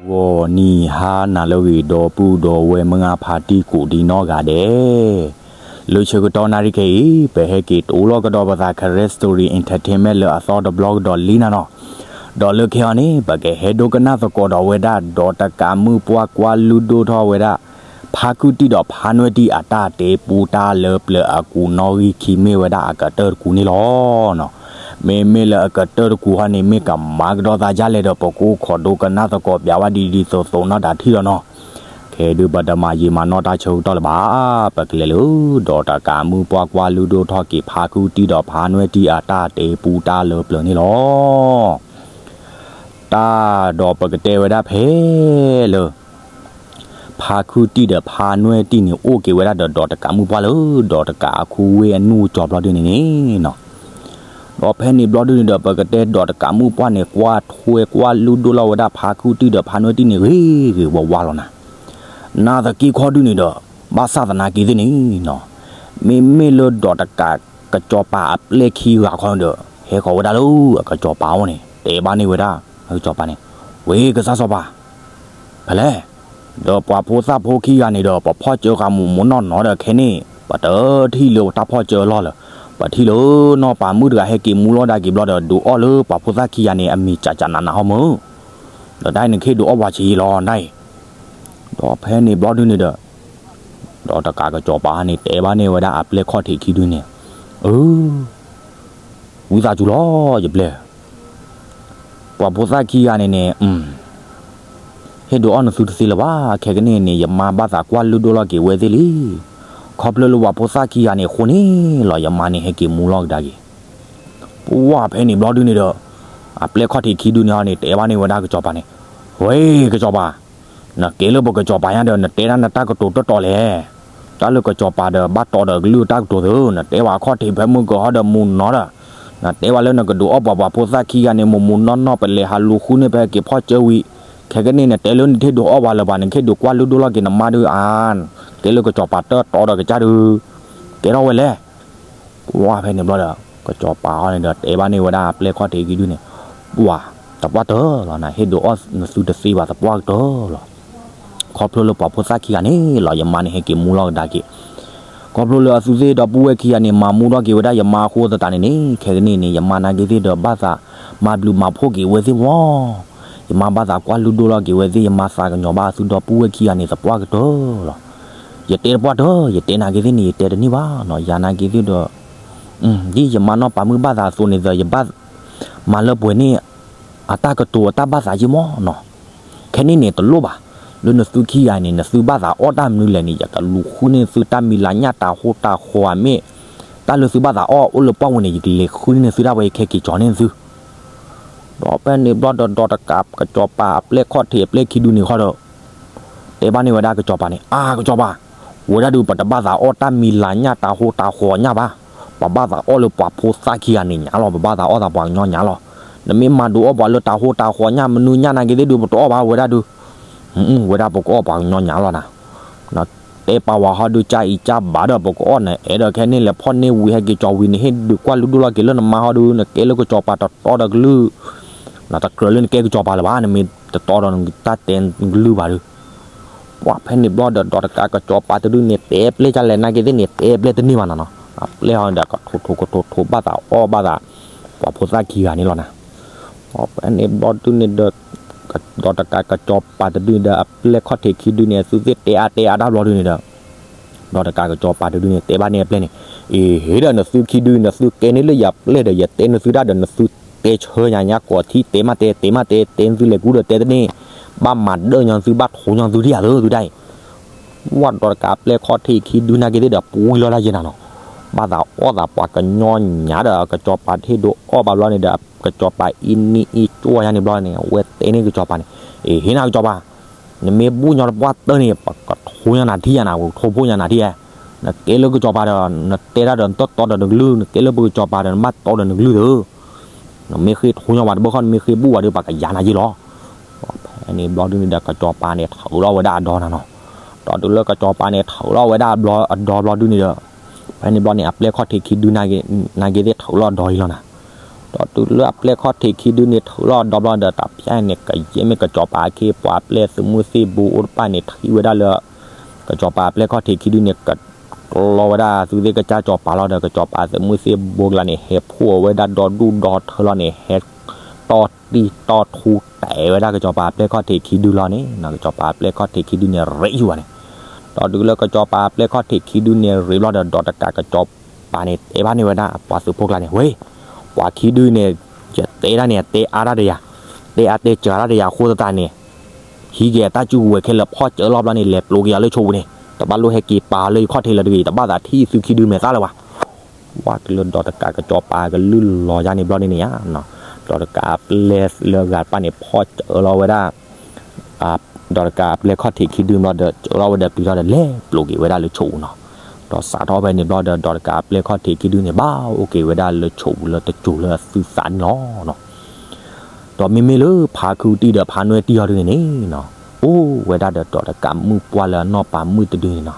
ဂီၤနံၤဟါနၤလၢအဂ့ၤ ဒီပုၢ်ဒီဝဲၢ်မုၢ်ဂၢ်ဖါတံၢ်ကိးဒံနီၢ်ဂၤဒဲး, လၢဆၢကတီၢ်နၣ်ရံၣ်ခဲအံၤ ပဟဲက့ၤတိၢ်လီၤကဒီးပသး Karen Story Entertainment လၢအသီတဘျီကဒီးလံနၤနီၤ, ဒီးလၢခဲအံၤန့ၣ် ပကဟဲဒိကနၣ်သကိးဒီးဝဲဒၣ် ဒီးတကးမုၣ်ပှၢ်ကွၢ်လုၢ်ဒိၣ်ထီၣ်ဝဲဒၣ် ဖါခုၣ်တံၢ်ဒီးဖါနွဲၣ်တံၢ်အတၢ်တဲပူတၢ်လၢပျၢၤအကူးနီၣ်ဂံၢ်ခံ မ့ၢ်ဝဲဒၣ်အကတၢၢ်တကူးန့ၣ်လီၤ. မ့မ့ၢ်လၢအကတၢၢ်တကူးဟီန့ၣ် မ့ၢ်ကမၤကဒီးသးဒ်လဲၣ်ဒီး ပကအိၣ်ခိးဒိကနၣ်သကိးပျးဝဲဒ်ဒ်သိးသိးနီၢ်တၢ်ထံၣ်လီၤနီၤ. ခဲဒုးပတမၤယံာ်မၤနီၢ်တၢ်ဆၢကတီၢ်လၢၤဘၣ်, ပကလဲၤလၢ ဒီးတကးမုၣ်ပှၢ်ကွၢ်လုၢ်ဒိၣ်ထီၣ်က့ၤဖါခုၣ်တံၢ်ဒီးဖါနွဲၣ်တံၢ်အတၢ်တဲပူတၢ်လၢပျၢၤန့ၣ်လီၤ. တၢ်ဒီးပကတဲဝဲဒၣ်ဖဲလၢ ဖါခုၣ်တံၢ်ဒီးဖါနွဲၣ်တံၢ်န့ၣ် အိၣ်က့ၤဝဲဒၣ်ဒီး ဒီးတကးမုၣ်ပှၢ်လၢ ဒီးတကးအခိၣ်ဝ့ၢ်အနူၢ်ကၠီဘျီဒုန့ၣ်န့ၣ်နီၤ. ဒီးဖဲန့ၣ်ဘျီဒုန့ၣ်ဒီး ပကတဲဒီးတကးမုၣ်ပှၢ်န့ၣ် ကွၢ်ထွဲကွၢ်လုၢ်ဒိၣ်လီၤဝဲဒၣ်ဖါခုၣ်တံၢ်ဒီးဖါနွဲၣ်တံၢ်န့ၣ် ဂ့ၤဂ့ၤဝါဝါလီၤနၤ. နာ်သက့ခီဒုန့ၣ်ဒီး ဘၣ်ဆၣ်သနာ်က့သ့ၣ်န့ၣ်နီၤ, မ့မ့ၢ်လၢဒီးတကးကစီၤပၤအပျဲၢ်ခံဂၤခီဒီး ဟဲဃီၤဝဲဒၣ်လၢအကစီၤပၤအအိၣ်န့ၣ် တဲဘၣ်န့ၢ်ဝဲဒၣ် ကစီၤပၤန့ၣ်, ဝ့ၢ်ကစၢ်စီၤပၤ ဖဲလဲၣ်, ဒီးပှၤဖိသၣ်ဖိခံဂၤန့ၣ်ဒီး ပဖီၣ်စၢဃာ်မူးမူးနီၢ်နီၢ်ဒီး ခဲန့ၣ် ပတထံၣ်လၢတၢ်ဖီၣ်စၢအလီၢ်လၢၤ, ပထံၣ်လၢနီၢ်ပၤမုၣ်တဂၤဟဲက့ၤမူလီၤဒၣ်က့ၤဘျီဒီး ဒုးအီၣ်လၢပှၤဖိသၣ်ခံဂၤန့ၣ် အမံၤကၠးကၠးနးနးဟီမၢ်, ဒီးတၢ်အံၤနခ့ဒုးအီၣ်ပှၤဆံးလီၤနတၢ်အံၤ, ဒီးဖဲန့ၣ်ဘျီဒုန့ၣ်ဒီး ဒီးတကးကစီၤပၤန့ၣ် တဲဘၣ်န့ၢ်ဝဲဒၣ်အပျဲၢ်ခီၣ်ထံးခံဒုန့ၣ်, အၢ ဝံသးစူၤလီၤ ယပျဲၢ်, ပှၤဖိသၣ်ခံဂၤန့ၣ်န့ၣ် ဟ့ၣ်ဒုးအီၣ်နသုတသ့လၢၤဘၣ်, ခဲကနံၣ်န့ၣ် ယမါဘၣ်သးကွၢ်လုၢ်ဒိၣ်လီၤက့ၤဝဲသ့ၣ်လံ, ခီဖျိလၢပှၤဖိသၣ်ခံဂၤန့ၣ်အဃိန့ၣ်လီၤ ယမါန့ၣ်ဟဲက့ၤမူလီၤကဒါက့ၤ, ပှၢ်ဖဲန့ၣ်ဘျီဒုန့ၣ်ဒီး အပျဲၢ်ခီၣ်ထံးခံဒုန့ၣ်ဟီန့ၣ် တဲဘၣ်န့ၢ်ဝဲဒၣ်ကစီၤပၤန့ၣ်, ဝ့ၢ်ကစီၤပၤ နကဲလၢပကစီၤပၤညါဒီး နတဲဒၣ်နတၢ်ကတိၤတတီၤလဲၣ်, တၢ်လၢကစီၤပၤဒီး ဘၣ်တီဒီးကလုၢ်တၢ်ကတိၤသု, နတဲပှၤခီၣ်ထံးဖဲမုၢ်ကဟီဒီးမူးနီၢ်ဒီး, နတဲဝဲလၢနကဒုးအီၣ်ပှၤပှၤဖိသၣ်ခံဂၤန့ၣ် မူးမူးနီၢ်နီၢ် ပလဲၤဟးလူၤဃုန့ၢ် ပဟဲက့ၤဖီၣ်စၢဝံၤ, ခဲကနံၣ်န့ၣ် နတဲလၢနတဟ့ၣ်ဒုးအီၣ်ပှၤလၢၤဘၣ်, နကဟ့ၣ်ဒုးကွၢ်လုၢ်ဒိၣ်လီၤက့ၤနမါဒုးဧါ, ကဲလၢကစီၤပၤတတီဒီးကစၢ်ဒုး, ကဲထီၣ်ဝဲလဲၣ် ပှၢ်ဖဲန့ၣ်ဘျီဒီး ကစီၤပၤအီၤန့ၣ်ဒီး တဲဘၣ်န့ၢ်ဝဲဒၣ်အပျဲၢ်ခီၣ်ထံးခံဒုန့ၣ်, ပှၢ် သပှၢ်တၢၢ်လီၤနၤ, ဟ့ၣ်ဒုးအီၣ်နသုတသ့ဘၣ်သပှၢ်ကတၢၢ်လီၤ, ခီဖျိလၢပှၤဖိသၣ်ခံဂၤန့ၣ်လီၤ ယမါန့ၣ်ဟဲက့ၤမူလီၤကဒါက့ၤ, ခီဖျိလၢအသုသ့ၣ်ဒီပုၢ်ဝဲၢ်ခံဂၤန့ၣ် မၤမူထီၣ်က့ၤဝဲဒၣ်ယမါအဃိသတးန့ၣ်န့ၣ် ခဲကနံၣ်န့ၣ် ယမါနာ်က့ၤသ့ၣ်ဒီးဘၣ်သး မၤဘျုးမၤဖှိၣ်က့ၤဝဲသ့ၣ်မီၤ, ယမါဘၣ်သးကွၢ်လုၢ်ဒိၣ်လီၤက့ၤဝဲသ့ၣ် ယမါသးကညီၤဘၣ်အသုဒီပုၢ်ဝဲၢ်ခံဂၤန့ၣ် သပှၢ်ကတၢၢ်လီၤ ယတဲသပှၢ်တၢၢ် ယတဲနာ်က့ၤသ့ၣ်န့ၣ် ယတဲတန့ၢ်ဘၣ်နီၤ, ယၤနာ်က့ၤသ့ၣ်ဒီး ဒ်ယမါနီၢ်ပၤမုၣ်ဘၣ်သးအသိးန့ၣ်ဒီး ယဘၣ်မၤလၢပှဲၤန့ၣ် အတၢ်ကတိၤအတၢ်ဘၣ်သးယ့ၢ်မီၢ်နီၤ, ခဲန့ၣ်န့ၣ်တလိၣ်ဘၣ်, လၢနသုခံဂၤန့ၣ် နသုဘၣ်သးအီၣ်တၢ်မနုၤလဲၣ်န့ၣ် ယကလူၤဃုန့ၢ်သုတၢ်မံၤလၤညၣ်တၤဟိတၤဃီၤမ့ၢ် တၢ်လၢသုဘၣ်သးအီၣ်အိၣ်လၢပှၢ်ဝဲန့ၣ် ယကလဲၤဃုန့ၢ်သုဒၣ်ဝဲ ယကဟဲက့ၤကၠီၤန့ၢ်သု ဒီးဖဲန့ၣ်ဘျီဒီး ဒီးတကးကစီၤပၤအပျဲၢ်ခီၣ်ထံးအပျဲၢ်ခံဒုန့ၣ်ဃီဒီး တဲဘၣ်န့ၢ်ဝဲဒၣ်ကစီၤပၤန့ၣ် အါ ကစီၤပၤ, ဝဲဒၣ်ဒုးပတဘၣ်သးအီၣ်တၢ်မံၤလၤညၣ်တၤဟိတၤဃီၤညၣ်ဘၣ်, ပဘၣ်သးအီၣ်လၢပှၤဖိသၣ်ခံဂၤန့ၣ်ညါလီၤ, ပဘၣ်သးအီၣ်သးပှၤကညီညါလီၤ, နမ့ၢ်မၤဒုးအီၣ်ပှၤလၢတၤဟိတၤဃီၤညၣ်မနုၤညၣ်နာ်က့ၤသ့ၣ်ဒုး ပတအီၣ်ဘၣ်ဝဲဒၣ်ဒုး, ဝဲဒၣ်ပကအီၣ်ပှၤကညီညါလီၤနၤ တဲပာ်ဝဲဟီဒုး ကၢ်အံၤကၢ်ဘၣ်ဒီး ပကအီၣ်နၤ အဲၣ်ဒိးခဲန့ၣ်လဲၤဖီၣ်န့ၢ်ဝံၤ ဟဲက့ၤကၠီၤဝံၤန့ၣ် ဟ့ၣ်ဒုးကွၢ်လုၢ်ဒိၣ်လီၤက့ၤလၢနမါဟီဒုး နကဲလၢကစီၤပၤတတီဒီးကလုၢ်, နတကြၢးလၢနကဲကစီၤပၤလၢၤဘၣ် နမ့ၢ်တတီဒီးနတၢ်တဲကလုၢ်ဘၣ်ဒုး, ပှၢ်ဖဲန့ၣ်ဘျီဒီး ဒီးတကးကစီၤပၤတဒုန့ၣ် တဲပျဲၢ်ကလဲၣ်နာ်က့ၤသ့ၣ်န့ၣ် တဲပျဲၢ်တန့ၢ်ဘၣ်နၤနီၤ, အပျဲၢ်ဟီဒီး ကထိးထိးကထိးထိးဘၣ်သးအီၣ်ဘၣ်သး ပှၤဖိသၣ်ခံဂၤန့ၣ်လီၤနၤ ဒီးဖဲန့ၣ်ဘျီဒုးန့ၣ်ဒီး ဒီးတကးကစီၤပၤတဒုန့ၣ်ဒီး အပျဲၢ်ခီၣ်ထံးခံဒုန့ၣ် အသုသ့ၣ်တဲအါတဲအါတၢ်ဘျီဒုးန့ၣ်ဒီး ဒီးတကးကစီၤပၤတဒုန့ၣ် တဲဘၣ်န့ၢ်အပျဲၢ်န့ၣ်, အ့ဟ့ဒီး နသုခံဒု နသုကဲန့ၢ်လၢယပျဲၢ်ဒီး ယတဲနသုဒၣ်ဒီး နသုတဲဆၢညါညါ ကိးထံၣ်တဲမးတဲ တဲမးတဲ တဲနသုလဲၤကူဒီးတဲတန့ၢ်, ဘၣ်မၤဒၢၣ်ညီသု ဘၣ်ထိးညီသုဒံးဧါသုဒၣ်အံၤ, ဝဲဒီးတကးအပျဲၢ်ခီၣ်ထံးခံဒုနာ်က့ၤသ့ၣ်ဒီး ပူၤလီၤလၢယဲနၤနီၤ, ဘၣ်သးအီၣ်သးပှၤကညီညါဒီး ကစီၤပၤတဟ့ၣ်ဒုးအီၣ်ဘၣ်ဘျီန့ၣ်ဒီး ကစီၤပၤအံနံအံကၠီယါန့ၣ်ဘျီန့ၣ် အဝဲတဲန့ၢ်ကစီၤပၤန့ၣ်, အ့ဟ့နၤကစီၤပၤ နမ့ၢ်ဘူၣ်ညီတပှၢ်တၢၢ်န့ၣ် ပကထိညါနၤထံၣ်ယါနၤ ပကထိဖှိၣ်ညါနၤထံၣ်ဧါ, နကဲလၢကစီၤပၤဒီး နတဲတၢ်ဒီးနတတီဒီးနကလုၢ် နကဲလၢပကစီၤပၤဒီး နဘၣ်တီဒီးနကလုၢ်သု, နမ့ၢ်ဃ့ထိညါဝဲတဘၣ်ဃီ နမ့ၢ်ဃ့ဘူၣ်ဝဲဒီး ပှၤကယၤနၤယ့ၢ်လီၤ. ဖဲန့ၣ်ဘျီဒုးန့ၣ်ဒီး ကစီၤပၤန့ၣ် ထုးလီၤဝဲဒၣ်အဒီနၤနီၤ, ဒီးတုၤလၢကစီၤပၤန့ၣ် ထုးလီၤဝဲဒၣ်အဒီဘျီဒုးန့ၣ်ဒီး ဖဲန့ၣ်ဘျီန့ၣ် အပျဲၢ်ခီၣ်ထံးခံဒု နာ်က့ၤသ့ၣ် ထုးလီၤအဒီအံၤလီၤနၤ ဒီးတုၤလၢအပျဲၢ်ခီၣ်ထံးခံဒုန့ၣ် ထုးလီၤဒီဘျီဒီး တၢ်ဖၠါန့ၣ် ကယဲၢ်မ့ၢ်ကစီၤပၤအခ့အပှၤ ပျဲၢ်သုးမုၢ်သ့ၣ်ဘိအိၣ်တဖၣ်န့ၣ် ထံၣ်ဝဲဒၣ်လၢ ကစီၤပၤအပျဲၢ်ခီၣ်ထံးခံဒုန့ၣ် ကလီဝဲဒၣ်သုးသ့ၣ်ကစၢ်စီၤပၤလီၤဒီး ကစီၤပၤသုးမုၢ်သ့ၣ်ဘိကျါန့ၣ် ဟဲဖှိၣ်ဝဲဒၣ်ဒီဒူၣ်ဒီထၢလီၤန့ၣ် ဟဲတီၢ်တံၢ်တီၢ်ထူ တဲဝဲဒၣ်ကစီၤပၤအပျဲၢ်ခီၣ်ထံးခံဒုလီၤန့ၣ် ကစီၤပၤအပျဲၢ်ခီၣ်ထံးခံဒုန့ၣ် ရ့ယူၤဘၣ်န့ၣ် ဒီးတုၤလၢကစီၤပၤအပျဲၢ်ခီၣ်ထံးခံဒုန့ၣ် ရ့ဘျီဒီး ဒီးတကးကစီၤပၤန့ၣ် တဲဘၣ်န့ၢ်ဝဲဒၣ် ပှၤသုးဖိကျါန့ၣ် ဝ့ၢ် ပှၤခံဒုန့ၣ် ယတဲဒၣ်န့ၣ် တဲအါတၢ်ဒီးယၤ, တဲအါတဲစှၤတၢ်ဒီးယၤအဃိသတးန့ၣ် ဟံးက့ၤအတၢ်စုကဝဲၤခဲလၢာ် ဖီၣ်စၢၤလီၤဘျီန့ၣ် လဲၤပျိးက့ၤအီၤလၢဆိးပူၤန့ၣ် တဘၣ်လိၣ်ဟဲက့ၤပာ်အီၤလၢယခီၣ်ထံးလၢၤတဂ့ၤ, တဘၣ်သးထံၣ်သုခံဒုမဲာ်သၣ်လၢၤဘၣ်. ဝဲတုၤလၢဒီးတကးကစီၤပၤကလုၢ်လီၤယါန့ၣ်ဘျီန့ၣ်န့ၣ်ဧါ, ဒီးတကးအပျဲၢ်လၢအဂၤတဖၣ်န့ၣ် ဖီၣ်စၢၤလီၤဝဲဒၣ် ဒီးတကးအပျဲၢ်ခီၣ်ထံးခံဒုဘျီဒီး စၢၤလီၤဝဲဒီးပျံၤထီၣ်ဒီး လဲၤပျိးက့ၤဝဲဒၣ်လၢဆိးပူၤနီၤ. ဒီးစးထီၣ်ဖဲန့ၣ်ဘျီဒီး ဒီးတကးအပျဲၢ်ခီၣ်ထံးခံဒုန့ၣ် ဘၣ်အိၣ်က့ၤဝဲဒၣ်လၢဆိးပူၤလၢတစိၤလၢအသုသးန့ၣ်လီၤ. ဒီးမ့မ့ၢ်လၢဖါခုတံၢ်ဒီးဖါနွဲၣ်တံၢ်အီၤဒုန့ၣ်န့ၣ်နီၤ, အိၣ်ဝဲဒၣ်ဒီးဒီးတကးမုၣ်ပှၢ်လၢအနီၢ်ပၤမုၣ်တဒုန့ၣ်နီၤ,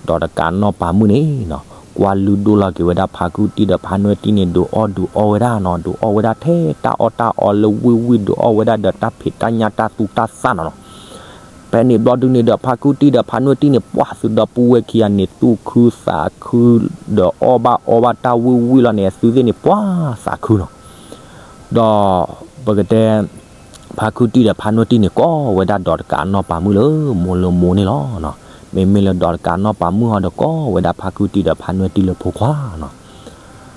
ဒီးတကးနီၢ်ပၤမုၣ်န့ၣ်နီၤ, ကွၢ်လုၢ်ဒိၣ်လီၤက့ၤဝဲဒၣ်ဖါခုတံၢ်ဒီးဖါနွဲၣ်တံၢ်န့ၣ် ဒုးအီၣ်ဒုးအီဝဲဒၣ်နီၤ, ဒုးအီၣ်ဝဲဒၣ်ထဲတၢ်အီၣ်တၢ်အီလၢဝံၣ်ဝံၣ် ဒုးအီၣ်ဝဲဒၣ်ဒီးတၢ်ဖံးတၢ်ညၣ်တၢ်သူတၢ်သၣ်နီၤနီၤ. ဖဲန့ၣ်ဘျီဒုန့ၣ်ဒီး ဖါခုတံၢ်ဒီးဖါနွဲၣ်တံၢ်န့ၣ် ပှၢ်သုးဒီပုၢ်ဝဲၢ်ခံဂၤန့ၣ် သူၣ်ခုသးခု ဒီးအီၣ်ဘၣ်အီဘၣ်တၢ်ဝံၣ်ဝံၣ်လီၤန့ၣ် အသုသ့ၣ်န့ၣ် ပှၢ်သးခုနီၤ. ဒီးပကတဲ ဖါခုတံၢ်ဒီးဖါနွဲၣ်တံၢ်န့ၣ် ကိးဝဲဒၣ်ဒီးတကးနီၢ်ပၤမုၣ်လၢမိၢ်လၢမိၢ်န့ၣ်လီၤ. မ့မ့ၢ်လၢဒီးတကးနီၢ်ပၤမုၣ်ဟီဒီး ကိးဝဲဒၣ်ဖါခုတံၢ်ဒီးဖါနွဲၣ်တံၢ်လၢဖိခွါနီၤ.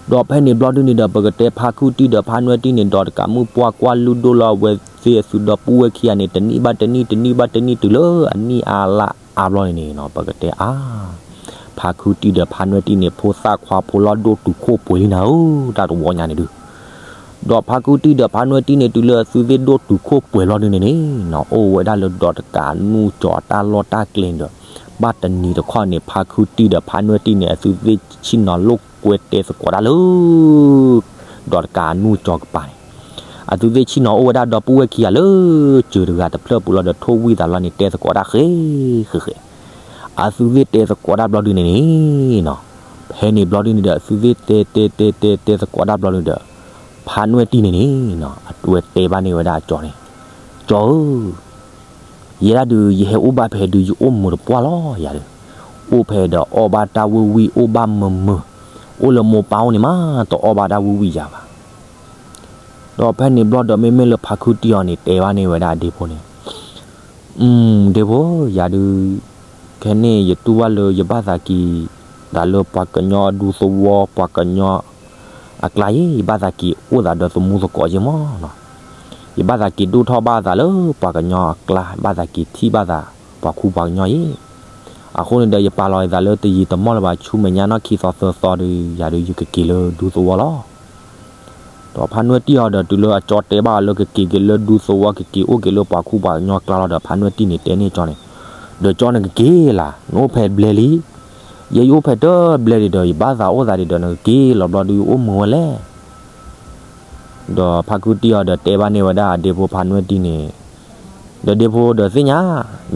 ဒီးဖဲန့ၣ်ဘျီဒုန့ၣ်ဒီး ပကတဲဖါခုတံၢ်ဒီးဖါနွဲၣ်တံၢ်န့ၣ် ဒီးတကးမုၣ်ပှၢ်ကွၢ်လုၢ်ဒိၣ်လီၤအဝဲသ့ၣ်အသုဒီပုၢ်ဝဲၢ်ခံဂၤန့ၣ် တနံၣ်ဘၣ်တနံၣ် တနံၣ်ဘၣ်တနံၣ် တုၤလၢအနံၣ်အါလါအါဘျီန့ၣ်န့ၣ်နီၤ ပကတဲအါ ဖါခုတံၢ်ဒီးဖါနွဲၣ်တံၢ်န့ၣ် ဖိသၣ်ခွါဖိလီၤဒိၣ်တုာ်ခိၣ်ပှဲၤလံနၤဧၢ တၢ်တဝီညါန့ၣ်ဒုး ဒီးဖါခုတံၢ်ဒီးဖါနွဲၣ်တံၢ်န့ၣ် တုၤလၢအသုသ့ၣ်ဒိၣ်တုာ်ခိၣ်ပှဲၤလီၤဒုန့ၣ်န့ၣ်နီၤ အိၣ်ဝဲဒၣ်လၢဒီးတကးနူၢ်ကၠီၤအတၢ်လီၢ်တၢ်ကျဲဒီး ဘၣ်တနံၤတခီန့ၣ် ဖါခုတံၢ်ဒီးဖါနွဲၣ်တံၢ်န့ၣ် အသုသ့ၣ်ဆ့ၣ်နီၤလိာ်ကွဲတဲသကိးတၢ်လၢ ဒီးတကးနူၢ်ကၠီၤကပၤန့ၣ် အသုသ့ၣ်ဆ့ၣ်နီၤအိၣ်ဝဲဒၣ်ဒီပုၢ်ဝဲၢ်ခံဂၤလၢ စၢၤတဂၤတဖျၢၣ်ပူၤလီၤဒီး ထိၣ်ဝံၣ်သးလီၤန့ၣ် တဲသကိးတၢ်ဃဲဃဲဃဲ အသုသ့ၣ်တဲသကိးတၢ်ဘျီဒုန့ၣ်န့ၣ်နီၤ ဖဲန့ၣ်ဘျီဒုန့ၣ်ဒီး အသုသ့ၣ်တဲတဲတဲတဲတဲသကိးတၢ်ဘျီဒုဒီး ဖါနွဲၣ်တံၢ်န့ၣ်န့ၣ်နီၤ အဝဲတဲဘၣ်န့ၢ်ဝဲဒၣ်အကၠီန့ၣ် ကၠီဧၢ ယဲဒၣ်ဒုး ယဟဲအိၣ်ဘၣ်ဖဲဒုး ယအိၣ်မုာ်တပှၢ်လီၤယၤဒုး အိၣ်ဖဲဒီးအီၣ်ဘၣ်တၢ်ဝံၣ်ဝံၣ် အိၣ်ဘၣ်မုာ်မုာ် အိၣ်လၢမိၢ်ပၢ်အိၣ်န့ၣ်မး တအီၣ်ဘၣ်တၢ်ဝံၣ်ဝံၣ်ယၤဘၣ် ဒီးဖဲန့ၣ်ဘျီဒီး မ့မ့ၢ်လၢဖါခုတံၢ်အီၤန့ၣ် တဲဘၣ်န့ၢ်ဝဲဒၣ်အဒ့ဖိန့ၣ် ဒ့ဖိ ယၤဒုး ခဲန့ၣ် ယတူၢ်ဘၣ်လၢယဘၣ်သးက့ၤ သးလၢပှၤကညီဒူသဝီ ပှၤကညီအကျါယ့ၣ် ယဘၣ်သးက့ၤအိၣ်သးဒီးသမူသကိးယ့ၣ်မီၢ်နီၤ ယဘၣ်သးက့ၤဒိၣ်ထီၣ်ဘၣ်သးလၢပှၤကညီအကျါ ဘၣ်သးက့ၤထံၣ်ဘၣ်သး ပှၤခူပှၤကညီယ့ၣ် အဃိန့ၣ်ဒီး ယပာ်လီၤယသးလၢတယံာ်တမီၢ်လၢၤဘၣ် ဆူမဲာ်ညါနီၢ်ခံသီသၢသီဒီး ယၤဒုး ယကက့ၤလၢဒူသဝီလီၤ ဒီးဖါနွဲၣ်တံၢ်အီၤဒီး တုၤလၢအကၠီတဲဘၣ်အီၤလၢကက့ၤက့ၤလၢဒူသဝီ ကက့ၤအိၣ်က့ၤလၢပှၤခူပှၤကညီအကျါလီၤဒီး ဖါနွဲၣ်တံၢ်န့ၣ်တဲန့ၢ်ကၠီန့ၣ် ဒီးကၠီနကက့ၤလၢ် နအိၣ်ဖဲဘျဲလံ ယဲယအိၣ်ဖဲတဘျဲဒံးဒီး ယဘၣ်သးအိၣ်သးဒံးဒီး နကက့ၤလီၤဘျီဒုး ယအိၣ်မုာ်ဝဲလဲၣ် ဒီးဖါခုတံၢ်အီၤဒီးတဲဘၣ်န့ၢ်ဝဲဒၣ်အဒ့ဖိဖါနွဲၣ်တံၢ်န့ၣ် ဒီးဒ့ဖိဒီးသ့ၣ်ညါ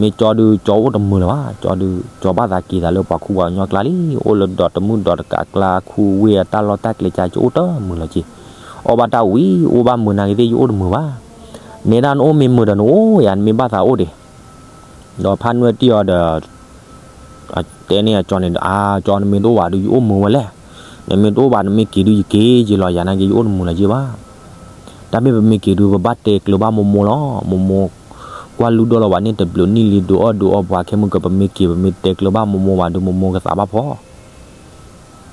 မ့ၢ်ကၠီဒုး ကၠီအိၣ်တမုာ်လၢၤဘၣ် ကၠီဒုး ကၠီဘၣ်သးက့ၤသးလၢပှၤခူပှၤကညီအကျါလံ အိၣ်လၢဒီးတမုၣ်ဒီးတကးအကျါ ခူဝ့ၢ်အတၢ်လီၢ်တၢ်ကျဲကၠါ ကၠီအိၣ်တမုာ်လၢၤက့ၤ အီၣ်ဘၣ်တၢ်ဝံၣ် အိၣ်ဘၣ်မုာ်နာ်က့ၤသ့ၣ် ယအိၣ်တမုာ်ဘၣ် နဲဒၣ်နအိၣ်မ့ၢ်မုာ်ဒီးနအိၣ်ယၤ နမ့ၢ်ဘၣ်သးအိၣ်ဒံး ဒီးဖါနွဲၣ်တံၢ်အီၤဒီး တဲန့ၢ်အကၠီန့ၣ်ဒီး အကၠီ နမ့ၢ်တအိၣ်ဘၣ်ဒုး ယအိၣ်မုာ်ဝဲလဲၣ် နမ့ၢ်တအိၣ်ဘၣ် နမ့ၢ်က့ၤဒုး ယက့ၤက့ၤလီၤ ယၤနာ်က့ၤ ယအိၣ်တမုာ်လၢၤက့ၤဘၣ် တၢ်မ့ၢ်ပမ့ၢ်က့ၤဒုး ပဘၣ်တဲကျၢၤဘၣ်မိၢ်မိၢ်လီၤ မိၢ်မိၢ် ကွၢ်လုၢ်ဒိၣ်လီၤဝဲန့ၣ် တဘျုးနံၣ်လံ ဒုးအီၣ်ဒုးအီပှၤခဲမုၢ်က ပမ့ၢ်က့ၤ ပမ့ၢ်တဲကျၢၤဘၣ်မိၢ်မိၢ်ဘၣ်ဒုး မိၢ်မိၢ်ကသးဘၣ်ဖီ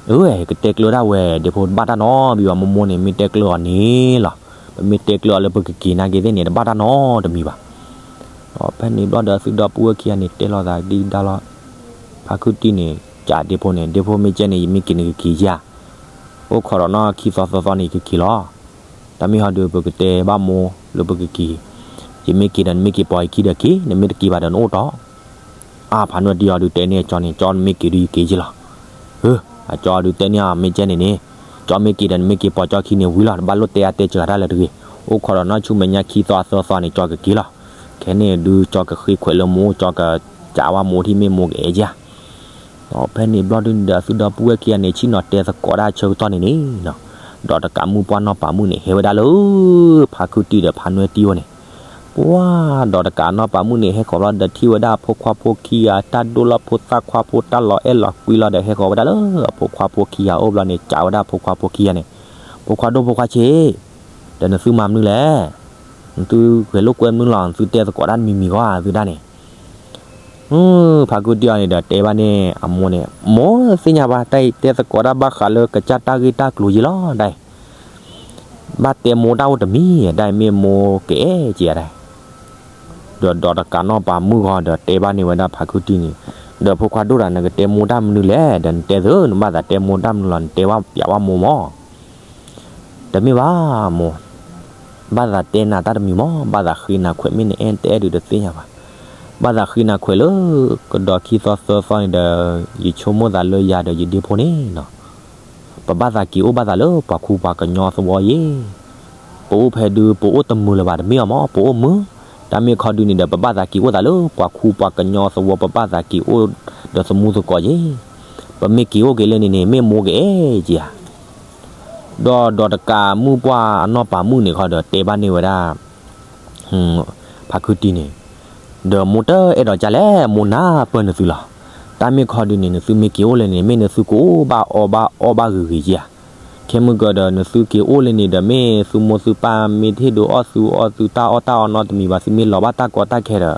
အၢ ကတဲကျၢၤဒၣ်ဝဲ ဒ့ဖိတဘၣ်တၢ်နီတမံၤဘၣ် မိၢ်မိၢ်န့ၣ် မ့ၢ်တဲကျၢၤအီၤန့ၣ်လီၤ ပမ့ၢ်တဲကျၢၤအီၤလၢပကက့ၤနာ်က့ၤသ့ၣ်န့ၣ် တဘၣ်တၢ်နီတမံၤဘၣ် ဒီးဖဲန့ၣ်ဘျီဒီး သုဒီပုၢ်ဝဲၢ်ခံဂၤန့ၣ် တဲလိာ်သးဒံးဒါလီၤ ဖါခုတံၢ်န့ၣ် ကးဒ့ဖိန့ၣ် ဒ့ဖိမ့ၢ်ကဲန့ၣ် ယမ့ၢ်က့ၤန့ၣ်ကက့ၤဧါ အိၣ်ခိးဒီးနီၢ်ခံသီသၢသီန့ၣ် ယကက့ၤလီၤ တၢ်မ့ၢ်ဟီဒုး ပကတဲဘၣ်မိၢ်လၢပကက့ၤ ယမ့ၢ်က့ၤဒီး နမ့ၢ်က့ၤပိာ်ယခံဒီးက့ၤ နမ့ၢ်တက့ၤဘၣ်ဒီးနအိၣ်တီၢ် အါ ဖါနွဲၣ်တံၢ်အီၤဒုးတဲန့ၢ်ကၠီန့ၣ် ကၠီနမ့ၢ်က့ၤဒုး ယက့ၤက့ၤလီၤ အကၠီဒုးတဲန့ၢ်အီၤ မ့ၢ်ကဲန့ၣ်န့ၣ် ကၠီမ့ၢ်က့ၤဒီး နမ့ၢ်က့ၤပိာ်ကၠီခံန့ၣ်ဝံၤလီၤ တဘၣ်လိၣ်တဲအါတဲစှၤတၢ်လၢၤတဂ့ၤ အိၣ်ခိးဒီးနီၢ်ဆူမဲာ်ညါခံသီအသၢသီန့ၣ် ကၠီကက့ၤလီၤ ခဲန့ၣ်ဒုး ကၠီကဃ့ခွဲးလၢမိၢ် ကၠီကစးဝါမိၢ်ထံၣ်မ့ၢ်မိၢ်ကအဲၣ်ယါ ဒီးဖဲန့ၣ်ဘျီဒုးန့ၣ်ဒီး သုဒီပုၢ်ဝဲၢ်ခံဂၤန့ၣ် ဆ့ၣ်နီၤတဲသကိးတၢ်ဆၢကတီၢ်န့ၣ်န့ၣ်နီၤ ဒီးတကးမုၣ်ပှၢ်နီၢ်ပၤမုၣ်န့ၣ် ဟဲဝဲဒၣ်လၢ ဖါခုတံၢ်ဒီးဖါနွဲၣ်တံၢ်အိၣ်န့ၣ်, ပှၤဒီးတကးနီၢ်ပၤမုၣ်န့ၣ် ဟဲဃီၤလီၤဒီးထံၣ်ဝဲဒၣ်အဖိခွါဖိခံဂၤ တၢ်ဒိၣ်လီၤဖိသၣ်ခွါဖိ တၢ်လီၤအဲၣ်လီၤကွံလီၤဒီး ဟဲဃီၤဝဲဒၣ်လၢအဖိခွါဖိခံဂၤအိၣ်ဘျီန့ၣ် စံးဝဲဒၣ်အဖိခွါဖိခံဂၤန့ၣ်, ဖိခွါဒိၣ်ဖိခွါဆံး, ဒီးနသုမၤမနုၤလဲၣ်, နသုဂဲၤလိာ်ကွဲမနုၤလီၤ နသုတဲသကိးတၢ်တမံၤမံၤဂီၢ် သုဒၣ်န့ၣ် ဖါခုတံၢ်အီၤန့ၣ်ဒီးတဲဘၣ်န့ၣ်အမိၢ်န့ၣ်, မိၢ်သ့ၣ်ညါဘၣ် တၢ်တဲသကိးတၢ်ဘၣ်ဃးလၢကစၢ်တၢ်ဂ့ၢ်တၢ်ကျိၤယဲလီၤဒၣ်, ဘၣ်တဲမိၢ်တၢ်အိၣ်တမံၤဒၣ် မ့ၢ်မိၢ်ကအဲၣ်က့ၤဒၣ်, ဒီးဒီးတကးနီၢ်ပၤမုၣ်ဂီၢ်ဒီးတဲဘၣ်န့ၢ်ဝဲဒၣ်ဖါခုတံၢ်န့ၣ်, ဒီးဖိခွါဒိၣ်တၢ် နကတဲမိၢ်တၢ်မနုၤလဲၣ်, ဒီးနတဲသု နဘၣ်သးတဲမိၢ်တၢ်မနုၤလီၤ နတဲဘၣ်ပျးဘၣ်မိၢ်မၢ် တမ့ၢ်ဘၣ်မိၢ်, ဘၣ်သးတဲနၤတၢ်တမံၤမၢ်, ဘၣ်သးဃ့နၤခွဲး မ့ၢ်နအဲၣ်တအဲၣ်ဒုးတသ့ၣ်ညါဘၣ်, ဘၣ်သးဃ့နၤခွဲးလၢ ကဒီးခံသီသၢသီန့ၣ်ဒီး ယဆိကမိၣ်သးလၢယၤဒီးယဒ့ဖိန့ၣ်နီၤ, ပဘၣ်သးက့ၤအိၣ်ဘၣ်သးလၢပှၤခူပှၤကညီသဝီယဲ ပအိၣ်ဖဲဒုး ပအိၣ်တမုာ်လၢၤဘၣ် တမ့ၢ်အီၤမၢ် ပအိၣ်မုာ်, တၢ်မ့ၢ်ခီဒုးန့ၣ်ဒီး ပဘၣ်သးက့ၤအိၣ်သးလၢပှၤခူပှၤကညီသဝီ ပဘၣ်သးက့ၤအိၣ်ဒီးသမူသကိးယဲ, ပမ့ၢ်က့ၤအိၣ်က့ၤလၢန့ၣ်န့ၣ် မ့ၢ်မိၢ်ကအဲၣ်က့ၤဧါ, ဒီးဒီးတကးမုၣ်ပှၢ်အနီၢ်ပၤမုၣ်န့ၣ်ခီဒီးတဲဘၣ်န့ၢ်ဝဲဒၣ် ဖါခုတံၢ်န့ၣ်, ဒီးမိၢ်တအဲၣ်ဒိးကၢ်လဲၣ် မိၢ်နၢ်ပၢၢ်နသုလီၤ, တၢ်မ့ၢ်ခီဒုးန့ၣ် နသုမ့ၢ်က့ၤအိၣ်လၢန့ၣ် မ့ၢ်နသုကအိၣ်ဘၣ်အီၣ်ဘၣ်အီဘၣ်ဂ့ၤဂ့ၤက့ၤဧါ, ခဲမုၢ်ကဒီး နသုက့ၤအိၣ်လၢန့ၣ်ဒီး မ့ၢ်သုမိၢ်သုပၢ်မ့ၢ်တဟ့ၣ်ဒုးအီၣ်သုအီသုတၢ်အီၣ်တၢ်အီနီတမံၤဘၣ် သုမ့ၢ်လီၤဘၣ်တၢ်ကီတၢ်ခဲဒီး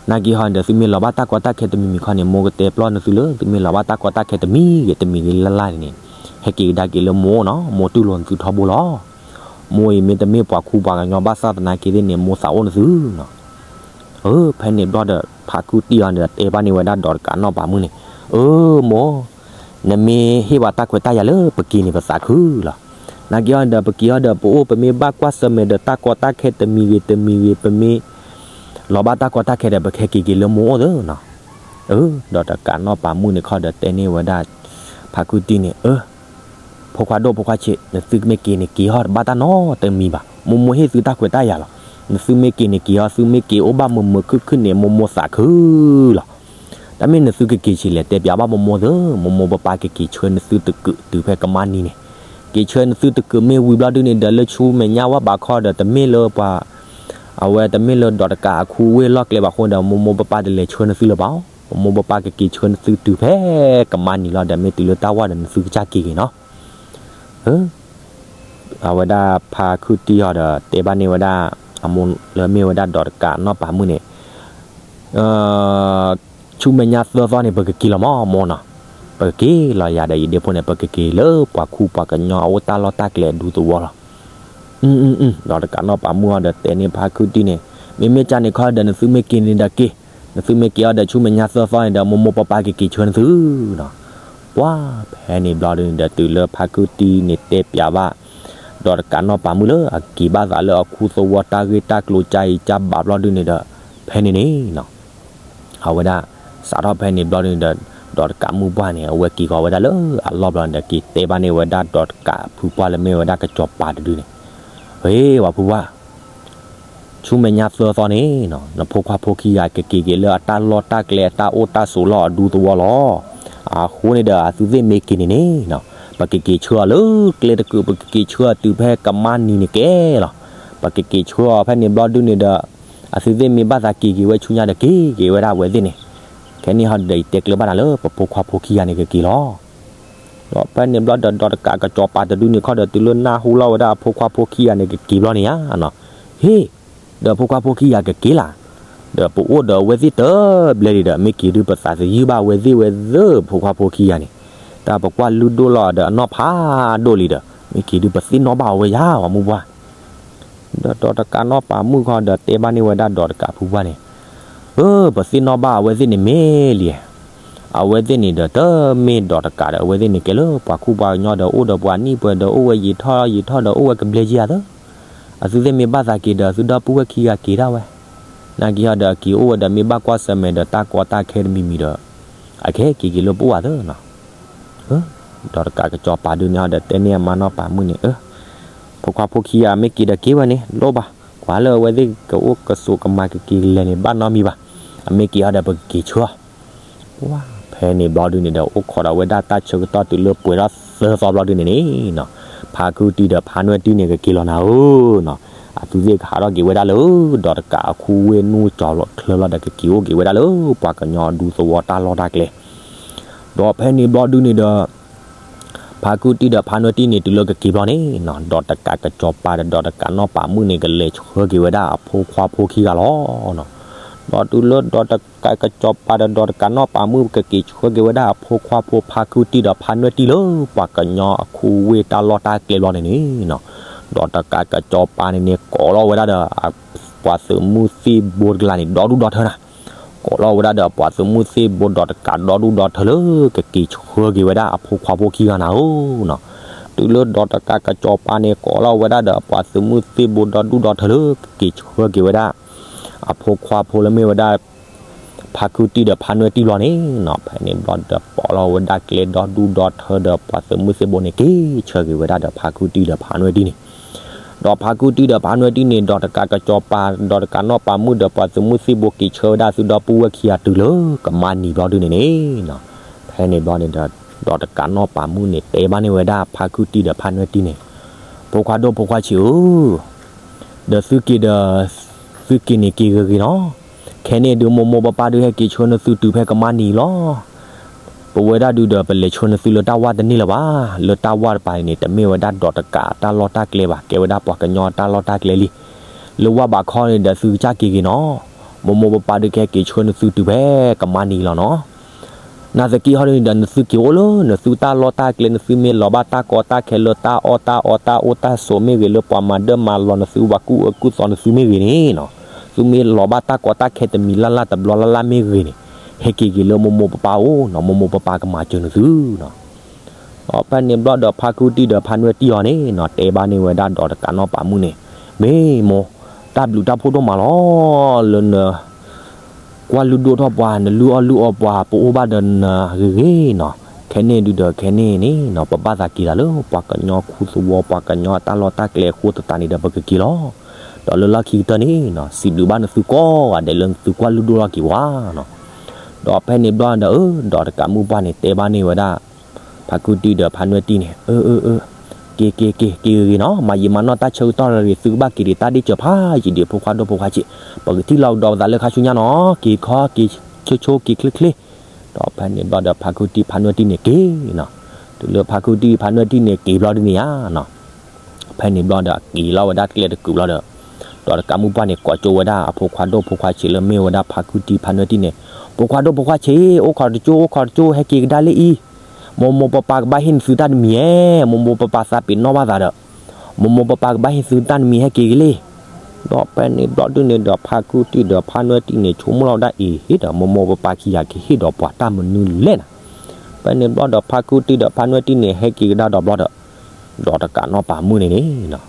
နာ်က့ဟီဒီး သုမ့ၢ်လီၤဘၣ်တၢ်ကီတၢ်ခဲတမံၤမံၤခီန့ၣ် မိၢ်ကတဲပျီနသုလၢ သုမ့ၢ်လီၤဘၣ်တၢ်ကီတၢ်ခဲတမံၤဂ့ၤတမံၤဂ့ၤလၢ်လၢ်န့ၣ်န့ၣ်, ဟဲက့ၤကဒါက့ၤလၢမိၢ်နီၤ, မိၢ်တူၢ်လိာ်နသုထီဘိလီၤ. မိၢ်အံၤမ့ၢ်တမ့ၢ်ပှၤခူပှၤကညီဘၣ်ဆၣ်သနာ်က့သ့ၣ်န့ၣ် မိၢ်သးအိၣ်နသုနီၤ. အၢ ဖဲန့ၣ်ဘျီဒီး ဖါခုတံၢ်အီၤဒီးတဲဘၣ်န့ၢ်ဝဲဒၣ်ဒီးတကးနီၢ်ပၤမုၣ်န့ၣ်, အၢ မိၢ်, နမ့ၢ်ဟ့ၣ်ပှၤတၢ်ခွဲးတၢ်ယာ်လၢပက့ၤန့ၣ် ပသးခုလီၤ. နာ်က့အီၤဒီး ပက့ၤအီၤဒီး ပအိၣ်ပမ့ၢ်ဘၣ်ကွၢ်ဆၢၣ်မဲာ်ဒီးတၢ်ကီတၢ်ခဲတမံၤဂ့ၤတမံၤဂ့ၤ ပမ့ၢ်လီၤဘၣ်တၢ်ကီတၢ်ခဲဒီး ပကဟဲက့ၤက့ၤလၢမိၢ်အိၣ်သ့နီၤ. အၢ ဒီးတကးနီၢ်ပၤမုၣ်န့ၣ်ခီဒီးတဲန့ၢ်ဝဲဒၣ် ဖါခုတံၢ်န့ၣ်, အၢ ဖိခွါဒိၣ်ဖိခွါဆံး နသုမ့ၢ်က့ၤန့ၣ်က့ၤဟီၣ်တဘၣ်တၢ်နီတမံၤဘၣ်. မိၢ်မိၢ်ဟ့ၣ်သုတၢ်ခွဲးတၢ်ယာ်လီၤ. နသုမ့ၢ်က့ၤန့ၣ်က့ၤဟီၣ် သုမ့ၢ်က့ၤအိၣ်ဘၣ်မုာ်မုာ်ခုၣ်ခုၣ်န့ၣ် မိၢ်မိၢ်သးခုလီၤ. တၢ်မ့ၢ်နသုကက့ၤဆံးလဲၣ် တဲပျးဘၣ်မိၢ်မိၢ်သ့, မိၢ်မိၢ်ပၢ်ပၢ်ကက့ၤဆှၢနသုတကုးတုၤဖဲကမါနံၤန့ၣ်, က့ၤဆှၢနသုတကုးမ့ၢ်ဝံၤဘျီဒုန့ၣ်ဒီး လၢဆူမဲာ်ညါဝဲဘးခီဒီး တမ့ၢ်လၢပှၤ အဝဲတမ့ၢ်လၢဒီးတကးအခူအဝ့ၢ်လီၢ်ကျဲဘၣ်အဃိဒီး မိၢ်မိၢ်ပၢ်ပၢ်တလဲၤဆှၢနသုလၢၤဘၣ်. မိၢ်မိၢ်ပၢ်ပၢ်ကက့ၤဆှၢနသုတုၤဖဲကမါနံၤလီၤဒီး မ့ၢ်တုၤလၢတၢ်ဝၢ်ဒီးနသုကစၢ်က့ၤဂ့ၤနီၤ. အဝဲဒၣ်ဖါခုတံၢ်အီၤဒီးတဲဘၣ်န့ၢ်ဝဲဒၣ် အမိၢ်လၢမ့ၢ်ဝဲဒၣ်ဒီးတကးနီၢ်ပၤမုၣ်န့ၣ်, ဆူမဲာ်ညါသၢသီန့ၣ် ပကက့ၤလီၤမၢ်မိၢ်နီၤ. ပကက့ၤလီၤ ယၤဒီးယဒ့ဖိန့ၣ် ပကက့ၤလၢပှၤခူပှၤကညီအအိၣ်တၢ်လီၢ်တၢ်ကျဲအဒူသဝီလီၤ. ဒီးတကးနီၢ်ပၤမုၣ်အီၤဒီးတဲန့ၢ်ဖါခုတံၢ်န့ၣ်, မ့မ့ၢ်ကၢ်န့ၣ်ခီဒီး နသုမ့ၢ်က့ၤန့ၣ်ဒီးက့ၤ, နသုမ့ၢ်က့ၤအီၤဒီးဆူမဲာ်ညါသၢသီန့ၣ်ဒီး မိၢ်မိၢ်ပၢ်ပၢ်ကက့ၤဆှၢနသုနီၤ. ပှၤဖဲန့ၣ်ဘျီဒုန့ၣ်ဒီး တုၤလၢဖါခုတံၢ်န့ၣ်တဲပျးဘၣ် ဒီးတကးနီၢ်ပၤမုၣ်လၢအက့ၤဘၣ်သးလၢအခူသဝီတၢ်ဂ့ၢ်တၢ်ကျိၤကၢ်အံၤကၢ်ဘးဘျီဒုန့ၣ်ဒီး ဖဲန့ၣ်န့ၣ်နီၤ အဝဲဒၣ် စးထီၣ်ဖဲန့ၣ်ဘျီဒုန့ၣ်ဒီး ဒီးတကးမုၣ်ပှၢ်န့ၣ် အဝဲက့ၤဃီၤဝဲဒၣ်လၢအလီၢ်ဘျီန့ၣ်ဒီး က့ၤတဲဘၣ်န့ၢ်ဝဲဒၣ်ဒီးတကးဖုပှၢ်လၢမ့ၢ်ဝဲဒၣ်ကစီၤပၤတဒုန့ၣ်, ဟ့ၣ် ပှၤဖုပှၢ် ဆူမဲာ်ညါသၢသီန့ၣ်နီၤ နဖိခွါဖိခံဂၤကက့ၤက့ၤလၢအတၢ်လီၢ်တၢ်ကျဲအတၢ်အိၣ်တၢ်ဆိးလီၢ်အဒူသဝီလီၤ. အဃိန့ၣ်ဒီး အသုသ့ၣ်မ့ၢ်က့ၤန့ၣ်န့ၣ်နီၤ ပကက့ၤဆှၢအီၤလၢကျဲတကုး ပကက့ၤဆှၢအီၤတုၤဖဲကမါနံၤန့ၣ်ကဲလီၤ. ပကက့ၤဆှၢအီၤဖဲန့ၣ်ဘျီဒုန့ၣ်ဒီး အသုသ့ၣ်မ့ၢ်ဘၣ်သးက့ၤက့ၤဝဲဆူညါဒီး က့ၤက့ၤဝဲဒၣ်အဝဲသ့ၣ်န့ၣ်, ခဲန့ၣ်ဟီဒီး ယတဲကျၢၤဘၣ်နၤလၢ ပဖိခွါဖိခံဂၤန့ၣ်ကက့ၤလီၤ. ဒီးဖဲန့ၣ်ဘျီဒီး ဒီးတကးကစီၤပၤတဒုန့ၣ်ခီဒီး တုၤလၢနၢ်ဟူလီၤဝဲဒၣ်အဖိခွါဖိခံဂၤန့ၣ်ကက့ၤဘျီန့ၣ်ဧါနီၤ, ဟ့ၣ် ဒီးဖိခွါဖိခံဂၤကက့ၤလၢ်, ဒီးပအိၣ်ဒီးအဝဲသ့ၣ်တဘျဲဒံးဒီး မ့ၢ်က့ၤဒုးပသးသယုၢ်ဘၣ်အဝဲသ့ၣ်ဝဲသ့ၣ် ဖိခွါဖိခံဂၤန့ၣ်, တၢ်ပကွၢ်လုၢ်ဒိၣ်လီၤဒီးအနီၢ်ဖးဒိၣ်လံဒီး မ့ၢ်က့ၤဒုးပသ့ၣ်နီၣ်ဘၣ်အဝဲယါ ပှၤမုၢ်ပှၢ် ဒီးဒီးတကးနီၢ်ပၤမုၣ်ခီဒီးတဲဘၣ်န့ၢ်ဝဲဒၣ်ဒီးတကးဖုပှၢ်န့ၣ်, အၢ ပသ့ၣ်နီၣ်ဘၣ်အဝဲသ့ၣ်န့ၣ်မ့ၢ်လံ, အဝဲသ့ၣ်န့ၣ်ဒီးတမ့ၢ်ဒီးတကးဒီး အဝဲသ့ၣ်န့ၣ်ကဲလၢပှၤခူပှၤကညီဒီး အိၣ်ဒီးပှၤနံၣ်ပှဲၤဒီး အိၣ်ဝဲယံာ်ထီၣ်ယံာ်ထီၣ်ဒီး အိၣ်ဝဲကဘျဲယံာ်ဧါသၢ, အသုသ့ၣ်မ့ၢ်ဘၣ်သးက့ၤဒီး အသုဒီပုၢ်ဝဲၢ်ခံဂၤက့ၤဒၣ်ဝဲ, နာ်က့ဟီဒီးအက့ၤအိၣ်ဝဲဒီး မ့ၢ်ဘၣ်ကွၢ်ဆၢၣ်မဲာ်ဒီးတၢ်ကီတၢ်ခဲတမံၤမံၤဒီး အကဟဲက့ၤက့ၤလၢပအိၣ်ဧါသၢနီၤ. ဒီးတကးကစီၤပၤဒုန့ၣ်ဟီဒီးတဲန့ၢ်အမါနီၢ်ပၤမုၣ်န့ၣ်, အၢ ဖိခွါဖိခံဂၤမ့ၢ်က့ၤဒီးက့ၤဝဲန့ၣ် လိၣ်ဘၣ်, ကွၢ်လၢအဝဲသ့ၣ်ကအိၣ်ကဆိးကမၤကက့ၤကလဲၤန့ၣ် ဘၣ်နီတမံၤဘၣ်, အမ့ၢ်က့ၤဟီဒီးပကက့ၤဆှၢအီၤ. ပှၤဖဲန့ၣ်ဘျီဒုန့ၣ်ဒီး အိၣ်ခိးဒီးဝဲဒၣ်တၢ်ဆၢကတီၢ်တုၤလၢပှဲၤထီၣ် အသီဘျီဒုန့ၣ်န့ၣ်နီၤ, ဖါခုတံၢ်ဒီးဖါနွဲၣ်တံၢ်န့ၣ် ကက့ၤလီၤနၤဧၢနီၤ, အသုသ့ၣ်ကဟးထီၣ်က့ၤဝဲဒၣ်လၢ ဒီးတကးအခူဝ့ၢ်နူၢ်ကၠီၤချၢလီၤဒီး ကက့ၤအိၣ်က့ၤဝဲဒၣ်လၢ ပှၤကညီဒူသဝီတၢ်လီၢ်တၢ်ကျဲ, ဒီးဖဲန့ၣ်ဘျီဒုန့ၣ်ဒီး ဖါခုတံၢ်ဒီးဖါနွဲၣ်တံၢ်န့ၣ် တုၤလၢကက့ၤဘျီန့ၣ်နီၤ, ဒီးတကးကစီၤပၤဒီး ဒီးတကးနီၢ်ပၤမုၣ်န့ၣ် ကလဲၤဆှၢက့ၤဝဲဒၣ်အဖိခွါဖိခံဂၤလီၤနီၤ, ဒီးတုၤလၢဒီးတကးကစီၤပၤဒီး ဒီးတကးနီၢ်ပၤမုၣ် ကက့ၤဆှၢက့ၤဝဲဒၣ်အဖိခွါဖိဖါခုတံၢ်ဒီးဖါနွဲၣ်တံၢ်လၢ ပှၤကညီအခူဝ့ၢ်တၢ်လီၢ်တၢ်ကျဲဘျီန့ၣ်န့ၣ်နီၤ, ဒီးတကးကစီၤပၤန့ၣ်န့ၣ် ကိးလီၤဝဲဒၣ်ဒီး ပှၤသုးမုၢ်သ့ၣ်ဘိတကလးန့ၣ် ဒီဒူၣ်ဒီထၢနၤ, ကိးလီၤဝဲဒၣ်ဒီးပှၤသုးမုၢ်သ့ၣ်ဘိဒီးတကးဒီဒူၣ်ဒီထၢလၢ ကက့ၤဆှၢက့ၤဝဲဒၣ်အဖိခွါဖိခံဂၤနၤဧၢနီၤ, တုၤလၢဒီးတကးကစီၤပၤန့ၣ် ကိးလီၤဝဲဒၣ်ဒီးပှၤသုးမုၢ်သ့ၣ်ဘိဒီဒူၣ်ဒီထၢလၢ ကက့ၤဆှၢက့ၤဝဲဒၣ် အဖိခွါဖိလၢမ့ၢ်ဝဲဒၣ် ဖါခုတံၢ်ဒီးဖါနွဲၣ်တံၢ်ဘျီန့ၣ်နီၤ, ဖဲန့ၣ်ဘျီဒီး ပိာ်လီၤဝဲဒၣ်ကျဲဒီဒူၣ်ဒီထၢဒီးပှၤသုးမုၢ်သ့ၣ်ဘိန့ၣ် က့ၤဆှၢက့ၤဝဲဒၣ်ဒီးဖါခုတံၢ်ဒီးဖါနွဲၣ်တံၢ်န့ၣ်, ဒီးဖါခုတံၢ်ဒီးဖါနွဲၣ်တံၢ်န့ၣ် ဒီးတကးကစီၤပၤ ဒီးတကးနီၢ်ပၤမုၣ်ဒီးပှၤသုးမုၢ်သ့ၣ်ဘိ က့ၤဆှၢဝဲဒၣ်သုဒီပုၢ်ဝဲၢ်ခံဂၤတုၤလၢကမါနံၤဘျီဒုန့ၣ်န့ၣ်နီၤ, ဖဲန့ၣ်ဘျီန့ၣ်ဒီး ဒီးတကးနီၢ်ပၤမုၣ်န့ၣ် တဲဘၣ်န့ၢ်ဝဲဒၣ်ဖါခုတံၢ်ဒီးဖါနွဲၣ်တံၢ်န့ၣ်, ဖိခွါဒိၣ်ဖိခွါဆံးဧၢ ဒီးသုက့ၤဒီး သုက့ၤန့ၣ်က့ၤဂ့ၤဂ့ၤနီၤ, ခဲန့ၣ်ဒုးမိၢ်မိၢ်ပၢ်ပၢ်ဒုးဟဲက့ၤဆှၢနသုတုၤဖဲကမါနံၤလီၤ, ပဝဲဒၣ်ဒုးဒီး ပလဲၤဆှၢနသုလၢတၢ်ဝၢ်တန့ၢ်လၢၤဘၣ်, လၢတၢ်ဝၢ်တပၤန့ၣ် တမ့ၢ်ဝဲဒၣ်ဒီးတကးတၢ်လီၢ်တၢ်ကျဲဘၣ်, ကဲဝဲဒၣ်ပှၤကညီတၢ်လီၢ်တၢ်ကျဲလံ, လၢဝၢ်ဘးခီန့ၣ်ဒီး သုကစၢ်က့ၤဂ့ၤနီၤ, မိၢ်မိၢ်ပၢ်ပၢ်ဒုးကဟဲက့ၤဆှၢနသုတုၤဖဲကမါနံၤလီၤနီၤ နာ်သက့ဟီဒ်န့ၣ်ဒီး နသုက့ၤအိၣ်လၢနသုတၢ်လီၢ်တၢ်ကျဲ နသုမ့ၢ်လီၤဘၣ်တၢ်ကီတၢ်ခဲလၢတၢ်အီၣ်တၢ်အီတၢ်အိၣ်တၢ်ဆိးမ့ၢ်ဂ့ၤ လၢပှၤမၤဒၢမၤလီၤနသုပှၤကူၣ်အၢကူၣ်သီနသုမ့ၢ်ဂ့ၤန့ၣ်နီၤ, သုမ့ၢ်လီၤဘၣ်တၢ်ကီတၢ်ခဲတမံၤလၢ်လၢ်တဘျီလၢ်လၢ်မ့ၢ်ဂ့ၤန့ၣ်, ဟဲက့ၤဂ့ၤလၢမိၢ်မိၢ်ပၢ်ပၢ်အိၣ်နီၤ, မိၢ်မိၢ်ပၢ်ပၢ်ကမၤစၢၤနသုနီၤ ဒီးဖဲန့ၣ်ဘျီဒီးဖါခုတံၢ်ဒီးဖါနွဲၣ်တံၢ်အီၤန့ၣ်နီၤ တဲဘၣ်န့ၢ်ဝဲဒၣ်ဒီးတကးနီၢ်ပၤမုၣ်န့ၣ်, မ့ၢ်မိၢ်, တၢ်ဘျုးတၢ်ဖှိၣ်ဒိၣ်မးလီၤ, လၢန ကွၢ်လုၢ်ဒိၣ်ထီၣ်ပှၤ နလုၢ်အီၣ်လုၢ်အီပှၤ ပအိၣ်ဘၣ်ဒီးနဂ့ၤဂ့ၤနီၤ, ခဲန့ၣ်ဒုးဒီးခဲန့ၣ်န့ၣ်နီၤ ပဘၣ်သးက့ၤသးလၢပှၤကညီခူသူၣ်ဝီ ပှၤကညီအတၢ်လီၢ်တၢ်ကျဲအဃိသတးန့ၣ်ဒီးပကက့ၤလီၤ, ဒီးလၢလီၢ်ခံကတၢၢ်န့ၣ်နီၤ စံးဘျုးဘၣ်နသုကိးဂၤဒဲးလၢနသုကွၢ်လုၢ်ဒိၣ်ထီၣ်က့ၤဝဲနီၤ, ဒီးဖဲန့ၣ်ဘျီဒီး ဒီးတကးမုၣ်ပှၢ်န့ၣ် တဲဘၣ်န့ၢ်ဝဲဒၣ် ဖါခုတံၢ်ဒီးဖါနွဲၣ်တံၢ်န့ၣ်, အၢ အၢ အၢ, က့ၤ က့ၤ က့ၤ က့ၤဂ့ၤဂ့ၤနီၤ, မၤယံာ်မၤနီၢ်တၢ်ဆၢကတီၢ်လၢဂ့ၤ သုကဘၣ်က့ၤဒံးတၢ်ဒ့ၣ်စၢၤဖးယံာ်ဒံး ဖိခွါဒိၣ်ဖိခွါဆံး, ပကထံၣ်လီၤကဒီးပသးလၢခါဆူညါနီၤ, က့ၤခီ က့ၤဆိဆိ က့ၤချ့ချ့, ဒီးဖဲန့ၣ်ဘျီဒီးဖါခုတံၢ်ဖါနွဲၣ်တံၢ်န့ၣ်က့ၤနီၤ, တုၤလၢဖါခုတံၢ်ဖါနွဲၣ်တံၢ်န့ၣ်က့ၤဘျီဒ်န့ၣ်ဧါနီၤ ဖဲန့ၣ်ဘျီဒီးက့ၤလီၤဝဲဒၣ်ကျဲတကုာ်ဘျီဒီး, ဒီးတကးမုၣ်ပှၢ်န့ၣ် ကိးကၠိဝဲဒၣ်အဖိခွါဒိၣ်ဖိခွါဆံးလၢမ့ၢ်ဝဲဒၣ်ဖါခုတံၢ်ဖါနွဲၣ်တံၢ်န့ၣ်, ဖိခွါဒိၣ်ဖိခွါဆံး, အိၣ်ခိးတကၠိ အိၣ်ခိးတကၠိ ဟဲက့ၤကဒါလၢအံၤ, မိၢ်မိၢ်ပၢ်ပၢ်ကဘၣ်ဟ့ၣ်နသုတၢ်တမံၤဧဲ, မိၢ်မိၢ်ပၢ်ပၢ်သးပ့ၤနီၣ်ဘၣ်သးဒီး, မိၢ်မိၢ်ပၢ်ပၢ်ကဘၣ်ဟ့ၣ်သုတၢ်တမံၤဟဲက့ၤဂ့ၤလံ ဒီးဖဲန့ၣ်ဘျီဒုန့ၣ်ဒီးဖါခုတံၢ်ဒီးဖါနွဲၣ်တံၢ်န့ၣ် ဆိကမိၣ်လီၤဝဲဒၣ်အံၤ ဟ့ၣ်ဒီး မိၢ်မိၢ်ပၢ်ပၢ်ခံဂၤကဟ့ၣ်ဒီးပှၤတၢ်မနုၤလဲၣ်နၤ, ဖဲန့ၣ်ဘျီဒီးဖါခုတံၢ်ဒီးဖါနွဲၣ်တံၢ်န့ၣ် ဟဲက့ၤကဒါဒီးဘျီဒီး, ဒီးတကးနီၢ်ပၤမုၣ်န့ၣ်န့ၣ်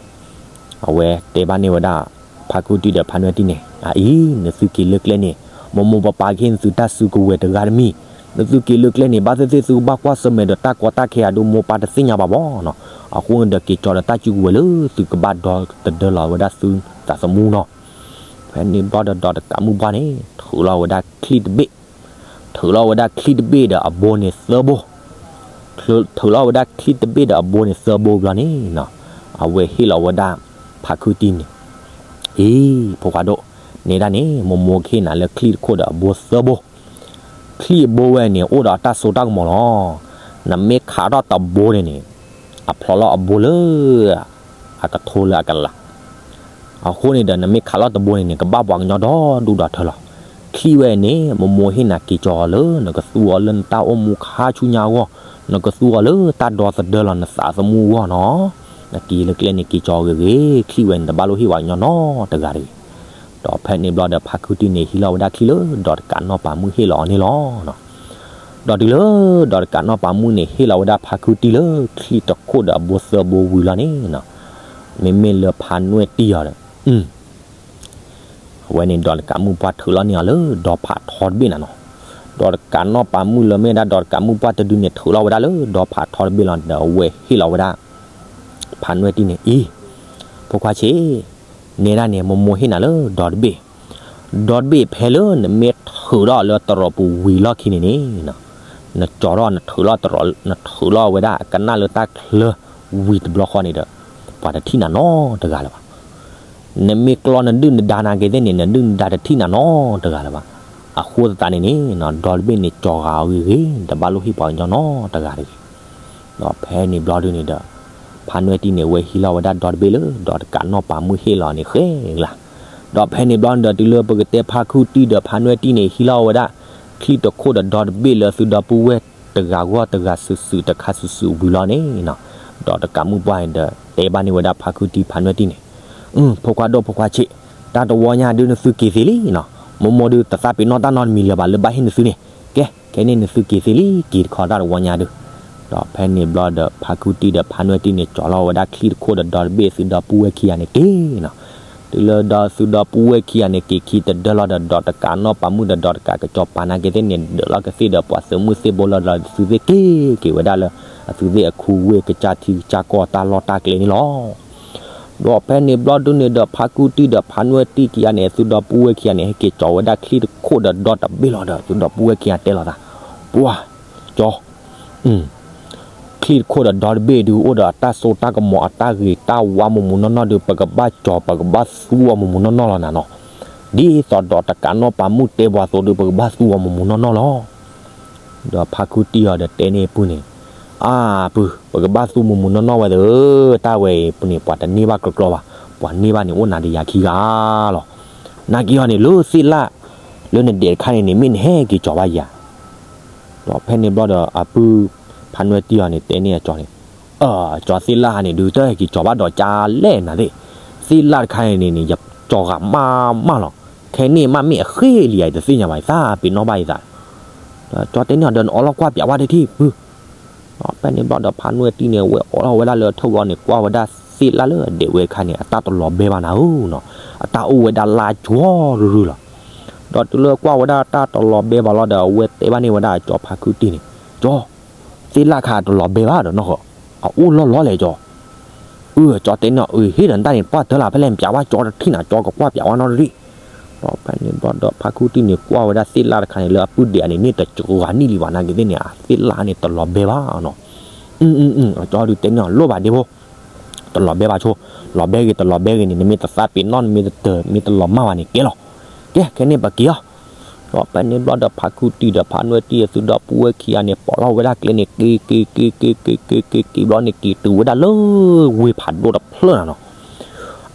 အဝဲတဲဘၣ်န့ၢ်ဝဲဒၣ် ဖါခုတံၢ်ဒီးဖါနွဲၣ်တံၢ်န့ၣ် အအံၤ နသုက့ၤလၢကျဲန့ၣ် မိၢ်မိၢ်ပၢ်ပၢ်ကဟ့ၣ်နသုတၢ်စုကဝဲၤတဂၤတမံၤ, နသုက့ၤလၢကျဲန့ၣ် ဘၣ်သ့ၣ်သ့ၣ်သုကဘၣ်ကွၢ်ဆၢၣ်မဲာ်ဒီးတၢ်ကီတၢ်ခဲအဒိ မိၢ်ပၢ်တသ့ၣ်ညါဘၣ်ဘၣ်နီၤ, အဃိန့ၣ်ဒီးက့ၤကၠီၤဒီးတၢ်စုကဝဲၤလၢသုကဘၣ်ဒီသဒၢလီၤဝဲဒၣ်သုသးသမူနီၤ, ဖဲန့ၣ်ဘျီဒီးဒီးတကးမုၣ်ပှၢ်န့ၣ် ထုးလီၤဝဲဒၣ်ချံတဘ့ၣ် ထုးလီၤဝဲဒၣ်ချံတဘ့ၣ်ဒီးအဘိန့ၣ်သၢဘိ, ထုးလီၤဝဲဒၣ်ချံတဘ့ၣ်ဒီးအဘိန့ၣ်သၢဘိဘျီန့ၣ်နီၤ, အဝဲဟ့ၣ်လီၤဝဲဒၣ် ဖါခုတံၢ်န့ၣ်, အံၤ ဖိခွါဒိၣ်, နဲဒၣ်န့ၣ် မိၢ်မိၢ်ကဟ့ၣ်နၤလၢချံတခိၣ်ဒီးအဘိသၢဘိ, ချံအဘိဝဲန့ၣ် အိၣ်ဒီးတၢ်စိတၢ်ကမီၤလီၤ, နမ့ၢ်ခးထီၣ်တဘိန့ၣ်န့ၣ်, အဖျီလီၤအဘိလၢ အကထိလၢအကလး အဃိန့ၣ်ဒီး နမ့ၢ်ခးလီၤတဘိန့ၣ်န့ၣ် ကဘၣ်ပှၤကညီဒီဒူၣ်ဒီထၢလီၤ. ချံဝဲန့ၣ် မိၢ်မိၢ်ဟ့ၣ်နၤက့ၤကၠီၤအီၤလၢ နကသူအီၤလၢနတၢ်အိၣ်မူခါဆူညါအဂီၢ်, နကသူအီၤလၢတၢ်ဒီသဒၢလီၤနသးသမူအဂီၢ်နီၤ. နက့ၤလၢကျဲန့ၣ်က့ၤကၠီၤဂ့ၤဂ့ၤ, ချံဝဲန့ၣ် တဘၣ်လိၣ်ဟ့ၣ်ပှၤကညီနီတဂၤတဂ့ၤ. ဒီးဖဲန့ၣ်ဘျီဒီး ဖါခုတံၢ်န့ၣ် ဟံးလီၤဝဲဒၣ်ချံလၢ ဒီးတကးနီၢ်ပၤမုၣ်ဟ့ၣ်လီၤအီၤန့ၣ်လီၤ. ဒီးတုၤလၢ ဒီးတကးနီၢ်ပၤမုၣ်န့ၣ် ဟ့ၣ်လီၤဝဲဒၣ်ဖါခုတံၢ်လၢ ချံတခိၣ်ဒီးအဘိသၢဘိဝံၤလီၤန့ၣ်နီၤ, မ့မ့ၢ်လၢဖါနွဲၣ်တံၢ်အီၤဒီး အဝဲန့ၣ် ဒီးတကးမုၣ်ပှၢ်ထုးလီၤန့ၢ်အီၤလၢ ဒီဖးထီတဘ့ၣ်နၤနီၤ. ဒီးတကးနီၢ်ပၤမုၣ်လၢမ့ၢ်ဝဲဒၣ် ဒီးတကးမုၣ်ပှၢ်တဒုန့ၣ် ထုးလီၤဝဲဒၣ်လၢ ဒီဖးထီတဘ့ၣ်လီၤဒီး အဝဲဟ့ၣ်လီၤဝဲဒၣ် ဖါနွဲၣ်တံၢ်န့ၣ် အံၤ, ဖိခွါဆံး, နဲဒၣ်န့ၣ် မိၢ်မိၢ်ဟ့ၣ်နၤလၢ ဒီတဘ့ၣ်, ဒီတဘ့ၣ်ဖဲလၢနမ့ၢ်ထုးထီၣ်လၢတရီးပူၤဝံၤလီၢ်ခံန့ၣ်န့ၣ်နီၤ, နကၠီၤထီၣ်နထုးလီၤတရီး နထုးလီၤဝဲဒၣ်အကနၣ်လၢတၢ်ချၢဝံၤတဘျီဃီန့ၣ်ဒီး ပှၤတထံၣ်နၤနီတဂၤလၢၤဘၣ်. နမ့ၢ်ကျီနဒုၣ်နဒါနာ်က့သ့ၣ်န့ၣ် နဒုၣ်နဒါတထံၣ်နၤနီတဂၤလၢၤဘၣ်. အဃိသတးန့ၣ်န့ၣ် ဒီတဘ့ၣ်န့ၣ် ကၠီၤဂာ်အီၤဂ့ၤဂ့ၤ တဘၣ်လိၣ်ဟ့ၣ်ပှၤကညီနီတဂၤတဂ့ၤ. ဒီးဖဲန့ၣ်ဘျီဒုန့ၣ်ဒီး ဖါနွဲၣ်တံၢ်န့ၣ် အဝဲဟံးလီၤဝဲဒၣ်ဒီတဘ့ၣ်လၢ ဒီးတကးနီၣ်ပာ်မုၣ်ဟ့ၣ်လီၤန့ၣ်ဃဲကျါ. ဒီးဖဲန့ၣ်ဘျီန့ၣ်ဒီး တုၤလၢပကတဲဖါခုတံၢ်ဒီးဖါနွဲၣ်တံၢ်န့ၣ် ဟံးလီၤဝဲဒၣ် ချံတခိၣ်ဒီးဒီတဘ့ၣ်လၢသုဒီပုၢ်ဝဲၢ်တဂၤဂီၢ်တဂၤစုာ်စုာ်တခါစုာ်စုာ်ဝံၤလီၤန့ၣ်နီၤ, ဒီးတကးမုၣ်ပှၢ်န့ၣ်ဒီး တဲဘၣ်န့ၢ်ဝဲဒၣ်ဖါခုတံၢ်ဖါနွဲၣ်တံၢ်န့ၣ်, အု ဖိခွါဒိၣ်ဖိခွါဆံး, တၢ်တဝီညါဒုနသုက့ၤသ့လံနီၤ, မိၢ်မိၢ်ဒုတသးပ့ၤနီၣ်တၢ်နီတမံၤလၢၤဘၣ်လၢဘၣ်ဟ့ၣ်နသုန့ၣ်, ကဲ ခဲန့ၣ်နသုက့ၤသ့လံ က့ၤတခီတၢ်တဝီညါဒု ဒီးဖဲန့ၣ်ဘျီဒီး ဖါခုတံၢ်ဒီးဖါနွဲၣ်တံၢ်န့ၣ် ကၠီၤလီၤဝဲဒၣ်ချံတခိၣ်ဒီးဒီတဘ့ၣ်သုဒီပုၢ်ဝဲၢ်ခံဂၤန့ၣ်က့ၤနီၤ, တုၤလၢဒီသုဒီပုၢ်ဝဲၢ်ခံဂၤန့ၣ် က့ၤခံတဒၢလီၤဒီး ဒီးတကးနီၣ်ပာ်မုၣ်ဒီး ဒီးတကးကစီၤပၤနာ်က့သ့ၣ်န့ၣ် ဒၢးလီၤကသ့ၣ်ဒီး ပှၤသုးမုၢ်သ့ၣ်ဘိလီၤဒီး သုသ့ၣ်က့ၤက့ၤဝဲဒၣ်လၢ အသုသ့ၣ်အခူဝ့ၢ်ကစၢ်ထံကစၢ်ကီၢ်တၢ်လီၢ်တၢ်ကျဲန့ၣ်လီၤ. ဒီးဖဲန့ၣ်ဘျီဒုန့ၣ်ဒီး ဖါခုတံၢ်ဒီးဖါနွဲၣ်တံၢ်ခံဂၤန့ၣ် သုဒီပုၢ်ဝဲၢ်ခံဂၤန့ၣ် ဟဲက့ၤကၠီၤဝဲဒၣ်ချံတခိၣ်ဒီးဒီတဘ့ၣ်လီၤဒီး သုဒီပုၢ်ဝဲၢ်ခံဂၤတဲလီၤသး, ပှၤ ကၠီ ချံတခိၣ်ဒီးဒီတဘ့ၣ်ဒု အိၣ်ဒီးအတၢ်စိတၢ်ကမီၤအတၢ်ဂ့ၤတၢ်ဝါမူးမူးနီၢ်နီၢ်ဒု ပကဘၣ်ကၠီၤ ပကဘၣ်သူအီၤမူးမူးနီၢ်နီၢ်လီၤနၤနီၤ, ဒ်သိးဒီးတကးနီၣ်ပာ်မုၣ်တဲပှၤအသိးဒု ပကဘၣ်သူအီၤမူးမူးနီၢ်နီၢ်လီၤ. ဒီးဖါခုတံၢ်အီၤဒီးတဲန့ၢ်ပုၢ်န့ၣ်, အၢ ပုၢ် ပကဘၣ်သူမူးမူးနီၢ်နီၢ်ဝဲသ့ၣ်ဧၢ, တၢ်ဝဲအံၤပူၤန့ၣ် ပှၤတန့ၢ်ဘၣ်ကြီကြီဘၣ်, ပှၤန့ၢ်ဘၣ်န့ၣ်အိၣ်နၤဒီးယၤခံဂၤလီၤ. နာ်က့အီၤန့ၣ် လၢသ့ၣ်လၣ် လၢနဒဲးတခါန့ၣ်န့ၣ် မ့ၢ်နဟဲက့ၤကၠီၤဘၣ်ယၤ ဒီးဖဲန့ၣ်ဘျီဒီးအပုၢ် ဖါနွဲၣ်တံၢ်အီၤန့ၣ် တဲန့ၢ်အကၠီၤန့ၣ်, အၢ ကၠီၤသ့ၣ်လၣ်န့ၣ်ဒု တဟဲက့ၤကၠီၤဘၣ်ဒီးကၠါလဲၣ်နၤသ့ၣ်, သ့ၣ်လၣ်တခါန့ၣ်န့ၣ် ယကၠီၤဂာ်မးမးလီၤ, ခဲန့ၣ်မးမ့ၢ်အဃ့လံယၤ ယတသ့ၣ်ညါဘၣ် ယသးပ့ၤနီၣ်ဘၣ်ယသး, ဒီးကၠီၤတဲန့ၢ်အီၤဒီး နအီလီၤကွၢ်ပၠးဝဲတထံၣ်ပုၢ် ဒီးဖဲန့ၣ်ဘျီဒီးဖါနွဲၣ်တံၢ်န့ၣ် ဝဲအီလီၤဝဲဒၣ်လၢအထၢၣ်ဘျီန့ၣ် ကွၢ်ဝဲဒၣ်သ့ၣ်လၣ်လၢအဒဲးဝဲတခါန့ၣ် အတၢ်တလီၤဘဲဘၣ်နၤဧၢနီၤ, အတၢ်အိၣ်ဝဲဒၣ်လါကၠီရုၢ်ရုၢ်လီၤ. ဒီးတုၤလၢကွၢ်ဝဲဒၣ်တၢ်တလီၤဘဲဘၣ်လီၤဒီး အဝဲတဲဘၣ်န့ၢ်ဝဲဒၣ်ကၠီၤဖါခုတံၢ်န့ၣ်, ကၠီၤ သ့ၣ်လၣ်ခါတလီၤဘဲဘၣ်ဒီးနီၢ်ဃီ, အအိၣ်လီၢ်လီၢ်လဲၣ်ကၠီၤ, အၢ ကၠီၤတဲန့ၢ်အီၤ အၢ ဟ့ၣ်ဒီးနတၢ်န့ၣ် ပှၢ်တၢ်လၢဖဲလဲၣ် ပၠးဝဲကၠီၤတထံၣ်နၤ ကၠီၤကကွၢ်ပၠးဝဲနီတရံၣ်, ဒီးဖဲန့ၣ်ဘျီဒီးဖါခုတံၢ်န့ၣ် ကွၢ်ဝဲဒၣ်သ့ၣ်လၣ်တခါန့ၣ် လၢအပုၢ်ဒဲးအန့ၣ် န့ၢ်တစှၤနံၣ်လံဘၣ်နာ်က့သ့ၣ်န့ၣ် အသ့ၣ်လၣ်န့ၣ်တလီၤဘဲဘၣ်နီၤ, အၢ အၢ အၢ ကၠီၤဒုတဲန့ၢ်အီၤ လိၣ်ဘၣ်ဒ့ဖိ တလီၤဘဲဘၣ်ဆိ, လီၤဘဲဂ့ၤတလီၤဘဲဂ့ၤန့ၣ် နမ့ၢ်တသးပ့ၤနီၣ် နမ့ၢ်တတၢၤ မ့ၢ်တလီၤမၢ်ဘၣ်န့ၣ် ကဲလီၤ, ကဲ ခဲန့ၣ်ပက့ၤအီၤ, ဒီးဖဲန့ၣ်ဘျီဒီးဖါခုတံၢ်ဒီးဖါနွဲၣ်တံၢ်အသုဒီပုၢ်ဝဲၢ်ခံဂၤန့ၣ် ပိာ်လီၤဝဲဒၣ်ကျဲန့ၣ် က့ၤ က့ၤ က့ၤ က့ၤ က့ၤ က့ၤ က့ၤ က့ၤဘျီန့ၣ် က့ၤတုၤဝဲဒၣ်လၢဝ့ၢ်ဖးဒိၣ်တဖျၢၣ်နၤနီၤ,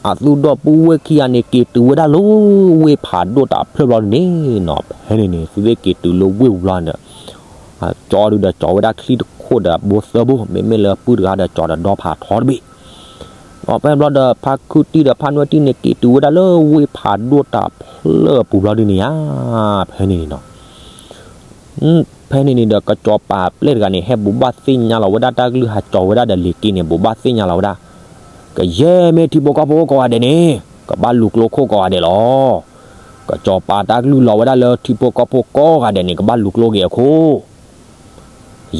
အသုဒီပုၢ်ဝဲၢ်ခံဂၤန့ၣ် က့ၤတုၤဝဲဒၣ်လၢဝ့ၢ်ဖးဒိၣ်တဖျၢၣ်ဘျီန့ၣ်နီၤ, ဖဲန့ၣ်န့ၣ် သုသ့ၣ်က့ၤတုၤလၢဝ့ၢ်ပူၤဘျီန့ၣ် ကၠီၤဒုဒီးကၠီၤဝဲဒၣ်ချံတခိၣ်ဒီးဘိသၢဘိ, မ့မ့ၢ်လၢပုၢ်တဂၤဒီးကၠီၤဒီးဒီဖးထီတဘ့ၣ်, ဒီးဖဲန့ၣ်ဘျီဒီးဖါခုတံၢ်ဒီးဖါနွဲၣ်တံၢ်န့ၣ် က့ၤတုၤဝဲဒၣ်လၢဝ့ၢ်ဖးဒိၣ်တဖျၢၣ်အပူၤဘျီဒုန့ၣ်ဧါ, ဖဲန့ၣ်န့ၣ်နီၤ ဖဲန့ၣ်န့ၣ်ဒီး ကစီၤပၤအပျဲၢ်တဂၤန့ၣ် ဟဲဘိးဘၣ်သ့ၣ်ညါလီၤဝဲဒၣ်တၢ်ကလုၢ် ဟးကၠီၤဝဲဒၣ်ဒီးလ့ၤက့န့ၣ် ဘိးဘၣ်သ့ၣ်ညါလီၤဝဲဒၣ်, ကယဲၢ်မ့ၢ်ထံဖိကီၢ်ဖိကိးဂၤဒဲးန့ၣ် ကဘၣ်လူၤကျိခိၣ်ကိးဂၤဒဲးလီၤ. ကစီၤပၤတၢ်ကလုၢ်လီၤဝဲဒၣ်လၢထံဖိကီၢ်ဖိကိးဂၤဒဲးန့ၣ် ကဘၣ်လူၤကျိက့ၤအခိၣ်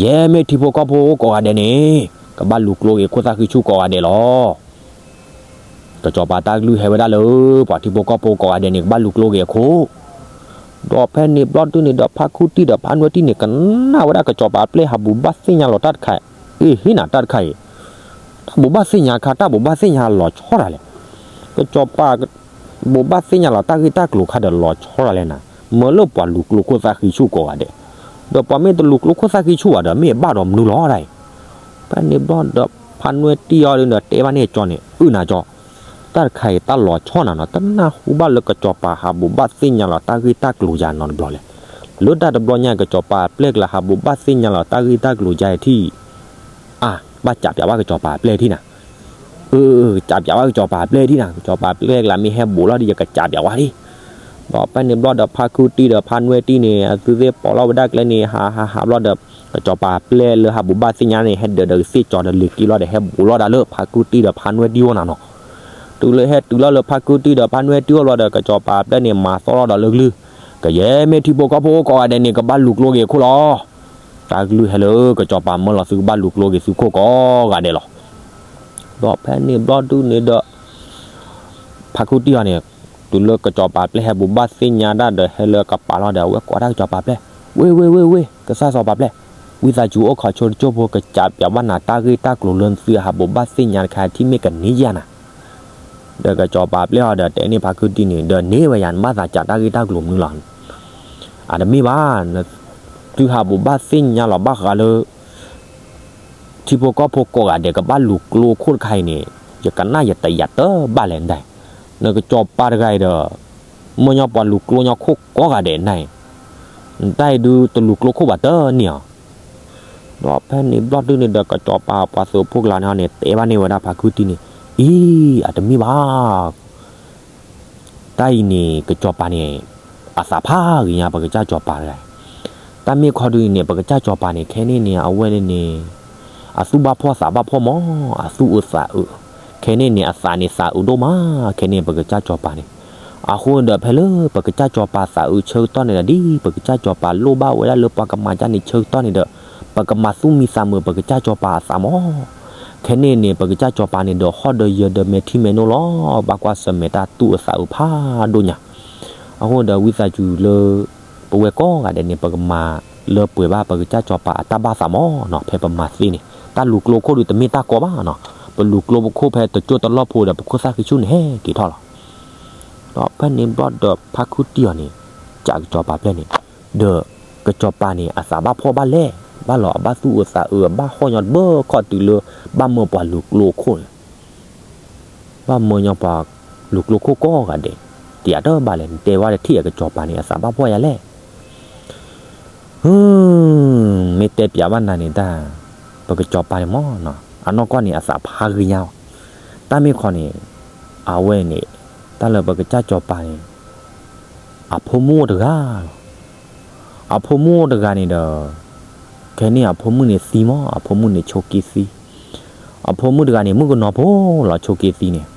ယဲၢ်မ့ၢ်ထံဖိကီၢ်ဖိကိးဂၤဒဲးန့ၣ် ကဘၣ်လူၤကျိက့ၤခိၣ်သၣ်ဃံဆူၣ်ကိးဂၤဒဲးလီၤ. ကစီၤပၤတၢ်ကလုၢ်ဟဲဝဲဒၣ်လၢ ပှၤထံဖိကီၢ်ဖိကိးဂၤဒဲးန့ၣ် ကဘၣ်လူၤကျိက့ၤအခိၣ်, ဒီးဖဲန့ၣ်ဘျီဒုန့ၣ်ဒီး ဖါခူတံၢ်ဒီးဖါနွဲၢ်တံၢ်န့ၣ် ကနၣ်ဝဲဒၣ်ကစီၤပၤအပျဲၢ်ဟးဘိးဘၣ်သ့ၣ်ညါလီၤတၢ်တခါ, အ့ ဟ့ၣ်နၤတၢ်တခါအံၤ, တၢ်ဘိးဘၣ်သ့ၣ်ညါခါ တၢ်ဘိးဘၣ်သ့ၣ်ညါလီၤဆီတၢ်လဲၣ်, ကစီၤပၤ ဘိးဘၣ်သ့ၣ်ညါလီၤတၢ်ဂ့ၢ်တၢ်ကျိၤခါဒီးလီၤဆီတၢ်လဲၣ်နၤ, မၢလၢပှၤလူၤကျိခိၣ်သၣ်ဃံဆူၣ်ကိးဂၤဒဲး, ဒီးပှၤမ့ၢ်တလူၤကျိခိၣ်သၣ်ဃံဆူၣ်ဘၣ်ဒီး မ့ၢ်အဘၣ်ဒီးမနုၤလီၤဒၣ်အံၤ, ဖဲန့ၣ်ဘျီဒီး ဖါနွဲၢ်တံၢ်အီၤဒီးတဲဘၣ်န့ၣ်ကၠီန့ၣ် အုၣ်နၤကၠီ, တၢ်တခါအံၤတၢ်လီၤဆီနၤနီၤ, တနၢ်ဟူဘၣ်လၢကစီၤပၤဟးဘိးဘၣ်သ့ၣ်ညါလီၤတၢ်ဂ့ၢ်တၢ်ကျိၤယၤနီတဘျီလဲၣ်, လၢတၢ်တဘျီညါ ကစီၤပၤအပျဲၢ်ကလၤဟးဘိးဘၣ်သ့ၣ်ညါလီၤတၢ်ဂ့ၢ်တၢ်ကျိၤယၤထံၣ် အါ, ဘၣ်ကးပၠးဘၣ်ကစီၤပၤအပျဲၢ်ထံၣ်နၤ, အၢ, ကးပၠးဘၣ်ကစီၤပၤအပျဲၢ်ထံၣ်နၤ, ကစီၤပၤအပျဲၢ်ကလၤမ့ၢ်ဟဲဘိးလီၤဒီး ယကးပၠးဘၣ်ဒံး, ဒီးဖဲန့ၣ်ဘျီဒီး ဖါခူတံၢ်ဒီးဖါနွဲၢ်တံၢ်န့ၣ် အသုသ့ၣ်ပိာ်လီၤဝဲဒၣ်ကျဲန့ၣ် ဟးဟးဟးဘျီဒီး ကစီၤပၤအပျဲၢ်လၢဟးဘိးဘၣ်သ့ၣ်ညါန့ၣ် ဟဲဒၢးဒီးသ့ၣ်ကၠီၤဒီးလ့ၤက့လီၤဒီး ဟဲဘိးလီၤဒၣ်လၢဖါခူတံၢ်ဒီးဖါနွဲၢ်တံၢ်အိၣ်နၤနီၤ, တုၤလၢဟဲတုၤလီၤလၢဖါခူတံၢ်ဒီးဖါနွဲၢ်တံၢ်အိၣ်ဘျီဒီး ကစီၤပၤအပျဲၢ်န့ၣ် မၤသီၣ်လီၤဒီးလၢကလုၢ်, ကယဲၢ်မ့ၢ်ထံဖိကီၢ်ဖိကိးဂၤဒဲးန့ၣ် ကဘၣ်လူၤကျိက့ၤအခိၣ်လီၤ, တၢ်ကလုၢ်ဟဲလၢကစီၤပၤမၢလီၤသုကဘၣ်လူၤကျိက့ၤသုခိၣ်ကိးဂၤဒဲးလီၤ, ဒီးဖဲန့ၣ်ဘျီဒုန့ၣ်ဒီး ဖါခူတံၢ်အီၤန့ၣ် တုၤလၢကစီၤပၤအပျဲၢ်ဟဲဘိးဘၣ်သ့ၣ်ညါဒၣ်ဒီး ဟဲလၢကပၤလီၤဒီး အဝဲကိးဒၣ်ကစီၤပၤအပျဲၢ်, ဝ့ၢ် ဝ့ၢ် ဝ့ၢ် ဝ့ၢ် ကစၢ်စီၤပၤအပျဲၢ်, ဝံသးစူၤအိၣ်ခိးဆိတကၠိၢ်ဖိ ကစးပၠးဘၣ်နၤတၢ်ဂ့ၢ်တၢ်ကျိၤလၢနသုဟးဘိးဘၣ်သ့ၣ်ညါတခါ ထံၣ်မ့ၢ်ကန့ၢ်ယၤနၤ. ဒီးကစီၤပၤပျဲၢ်အီၤဒီးတဲန့ၢ်ဖါခုတံၢ်န့ၣ် ဒီးန့ၢ်ဝဲယၤ နဘၣ်သးစးတၢ်ဂ့ၢ်တၢ်ကျိၤမနုၤလီၤ. အတမ့ၢ်ဘၣ်, သုဟးဘိးဘၣ်သ့ၣ်ညါလီၤဘၣ်ဃးလၢ ထံဖိကီၢ်ဖိကိးဂၤဒဲးကဘၣ်လူၤကျိခိၣ်တခါအံၤန့ၣ် ယကနၣ်ယတယာ်တဘၣ်လဲၣ်နတၢ်အံၤ, နကစီၤပၤတဂၤအံၤဒီး မၢညီပှၤလူၤကျိညီခိၣ်ကိးဂၤဒဲးနတၢ်အံၤ, နတၢ်အံၤဒုးတလူၤကျိခိၣ်ဘၣ်တန့ၢ်အီၤ. ဒီးဖဲန့ၣ်ဘျီဒုန့ၣ်ဒီး ကစီၤပၤပှၤသုးဖိကျါန့ၣ်န့ၣ် တဲဘၣ်န့ၢ်ဝဲဒၣ်ဖါခုတံၢ်န့ၣ်, အံၤ အတမ့ၢ်ဘၣ် တၢ်အံၤန့ၣ် ကစီၤပၤန့ၣ် အသးဖးဂ့ၤညါ ပကစၢ်စီၤပၤတဂၤ, တၢ်မ့ၢ်ခီဒုန့ၣ် ပကစၢ်စီၤပၤန့ၣ် ခဲန့ၣ်န့ၣ် အဝဲန့ၣ်န့ၣ် အသူၣ်ဘၣ်ဖှီၣ်သးဘၣ်ဖှီၣ်မး, အသူၣ်အုးသးအုး, ခဲန့ၣ်န့ၣ် အသးန့ၣ်သးအုးဒိၣ်မး, ခဲန့ၣ် ပကစၢ်စီၤပၤန့ၣ်. အဃိဒီး ဖဲလၢပကစၢ်စီၤပၤသးအုးဆၢကတီၢ်န့ၣ်ဒီး ဒ်ပကစၢ်စီၤပၤလိၣ်ဘၣ်ဝဲဒၣ်လၢပှၤကမၤကၢန့ၣ်ဆၢကတီၢ်န့ၣ်ဒီး ပကမၤသူၣ်မံသးမုာ်ပကစၢ်စီၤပၤအသးမး. ခဲန့ၣ်န့ၣ် ပကစၢ်စီၤပၤန့ၣ်ဒီး ဟီၣ်ဒီးယၢၤဒီးမဲာ်ထံမဲာ်နိလီၤ, ဘၣ်ကွၢ်ဆၢၣ်မဲာ်တၢ်သူၣ်အုးသးအုးဖးဒိၣ်ညါ. အဃိဒီး ဝံသးစူၤလၢ ပဝဲကိးဂၤဒဲးန့ၣ် ပကမၤလၢပှဲၤဘၣ်ပကစၢ်စီၤပၤအတၢ်ဘၣ်သးမးနီၤ, ဖဲပမၤသ့န့ၣ် တၢ်လူၤကျိခိၣ်ဒုးတမ့ၢ်တၢ်ကီဘၣ်နီၤ, ပလူၤကျိပခိၣ်ဖဲတကၠိတလီၢ်ဖိဒီး ပခိၣ်သၣ်ဃံဆူၣ်န့ၣ်ဟဲက့ၤထီၣ်လီၤ. ဒီးဖဲန့ၣ်ဘျီဒီး ဖါခုတံၢ်အီၤန့ၣ် ကးကစီၤပၤပျဲၢ်န့ၣ်, ဒီးကစီၤပၤန့ၣ် အသးဘၣ်ဖှီၣ်ဘၣ်လဲၢ်, ဘၣ်လီၤအဘၣ်သူၣ်အုးသးအုး အဘၣ်ဟီၣ်ညီတဘၢခီၣ်တုၤလၢ ဘၣ်မၢပှၤလူၤကျိခိၣ်န့ၣ် ဘၣ်မၢညီပှၤလူၤကျိခိၣ်ကိးဂၤဒဲး, တယာ်တဘၣ်လဲၣ်, နတဲဝဲတထံၣ်အကစီၤပၤန့ၣ် အသးဘၣ်ဖှီၣ်ယၤလဲၣ်. မ့ၢ်တဲပျးဘၣ်နၤန့ၣ်တၢ်, ပကစီၤပၤန့ၣ်မးနီၤ, အနီၢ်ကီၢ်န့ၣ် အသးဖးဂ့ၤညါလီၤ. တၢ်မ့ၢ်ခီန့ၣ် အဝဲန့ၣ် တၢ်လၢပကစၢ်စီၤပၤန့ၣ် အဖိမုၣ်အိၣ်တဂၤလီၤ. အဖိမုၣ်အိၣ်တဂၤန့ၣ်ဒီး ခဲန့ၣ်အဖိမုၣ်န့ၣ်သံမး, အဖိမုၣ်န့ၣ်ဆိးက့သံ. အဖိမုၣ်တဂၤန့ၣ် မုၣ်ကနီၤဖိလီၤ ဆိးက့သံန့ၣ်,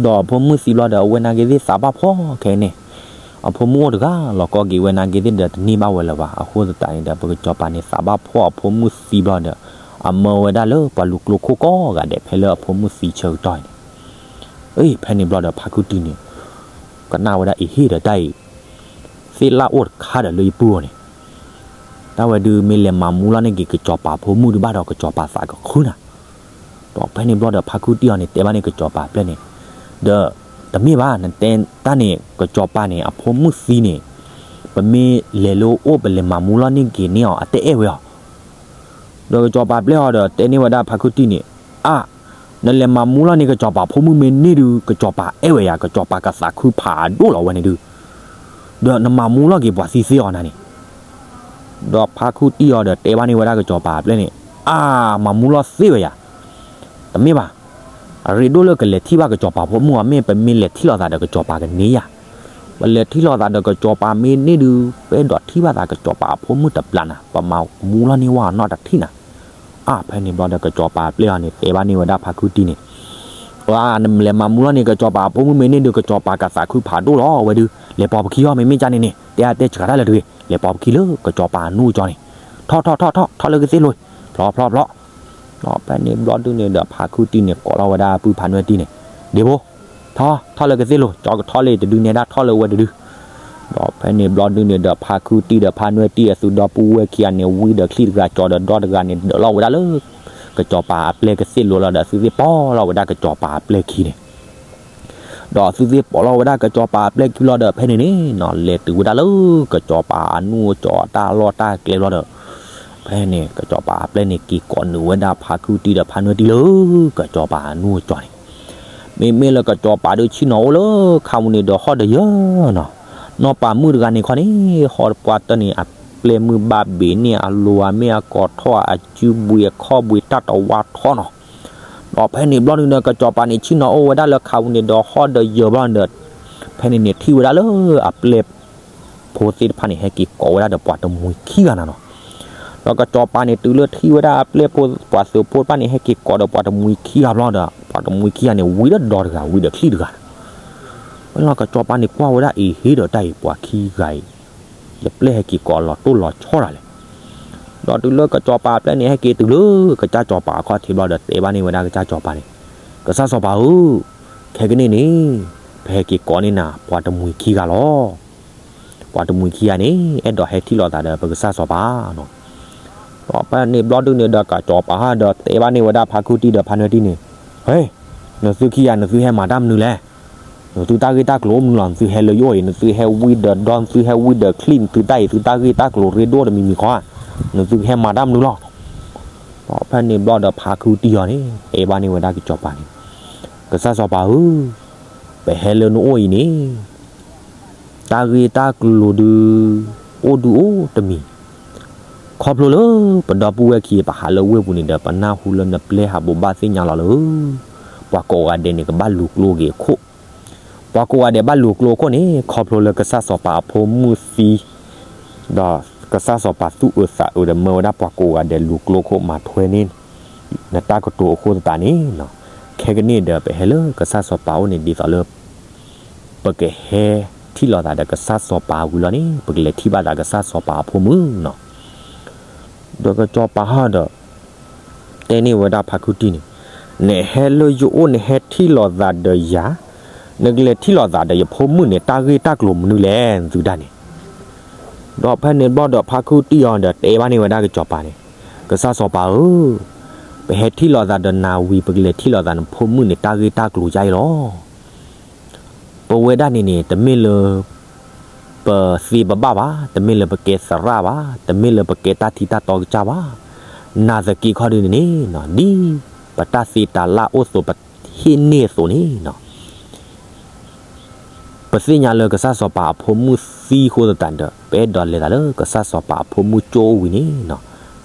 ဒီးအဖိမုၣ်သံဘျီဒီး အဝဲနာ်က့ၤသ့ၣ်သးဘၣ်ဖှီၣ်ခဲန့ၣ်, အဖိမုၣ်အိၣ်တဂၤလီၤ ကီက့ၤဝဲနာ်က့ၤသ့ၣ်ဒီးတန့ၢ်ဘၣ်ဝဲလၢၤဘၣ်. အဃိသတးန့ၣ်ဒီး ပကစီၤပၤန့ၣ်သးဘၣ်ဖှီၣ်အဖိမုၣ်သံဘျီဒီး အမၢဝဲဒၣ်လၢပှၤလူၤကျိခိၣ်ကိးဂၤဒဲး ဖဲလၢအဖိမုၣ်သံဆၢကတီၢ်န့ၣ်, အ့ ဖဲန့ၣ်ဘျီဒီးဖါခုတံၢ်န့ၣ် ကနၣ်ဝဲဒၣ်အံၤ ဟ့ၣ်ဒီးတၢ်အံၤ သ့ၣ်လၣ်အိၣ်တခါဒီးလၢယပုၢ်အီၤန့ၣ်, တၢ်ဝဲဒုးမ့ၢ်လဲၤမၤမူလီၤန့ၢ်က့ၤကစီၤပၤဖိမုၣ်ဒုးဘၣ်ဒီး ကစီၤပၤသးကခုနၤ. ဒီးဖဲန့ၣ်ဘျီဒီးဖါခုတံၢ်အီၤန့ၣ် တဲဘၣ်န့ၣ်ကစီၤပၤပျဲၢ်န့ၣ်, ဒီးတမ့ၢ်ဘၣ် နတဲတၢ်န့ၣ် ကစီၤပၤန့ၣ် အဖိမုၣ်သံန့ၣ်, ပမ့ၢ်လဲၤလၢအအိၣ် ပလဲၤမၤမူလီၤန့ၢ်က့ၤန့ၢ်အီၤ အတအဲၣ်ဝဲအီၤ ဒီးကစီၤပၤပျဲၢ်အီၤဒီးတဲန့ၢ်ဝဲဒၣ်ဖါခုတံၢ်န့ၣ်, အါ, နလဲၤမၤမူလီၤန့ၢ်ကစီၤပၤဖိမုၣ်မ့ၢ်န့ၢ်ဒုး ကစီၤပၤအဲၣ်ဝဲယၤ, ကစီၤပၤကသးခုဖးဒိၣ်လီၤဝဲန့ၣ်ဒုး, ဒီးနမၤမူလီၤက့ၤပှၤသံသ့အီၤနၤန့ၣ်. ဒီးဖါခုတံၢ်အီၤဒီးတဲဘၣ်န့ၢ်ဝဲဒၣ်ကစီၤပၤပျဲၢ်န့ၣ်, အါ, မၤမူလီၤသ့ဝဲယၤ, တမ့ၢ်ဘၣ်, အရ့ဒိၣ်လၢကလဲၤထံၣ်ဘၣ်ကစီၤပၤဖိမုၣ်အီၤ, မ့ၢ်ပမ့ၢ်လဲၤထံၣ်လိာ်သးဒီးကစီၤပၤကန့ၢ်ယၤ, ပလဲၤထံၣ်လိာ်သးဒီးကစီၤပၤမ့ၢ်န့ၢ်ဒုး ပအဲၣ်ဒိးထံၣ်ဘၣ်သးကစီၤပၤအဖိမုၣ်တဘျီနၤ, ပမၤမူလီၤန့ၢ်ဝဲအနီၢ်တထံၣ်နၤ. အါ, ဖဲန့ၣ်ဘျီဒီးကစီၤပၤပျဲၢ်အီၤန့ၣ် တဲဘၣ်န့ၢ်ဝဲဒၣ်ဖါခုတံၢ်န့ၣ်, အါ, နလဲၤမၤမူလီၤန့ၢ်ကစီၤပၤအဖိမုၣ်မ့ၢ်န့ၢ်ဒုး ကစီၤပၤကသးခုဖးဒိၣ်လီၤဝဲဒုး, လဲၤပိာ်ပခံအီၤ မ့မ့ၢ်ကန့ၣ်န့ၣ်, တဲအါတဲစှၤတၢ်လၢတဂ့ၤ, လဲၤပိာ်ပခံလၢကစီၤပၤအနူအကၠီန့ၣ်, ထီၣ်ထီၣ်ထီၣ်ထီၣ် ထီၣ်လၢကသ့ၣ်လိၤ, ဖျီဖျီဖျီ. ဒီးဖဲန့ၣ်ဘျီဒုန့ၣ်ဒီးဖါခုတံၢ်န့ၣ် ကိးလီၤဝဲဒၣ်ပုၢ်ဖါနွဲၣ်တံၢ်န့ၣ်, ဒ့ဘိ, ထီၣ်, ထီၣ်လၢကသ့ၣ်လိၤ, ကၠီကထီၣ်လၢတဒုနဲဒၣ် ထီၣ်လၢဝဲတဒု. ဒီးဖဲန့ၣ်ဘျီဒုန့ၣ်ဒီးဖါခုတံၢ်ဒီးဖါနွဲၣ်တံၢ်အသုးဒီပုၢ်ဝဲၢ်ခံဂၤန့ၣ် ဝံဒီးချံၣ်တဂၤ ကၠီဒီးဒီတဂၤန့ၣ် ဒၢးလီၤဝဲဒၣ်လၢ ကစီၤပၤအပျဲၢ်ကသ့ၣ်လိၤလီၤဒီး အသုသ့ၣ်ပိာ်လီၤဝဲဒၣ်ကစီၤပၤအပျဲၢ်ခံန့ၣ် ဒီးအသုသ့ၣ်ပိာ်လီၤဝဲဒၣ်ကစီၤပၤအပျဲၢ်ခံလီၤဒီး ဖဲန့ၣ်န့ၣ်နီၤ လဲၤတုၤဝဲဒၣ်လၢကစီၤပၤအနူအကၠီအတၢ်လီၢ်တၢ်ကျဲဘျီဒီး ဖဲန့ၣ် ကစီၤပၤအပျဲၢ်န့ၣ် က့ၤကိးနုာ်ဝဲဒၣ်ဖါခုတံၢ်ဒီးဖါနွဲၣ်တံၢ်လၢ ကစီၤပၤအနူအကၠီန့ၣ် မ့မ့ၢ်လၢကစီၤပၤဒုးဆ့ၣ်နီၤအိၣ်လၢခါပူၤန့ၣ်ဒီးဟီၣ်ဒီးယၢၤနီၤ, နီၢ်ပၤမုၣ်တဂၤန့ၣ်ခီန့ၣ် ဟီၣ်ပှၢ်တၢၢ်န့ၣ် အပျဲၢ်မုၢ်ဘၣ်ဘ့ၣ်န့ၣ် အလိၤအမ့ၢ်အကိးထီၣ် အစုဘှံးအခီၣ်ဘှံးတၢ်တဝါထီနီၤ. ဒီးဖဲန့ၣ်ဘျီဒုန့ၣ် ကစီၤပၤန့ၣ်ဆ့ၣ်နီၤအိၣ်ဝဲဒၣ်လၢခါပူၤန့ၣ်ဒီးဟီၣ်ဒီးယၢၤဘျီန့ၣ်ဒီး ဖဲန့ၣ်န့ၣ်ထံၣ်ဝဲဒၣ်လၢအပျဲၢ်ဖိသ့ၣ်တဖၣ်န့ၣ် ဟဲက့ၤကိးဝဲဒၣ်ဒီးပှၤတမှံၤခံဂၤနၤနီၤ. ဒီးကစီၤပၤန့ၣ်တုၤလၢထံၣ်ဝဲဒၣ်အပျဲၢ်ဖိ ပှၤသုးဖိတဖၣ်န့ၣ် ဟဲက့ၤကိးဒီးပှၤတမှံၤခံဂၤဘျီဒီး ပှၤတမှံၤခံဂၤန့ၣ် ဝံၤဒီးဒီတဂၤ ဝံၤဒီးချံၣ်တဂၤ. ဝဲလီၤကစီၤပၤန့ၣ်ကွၢ်ဝဲဒၣ်အံၤ ဟ့ၣ်ဒီးတၢ်အံၤ ပှၤခံဂၤအံၤ ယပျဲၢ်ဟဲက့ၤကိးလီၤတိၢ်လီၤဆီဒၣ်လဲာ်. ဒီးတုၤလၢကစီၤပၤအပျဲၢ်န့ၣ် ဟဲက့ၤတုၤလၢကစၢ်စီၤပၤအခီၣ်ထံးဘျီဒီး တဲဘၣ်န့ၢ်ဝဲဒၣ်ကစၢ်စီၤပၤန့ၣ်, ကစၢ်စီၤပၤဧၢ, ခဲကနံၣ်န့ၣ် ပဟဲက့ၤကိးန့ၢ်နၤ ပှၤတမှံၤခံဂၤလီၤ. ပှၤတမှံၤခံဂၤန့ၣ် အဲၣ်ဒိးဟဲထံၣ်လိာ်သးဒီးပကစၢ်စီၤပၤနီၤ. ပ ဖဲန့ၣ်ဘျီဒုန့ၣ်ဒီး ကစီၤပၤဟီဒီးတဲဘၣ်န့ၢ်ဝဲဒၣ်ဖါခုတံၢ်ဒီးဖါနွဲၢ်တံၢ်န့ၣ်, ဟဲ, နသုခံဂၤ နသုဟဲမၤတၢ်မနုၤလဲၣ်. နသုတၢ်ဂ့ၢ်တၢ်ကျိၤအိၣ်မနုၤလီၤ. နသုဟဲလၢယအိၣ်အံၤ နသုဟဲဝံဒီးဒီ နသုဟဲဝံဒီးချံၣ် နသုတၢ်အံၤ သုတၢ်ဂ့ၢ်တၢ်ကျိၤရ့ဒိၣ်တမံၤမံၤဃီဧါ. နသုကဟဲမၤတၢ်မနုၤလီၤ. ဖဲန့ၣ်ဘျီဒီးဖါခုတံၢ်အီၤန့ၣ် တဲဘၣ်န့ၢ်ဝဲဒၣ်ကစီၤပၤန့ၣ်, ကစၢ်စီၤပၤဧၢ, ပဟဲလၢနအိၣ်အံၤန့ၣ် တၢ်ဂ့ၢ်တၢ်ကျိၤဒုး အိၣ်ဒုးအိၣ်တမံၤ, ခီဖျိလၢပဒီပုၢ်ဝဲၢ်ခံ ပဟးလၢဝ့ၢ်ပူၤန့ၣ်ဒီး ပနၢ်ဟူလၢနပျဲၢ်ဟးဘိးဘၣ်သ့ၣ်ညါလီၤလၢ ပှၤကိးဂၤဒဲးန့ၣ် ကဘၣ်လူၤကျိက့ၤအခိၣ်, ပှၤကိးဂၤဒဲးဘၣ်လူၤကျိအခိၣ်န့ၣ် ခီဖျိလၢကစၢ်စီၤပၤအဖိမုၣ်သံ ဒီးကစၢ်စီၤပၤသူၣ်အုးသးအုးဒီး မၢဝဲဒၣ်ပှၤကိးဂၤဒဲးလူၤကျိခိၣ် မၤထွဲန့ၢ် နတၢ်ကတိၤအဃိသတးန့ၣ်, ခဲကနံၣ်ဒီး ပဟဲလၢကစၢ်စီၤပၤအအိၣ်န့ၣ် ဒ်သိးလၢ ပကဟဲထံၣ်လိာ်သးဒီးကစၢ်စီၤပၤဝံၤလီၤန့ၣ် ပကလဲၤထံၣ်ဘၣ်သးကစၢ်စီၤပၤအဖိမုၣ်နီၤ. ဒီးကစီၤပၤဟီဒီး တဲန့ၢ်ဝဲဒၣ်ဖါခုတံၢ်န့ၣ်, နဟဲလၢယအိၣ် နဟဲထံၣ်လိာ်သးဒီးယၤ, နကလဲၤထံၣ်လိာ်သးဒီးယဖိမုၣ်န့ၣ် တၢ်ဂ့ၢ်တၢ်ကျိၤမနုၤလဲၣ် နသုတၢ်န့ၣ်. ဒီးဖဲန့ၣ်ဘျီဒီး ဖါခုတံၢ်အီၤဒီး တဲဘၣ်န့ၢ်ဝဲဒၣ်ကစီၤပၤန့ၣ်, ကစၢ်စီၤပၤဧၢ, ပဟဲထံၣ်လိာ်သးဒီးနၤဝံၤ ပကလဲၤထံၣ်လိာ်သးနဖိမုၣ်န့ၣ် တၢ်ဂ့ၢ်တၢ်ကျိၤဒ်အံၤလီၤ. ပဝဲဒၣ်န့ၣ်န့ၣ် တမ့ၢ်လၢ ပသ့ပဘၣ်ဘၣ်, တမ့ၢ်လၢပကဲသရၣ်ဘၣ်, တမ့ၢ်လၢပကဲတၢ်ထံတၢ်တီကစၢ်ဘၣ်, နာ်သက့ခီဒုန့ၣ်န့ၣ် ဒ်ပတၢ်သ့တၢ်လၢ်အိၣ်အသိး ပဟ့ၣ်န့ၢ်အသိးန့ၣ် ပသ့ၣ်ညါလၢကစၢ်စီၤပၤအဖိမုၣ်သံအဃိသတးဒီး ပအဲၣ်ဒိးလဲၤသးလၢကစၢ်စီၤပၤအဖိမုၣ်ကၠိအိၣ်ဝံၤန့ၣ်,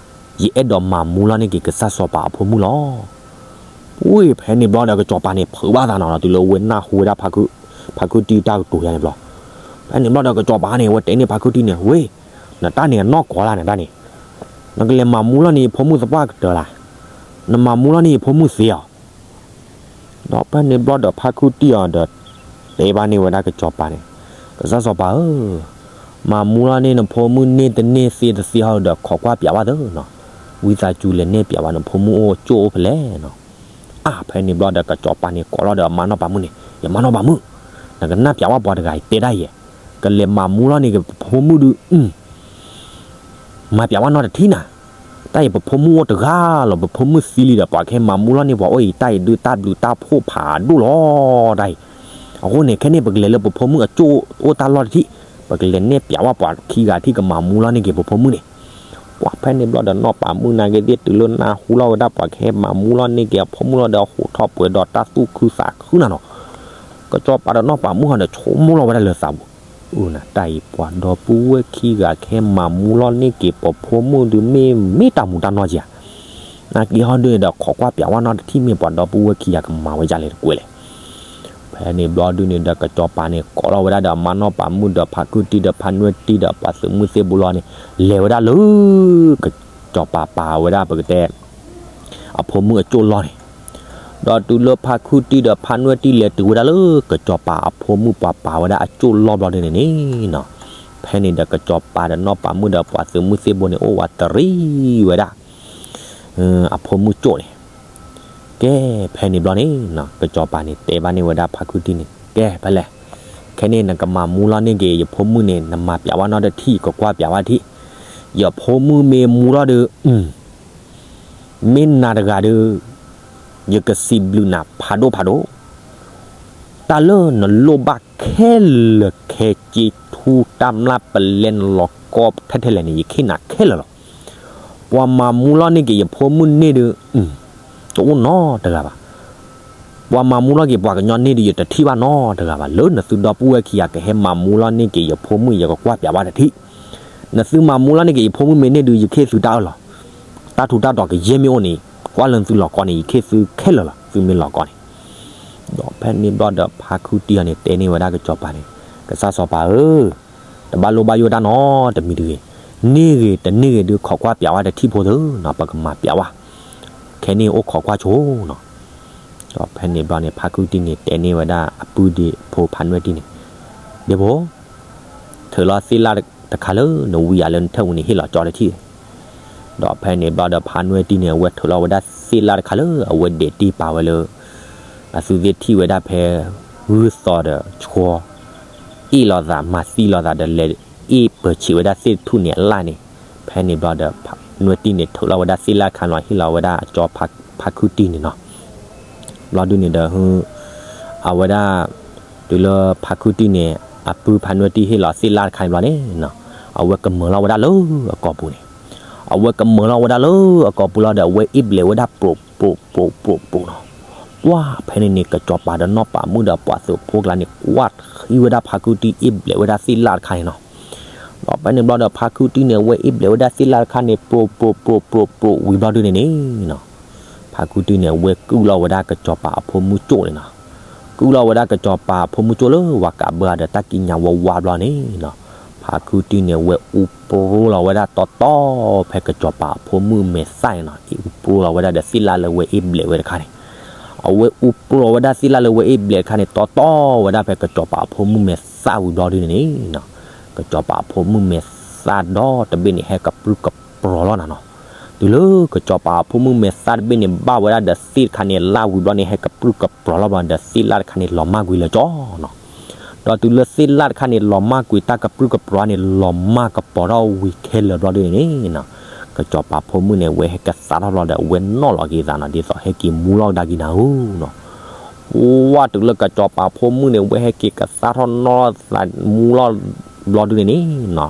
ယအဲၣ်ဒိးမၤမူလီၤန့ၢ်က့ၤကစၢ်စီၤပၤအဖိမုၣ်လီၤ. ဝ့ၢ်ဖဲန့ၣ်ဘျီဒီး ကစီၤပၤန့ၣ် ဖုးဘၣ်သးနီၤ တုၤလၢဝဲနၢ်ဟူဝဲဒၣ် ဖါခုတံၢ်တၢ်ကတိၤယါန့ၣ်ဘျီ, ဖဲန့ၣ်ဘျီဒီး ကစီၤပၤန့ၣ် ဝဲတဲန့ၢ်ဖါခုတံၢ်န့ၣ်, ဝ့ၢ်, နတၢ်န့ၣ်အနီၢ်ကီၢ်လၢနတၢ်န့ၣ်, နကလဲၤမၤမူလီၤန့ၢ်ယဖိမုၣ်သပှၢ်ကတၢၢ်လၢ်, နမၤမူလီၤန့ၢ်ယဖိမုၣ်သ့ဧါ. ဒီးဖဲန့ၣ်ဘျီဒီး ဖါခုတံၢ်အီၤဒီး တဲဘၣ်န့ၢ်ဝဲဒၣ်ကစီၤပၤန့ၣ်, ကစၢ်စီၤပၤဧၢ, မၤမူလီၤန့ၢ်နဖိမုၣ်န့ၢ်တန့ၢ်သ့တသ့ဟီဒီး ခိးကွၢ်ပၠးဝဲသ့နီၤ, ဝံသးစူၤလဲၤနဲၣ်ပၠးဝဲနဖိမုၣ်အိၣ်ကၠိအိၣ်ဖဲလဲၣ်နီၤ. အါ ဖဲန့ၣ်ဘျီဒီး ကစီၤပၤန့ၣ် ကိးလီၤဒီးအမါနီၢ်ပၤမုၣ်န့ၣ်, ယမါနီၢ်ပၤမုၣ်, နကနၢ်ပၠးဝဲပှၤတဂၤအံၤတဲဒၣ်ယဲ, ကလဲၤမၤမူလီၤန့ၢ်က့ၤပဖိမုၣ်ဒုး မၤပၠးဝဲနီတထံၣ်နၤ, တၢ်အံၤပဖိမုၣ်အိၣ်တဂၤလီၤ, ပဖိမုၣ်သံလံဒီး ပှၤကဟဲမၤမူလီၤန့ၢ်ပှၤအိၣ်အံၤ တၢ်အံၤဒုးတၢ်ဘျုးတၢ်ဖှိၣ်ဖးဒိၣ်လီၤ တၢ်အံၤ. အဃိန့ၣ် ခဲန့ၣ် ပကလဲၤလၢပဖိမုၣ်အကၠိအိၣ်တၢ်လီၢ်တထံၣ်, ပကလဲၤနဲၣ်ပၠးဝဲပှၤခံဂၤထံၣ် ကမၤမူလီၤန့ၢ်က့ၤပဖိမုၣ်န့ၣ်. ပှၤဖဲန့ၣ်ဘျီဒီး နီၢ်ပၤမုၣ်နာ်က့သ့ၣ် တုၤလၢနၢ်ဟူလီၤဝဲဒၣ် ပှၤကဟဲမၤမူလီၤန့ၢ်က့ၤအဖိမုၣ်လီၤဒီး အဟိးထီၣ်ပှဲၤဒီးတၢ်သူၣ်ခုသးခုနၤနီၤ. ကစီၤပၤဒီးနီၢ်ပၤမုၣ်ဟီဒီး ဆိကမိၣ်လီၤဝဲဒၣ်လၢသးပူၤ, အၢ နတၢ်အံၤ ပှၤဒီပုၢ်ဝဲၢ်ခံဂၤကဟဲမၤမူလီၤန့ၢ်က့ၤပဖိမုၣ်ဒုး မ့ၢ်မ့ၢ်တၢ်မူတၢ်နီၢ်က့ဧါ. နာ်က့ဟီဒုန့ၣ်ဒီး ခိးကွၢ်ပၠးဝဲနီတထံၣ် မ့ၢ်ပှၤဒီပုၢ်ဝဲၢ်ခံဂၤကမၤဝဲဒ်လဲၣ်တကွဲးလဲၣ်. ဖဲန့ၣ်ဘျီဒုန့ၣ်ဒီး ကစီၤပၤန့ၣ် ကိးလီၤဝဲဒၣ်ဒီးအမါနီၢ်ပၤမုၣ်ဒီး ဖါခုတံၢ်ဒီးဖါနွဲၣ်တံၢ်ဒီး ပှၤသုးမုၢ်သ့ၣ်ဘိလီၤန့ၣ်, လဲၤဝဲဒၣ်လၢ ကစီၤပၤပာ်ဝဲဒၣ်ပကတဲ အဖိမုၣ်အကၠိလီၢ်န့ၣ်, ဒီးတုၤလၢဖါခုတံၢ်ဒီးဖါနွဲၣ်တံၢ်လဲၤတုၤဝဲဒၣ်လၢ ကစီၤပၤအဖိမုၣ်ပှၤပာ်ဝဲဒၣ်အကၠိလီၢ်ဘျီဒုန့ၣ်န့ၣ်နီၤ, ဖဲန့ၣ်ဒီး ကစီၤပၤဒီးနီၢ်ပၤမုၣ်ဒီးပှၤသုးမုၢ်သ့ၣ်ဘိန့ၣ် အိၣ်ဝးတရံးဝဲဒၣ် အဖိမုၣ်ကၠိန့ၣ်. ကဲ ဖဲန့ၣ်ဘျီန့ၣ်နီၤ ကစီၤပၤန့ၣ် တဲဘၣ်န့ၢ်ဝဲဒၣ်ဖါခုတံၢ်န့ၣ်, ကဲ ဖဲလဲၣ်, ခဲန့ၣ် နကမၤမူလီၤန့ၢ်က့ၤ ယဖိမုၣ်န့ၣ် နမၤပၠးဝဲနီတထံၣ် ကကွၢ်ပၠးဝဲထံၣ်, ယဖိမုၣ်မ့ၢ်မူလီၤဒီး မ့ၢ်နၤတဂၤဒီး ယကစံးဘျုးနၤဖးဒိၣ်ဖးဒိၣ်, တၢ်လၢနလိၣ်ဘၣ်ခဲလၢာ်ခဲဆ့ ထူတၢ်မျၢ်ပလဲ နလီၤကီထဲထဲလဲၣ်န့ၣ် ယခ့နၤခဲလၢာ်လီၤ. ပှၤမၤမူလီၤန့ၢ်က့ၤယဖိမုၣ်န့ၢ်ဒုး တအိၣ်နီတဂၤဘၣ်. ပှၤမၤမူလီၤက့ၤပှၤကညီန့ၢ်ဒုး ယတထံၣ်ဘၣ်နီတဂၤဘၣ်. လၢနသုဒီပုၢ်ဝဲၢ်ခံဂၤကဟဲမၤမူလီၤန့ၢ်က့ၤယဖိမုၣ် ယကကွၢ်ပၠးဝဲတထံၣ်. နသုမၤမူလီၤန့ၢ်က့ၤယဖိမုၣ်မ့ၢ်န့ၢ်ဒုး ယခ့သုတၢ်အၢၣ်လီၤ. တၢ်ထူးတၢ်တီၤကယဲၢ်မ့ၢ်အိၣ်န့ၣ် ကွၢ်လၢနသုလီၤကီန့ၣ် ယခ့သုခဲလၢာ်လီၤ သုမ့ၢ်လီၤကီန့ၣ်. ဒီးဖဲန့ၣ်ဘျီဒီး ဖါခုတံၢ်အီၤန့ၣ် တဲန့ၢ်ဝဲဒၣ်ကစီၤပၤန့ၣ်, ကစၢ်စီၤပၤဧၢ, တဘၣ်လိၣ်ဘၣ်ယိၣ်တၢ်နီတမံၤတဂ့ၤ, န့ၢ်ဂ့ၤတန့ၢ်ဂ့ၤဒုး ခိးကွၢ်ပၠးဝဲတထံၣ်ဖိသ့နီၤ ပကမၤပၠးဝဲ, ခဲန့ၣ်အိၣ်ခိးကွၢ်ဆိနီၤ. ဒီးဖဲန့ၣ်ဘျီန့ၣ် ဖါခုတံၢ်န့ၣ် တဲန့ၢ်ဝဲဒၣ်အပုၢ်ဒ့ဖိဖါနွဲၣ်တံၢ်န့ၣ်, ဒ့ဖိ, ထုးလီၤသ့ၣ်လၣ်တခါလၢနဝံယၤလၢနထၢၣ်ပူၤန့ၣ် ဟ့ၣ်လီၤကၠီတထံၣ်. ဒီးဖဲန့ၣ်ဘျီဒီး ဖါနွဲၣ်တံၢ်န့ၣ် အဝဲထုးလီၤဝဲဒၣ်သ့ၣ်လၣ်တခါလၢအဝဲဒဲးတ့ၢ်ပာ်ဝဲလၢ အသုးသ့ၣ်ထံၣ်ဝဲဒၣ်ဖဲ ဂုၢ်သီဒီးဆှီ အ့ၣ်လိာ်သးမၤသံလိာ်သးဒီး လဲၤအ့ၣ်ပၢၤဆံးဝဲဒၣ်သ့ၣ်တထူၣ်န့ၣ်အလၣ်န့ၣ်, ဖဲန့ၣ်ဘျီဒီး ဖါနွဲၣ်တံၢ်န့ၣ် ထုးလီၤဝဲဒၣ်သ့ၣ်လၣ်တခါန့ၣ်လီၤ ဟ့ၣ်လီၤဝဲဒၣ်ကၠီဖါခုတံၢ်န့ၣ်နီၤ. ဘျီဒုန့ၣ်ဒီး အဝဲဒၣ် တုၤလၢဖါခုတံၢ်န့ၣ် အပုၢ်ဖါနွဲၣ်တံၢ်ဟ့ၣ်လီၤသ့ၣ်လၣ်တခါန့ၣ်ဘျီန့ၣ်နီၤ, အဝဲကမၢလီၤဝဲဒၣ်လၢအကိာ်ပူၤန့ၣ်, အဝဲကမၢလီၤဝဲဒၣ်လၢအကိာ်ပူၤလီၤဒီး အဝဲအ့ၣ်ဘျဲးဝဲဒၣ် ပြိးပြိးပြိးပြိးပြိးနီၤ. ပှၢ်ဖဲန့ၣ်န့ၣ် ကစီၤပၤဒီးနီၢ်ပၤမုၣ်ဒီးပှၤသုးဖိကျါန့ၣ် ကွၢ်ထံဝဲဒၣ်ဖါခုတံၢ်အ့ၣ်ဘျဲးဝဲဒၣ်သ့ၣ်လၣ်တခါန့ၣ်နီၤ. ဒီးဖဲန့ၣ်ဘျီဒီး ဖါခုတံၢ်န့ၣ် အဝဲအ့ၣ်ဘျဲးဝဲဒၣ်သ့ၣ်လၣ်တခါန့ၣ် ပြိးပြိးပြိးပြိးဝံၤဘျီဒုန့ၣ်န့ၣ်နီၤ, ဖါခုတံၢ်န့ၣ် အဝဲကုၢ်လီၤဝဲဒၣ်ကစီၤပၤအဖိမုၣ်ကၠိၣ်န့ၣ်နီၤ. ကုၢ်လီၤဝဲဒၣ်ကစီၤပၤအဖိမုၣ်ကၠိၣ်လၢဝၤကးဘၢဒီးတၢ်ကံးညာ်ဝါဝါဘျီန့ၣ်နီၤ, ဖါခုတံၢ်န့ၣ် အဝဲအူပြိလီၤဝဲဒၣ်တီတီ ဖဲကစီၤပၤအဖိမုၣ်မဲာ်သၣ်န့ၣ်နီၤ, အူပြိလီၤဝဲဒၣ်ဒီးသ့ၣ်လၣ်လၢအဝဲအ့ၣ်ဘျဲးဝဲတခါန့ၣ်, အဝဲအူပြိလီၤဝဲဒၣ်သ့ၣ်လၣ်လၢအဝဲအ့ၣ်ဘျဲးတခါန့ၣ် တီတီဝဲဒၣ်ဖဲကစီၤပၤအဖိမုၣ်မဲာ်သၣ်ဝံၤဘျီဒုန့ၣ်န့ၣ်နီၤ, ကစီၤပၤအဖိမုၣ်မဲာ်သၣ်ဒီတဘ့ၣ်န့ၣ် ဟဲကပြုၢ်ကပြီၤလီၤနၤနီၤ. တုၤလၢကစီၤပၤအဖိမုၣ်မဲာ်သၣ်တဘ့ၣ်န့ၣ် ဘၣ်ဝဲဒၣ်ဒီးသ့ၣ်တခါန့ၣ် လၢ်ဝံၤဘျီန့ၣ် ဟဲကပြုၢ်ကပြီၤလီၤဘျီဒီး သ့ၣ်လၣ်တခါန့ၣ် လီၤမၢ်ကွံာ်လၢာ်ကၠီနီၤ. ဒီးတုၤလၢသ့ၣ်လၣ်တခါန့ၣ် လီၤမၢ်ကွံာ်တၢ်ကပြုၢ်ကပြီၤန့ၣ် လီၤမၢ်ကပီၤထီၣ်ဝံၤခဲလၢာ်ဘျီဒုန့ၣ်န့ၣ်နီၤ, ကစီၤပၤဖိမုၣ်န့ၣ် အဝဲဟဲကသါထီၣ်ဘျီဒီး အဝဲနီၣ်လီၤက့ၤသးနီၤ, ဒ်သိးဟဲက့ၤမူလီၤကဒါက့ၤနၤဧၢနီၤ. ပှၢ်တုၤလၢကစီၤပၤဖိမုၣ်န့ၣ် အဝဲဟဲက့ၤကသါထီၣ်နီၣ်သးမူလီၤဘျီဒုန့ၣ်န့ၣ်နီၤ,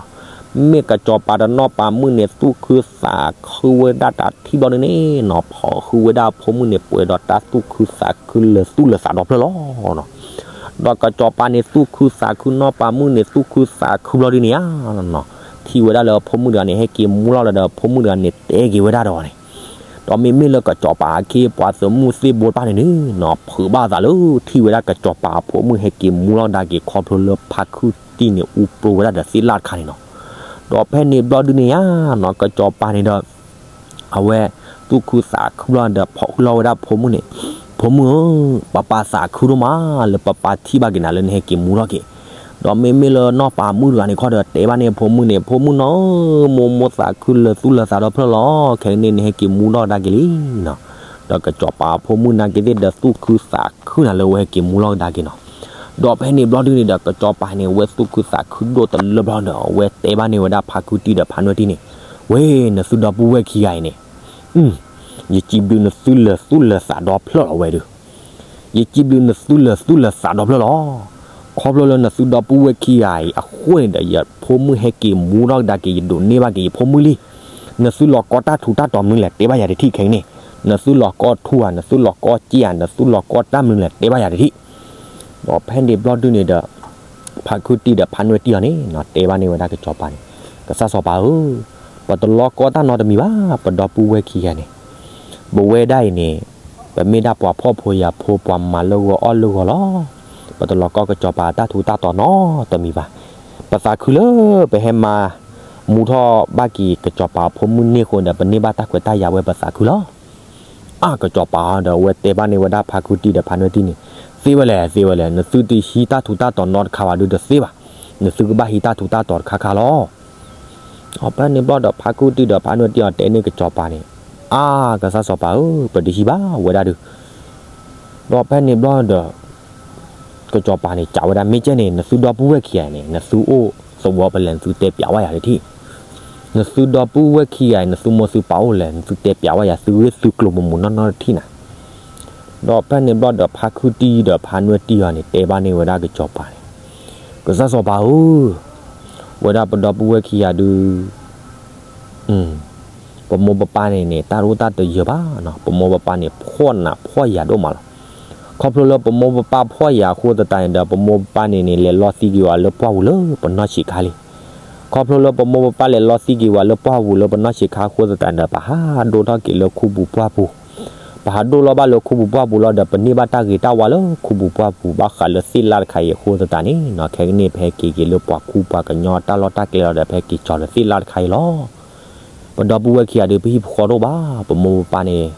မ့ၢ်ကစီၤပၤဒီးနီၢ်ပၤမုၣ်န့ၣ် သူၣ်ခုသးခုဝဲဒၣ်တၢ်ထံၣ်ဘျီဒုန့ၣ်နီၤ, ဖီၣ်ဃုာ်ဝဲဒၣ်အဖိမုၣ်န့ၣ် ပှဲၤဒီးတၢ်သူၣ်ခုသးခုလၢာ်သူၣ်လၢာ်သးဒီဖျၢၣ်လီၤနီၤ. ဒီးကစီၤပၤန့ၣ် သူၣ်ခုသးခု နီၢ်ပၤမုၣ်န့ၣ် သူၣ်ခုသးခုဘျီဒုန့ၣ်ဧါနီၤ, ထံၣ်ဝဲဒၣ်လၢအဖိမုၣ်တဂၤန့ၣ် ဟဲက့ၤမူလီၤလၢၤဒီး အဖိမုၣ်တဂၤန့ၣ် တဲက့ၤဝဲဒၣ်ဒီးအီၤန့ၣ်, ဒီးမ့မ့ၢ်လၢကစီၤပၤအခ့အပှၤသုးမုၢ်သ့ၣ်ဘိတဖၣ်န့ၣ်န့ၣ်နီၤ, ဖုးဘၣ်သးလၢထံၣ်ဝဲဒၣ်ကစီၤပၤအဖိမုၣ်ဟဲက့ၤမူလီၤကဒါက့ၤ ခီဖျိလၢဖါခုတံၢ်န့ၣ် အူပြိဝဲဒၣ်ဒီးသ့ၣ်လၣ်တခါန့ၣ်နီၤ. ဒီးဖဲန့ၣ်ဘျီဒုန့ၣ်ဧါနီၤ, ကစီၤပၤန့ၣ်ဒီး အဝဲ သူၣ်ခုသးခုဘျီဒီး ဖီၣ်ဃုာ်လီၤဝဲဒၣ်ဖိမုၣ်န့ၣ်, ဖိမုၣ်ဧၢ, ပၢ်ပၢ်သးခုဒိၣ်မး လၢပၢ်ပၢ်ထံၣ်ဘၣ်က့ၤနၤလၢနဟဲက့ၤမူထီၣ်က့ၤ, ဒီးမ့မ့ၢ်လၢနီၢ်ပၤမုၣ်တဂၤန့ၣ်ခီဒီး တဲဘၣ်န့ၢ်ဖိမုၣ်န့ၣ်, ဖိမုၣ်နီၤဧၢ, မိၢ်မိၢ်သးခုလၢာ်သူၣ်လၢာ်သးဒီဖျၢၣ်လီၤ, ခဲကနံၣ်န့ၣ် နဟဲက့ၤမူထီၣ်ကဒါက့ၤလံနီၤ. ဒီးကစီၤပၤဖိမုၣ်နာ်က့ၤသ့ၣ်ဒီး သူၣ်ခုသးခုနၤလၢအဝဲဟဲက့ၤမူထီၣ်ကဒါက့ၤနီၤ. ဒီးဖဲန့ၣ်ဘျီဒုန့ၣ်ဒီး ကစီၤပၤန့ၣ် အဝဲသူၣ်ခုသးခုဒိၣ်တလၢဘျီဒီး အဝဲတဲဘၣ်န့ၢ်ဝဲဒၣ်ဖါခုတံၢ်ဒီးဖါနွဲၣ်တံၢ်န့ၣ်, ဝ့ၢ် နသုဒီပုၢ်ဝဲၢ်ခံဂၤအံၤန့ၣ်, ယစံးဘျုးနသုလၢာ်သူၣ်လၢာ်သးဒီဖျၢၣ်လီၤဝဲဒုး, ယစံးဘျုးနသုလၢာ်သူၣ်လၢာ်သးဒီဖျၢၣ်လီၤ. ခီဖျိလၢနသုဒီပုၢ်ဝဲၢ်ခံဂၤအံၤအဃိန့ၣ်ဒီး ယဖိမုၣ်ဟဲက့ၤမူထီၣ်ကဒါက့ၤ ယဒိးန့ၢ်ဘၣ်က့ၤယဖိမုၣ်လံ. နသုလီၤကီတၢ်ထူးတၢ်တီၤမနုၤလဲၣ် တဲဘၣ်ယၤတထံၣ်ခဲကနံၣ်, နသုလီၤကီထူဧါ, နသုလီၤကီစ့ဧါ, နသုလီၤကီတၢ်မနုၤလဲၣ် တဲဘၣ်ယၤတထံၣ်. ဒီးဖဲန့ၣ်ဘျီဒုန့ၣ်ဒီး ဖါခုတံၢ်ဒီးဖါနွဲၣ်တံၢ်အီၤန့ၣ် တဲဘၣ်န့ၢ်ဝဲဒၣ်ကစီၤပၤန့ၣ်, ကစၢ်စီၤပၤဧၢ, ပတလီၤကီတၢ်နီတမံၤဘၣ်, ပဒီပုၢ်ဝဲၢ်ခံဂၤန့ၣ်, ပဝဲဒၣ်အံၤန့ၣ်, ပမ့ၢ်ဒၣ်ပှၤဖှီၣ်ဖိယာ်ဖိ ပှၤမၤလၢဂီၤအီၣ်လၢဂီၤလီၤ. ပတလီၤကီကစီၤပၤတၢ်ထူးတၢ်တီၤနီတမံၤဘၣ်. ပသးခုလၢပဟဲမၤမူထီၣ်ဘၣ်က့ၤကစီၤပၤအဖိမုၣ်န့ၢ်အဃိဒီး ပန့ၢ်ဘၣ်တၢ်ခွဲးတၢ်ယာ်ဝဲ ပသးခုလီၤ. အါ ကစီၤပၤဒီး အဝဲတဲဘၣ်န့ၢ်ဝဲဒၣ်ဖါခုတံၢ်ဒီးဖါနွဲၣ်တံၢ်န့ၣ်, သ့ဝဲလဲၣ် သ့ဝဲလဲၣ်, နသုတဟံးတၢ်ထူးတၢ်တီၤနီတခါဘၣ်ဒုးတသ့ဘၣ်. နသုကဘၣ်ဟံးတၢ်ထူးတၢ်တီၤတခါခါလီၤ. ဒီးဖဲန့ၣ်ဘျီဒီးဖါခုတံၢ်ဒီးဖါနွဲၣ်တံၢ်အီၤတဲန့ၢ်ကစီၤပၤန့ၣ်, အါ ကစၢ်စီၤပၤဧၢ, ပတဟံးဘၣ်ဝဲဒၣ်ဒုး. ဒီးဖဲန့ၣ်ဘျီဒီး ကစီၤပၤန့ၣ် စံးဝဲဒၣ် မ့ၢ်ကဲန့ၣ် နသုဒီပုၢ်ဝဲၢ်ခံဂၤအံၤန့ၣ် နသုအိၣ်သဝီဖဲလဲၣ် နသုတဲပျးဝဲယၤတထံၣ်. နသုဒီပုၢ်ဝဲၢ်ခံဂၤအံၤ နသုမိၢ်သုပၢ်အိၣ်လဲၣ် နသုတဲပျးဝဲယၤ သုဂ့ၢ်သုကျိၤမုၢ်မုၢ်နီၢ်နီၢ်တထံၣ်နၤ. ဒီးဖဲန့ၣ်ဘျီဒီး ဖါခုတံၢ်ဒီးဖါနွဲၣ်တံၢ်အီၤန့ၣ် တဲဘၣ်န့ၢ်ဝဲဒၣ်ကစီၤပၤန့ၣ်, ကစၢ်စီၤပၤဧၢ, ဝဲဒၣ်ပဒီပုၢ်ဝဲၢ်ခံဂၤဒုး ပမိၢ်ပပၢ်န့ၣ်န့ၣ် တၢ်တအိၣ်တၢ်တယၢၤဘၣ်နီၤ, ပမိၢ်ပပၢ်န့ၣ် ဖှီၣ်နးဖှီၣ်ယာ်ဒိၣ်မးလီၤ. ခီဖျိလၢပမိၢ်ပပၢ်ဖှီၣ်ယာ်အဃိသတးန့ၣ်ဒီး ပမိၢ်ပပၢ်န့ၣ်န့ၣ် လဲၤလီၤသံက့ၤဝဲလၢပှၢ်ပူၤလၢပနီၢ်ဆံးခါလံ. ခီဖျိလၢပမိၢ်ပပၢ်လဲၤလီၤသံက့ၤဝဲလၢပှၢ်ပူၤလၢပနီၢ်ဆံးခါအဃိသတးန့ၣ်ဒီး ပဟးဒိၣ်ထီၣ်က့ၤလၢခူပူၤပှၢ်ပူၤ, ပဟးဒိၣ်လီၤဘၣ်လၢခူပူၤပှၢ်ပူၤလီၤဒီး ပန့ၢ်ဘၣ်တၢ်ဂ့ၤတၢ်ဝါလၢခူပူၤပှၢ်ပူၤ ဘၣ်ဃးလၢသ့ၣ်လၣ်တခါအံၤအဃိသတးန့ၣ်နီၤ, ခဲကနံၣ် ပဟဲက့ၤက့ၤလၢပှၤခူပှၤကညီတၢ်လီၢ်တၢ်ကျဲလီၤဒီး ပဟဲက့ၤကၠီၤလၢသ့ၣ်လၣ်တခါအံၤလီၤ. ပဒီပုၢ်ဝဲၢ်ခံဂၤဒုး ပဟံၣ်ပဃီတအိၣ်ဘၣ်, ပမိၢ်ပပၢ်န့ၣ်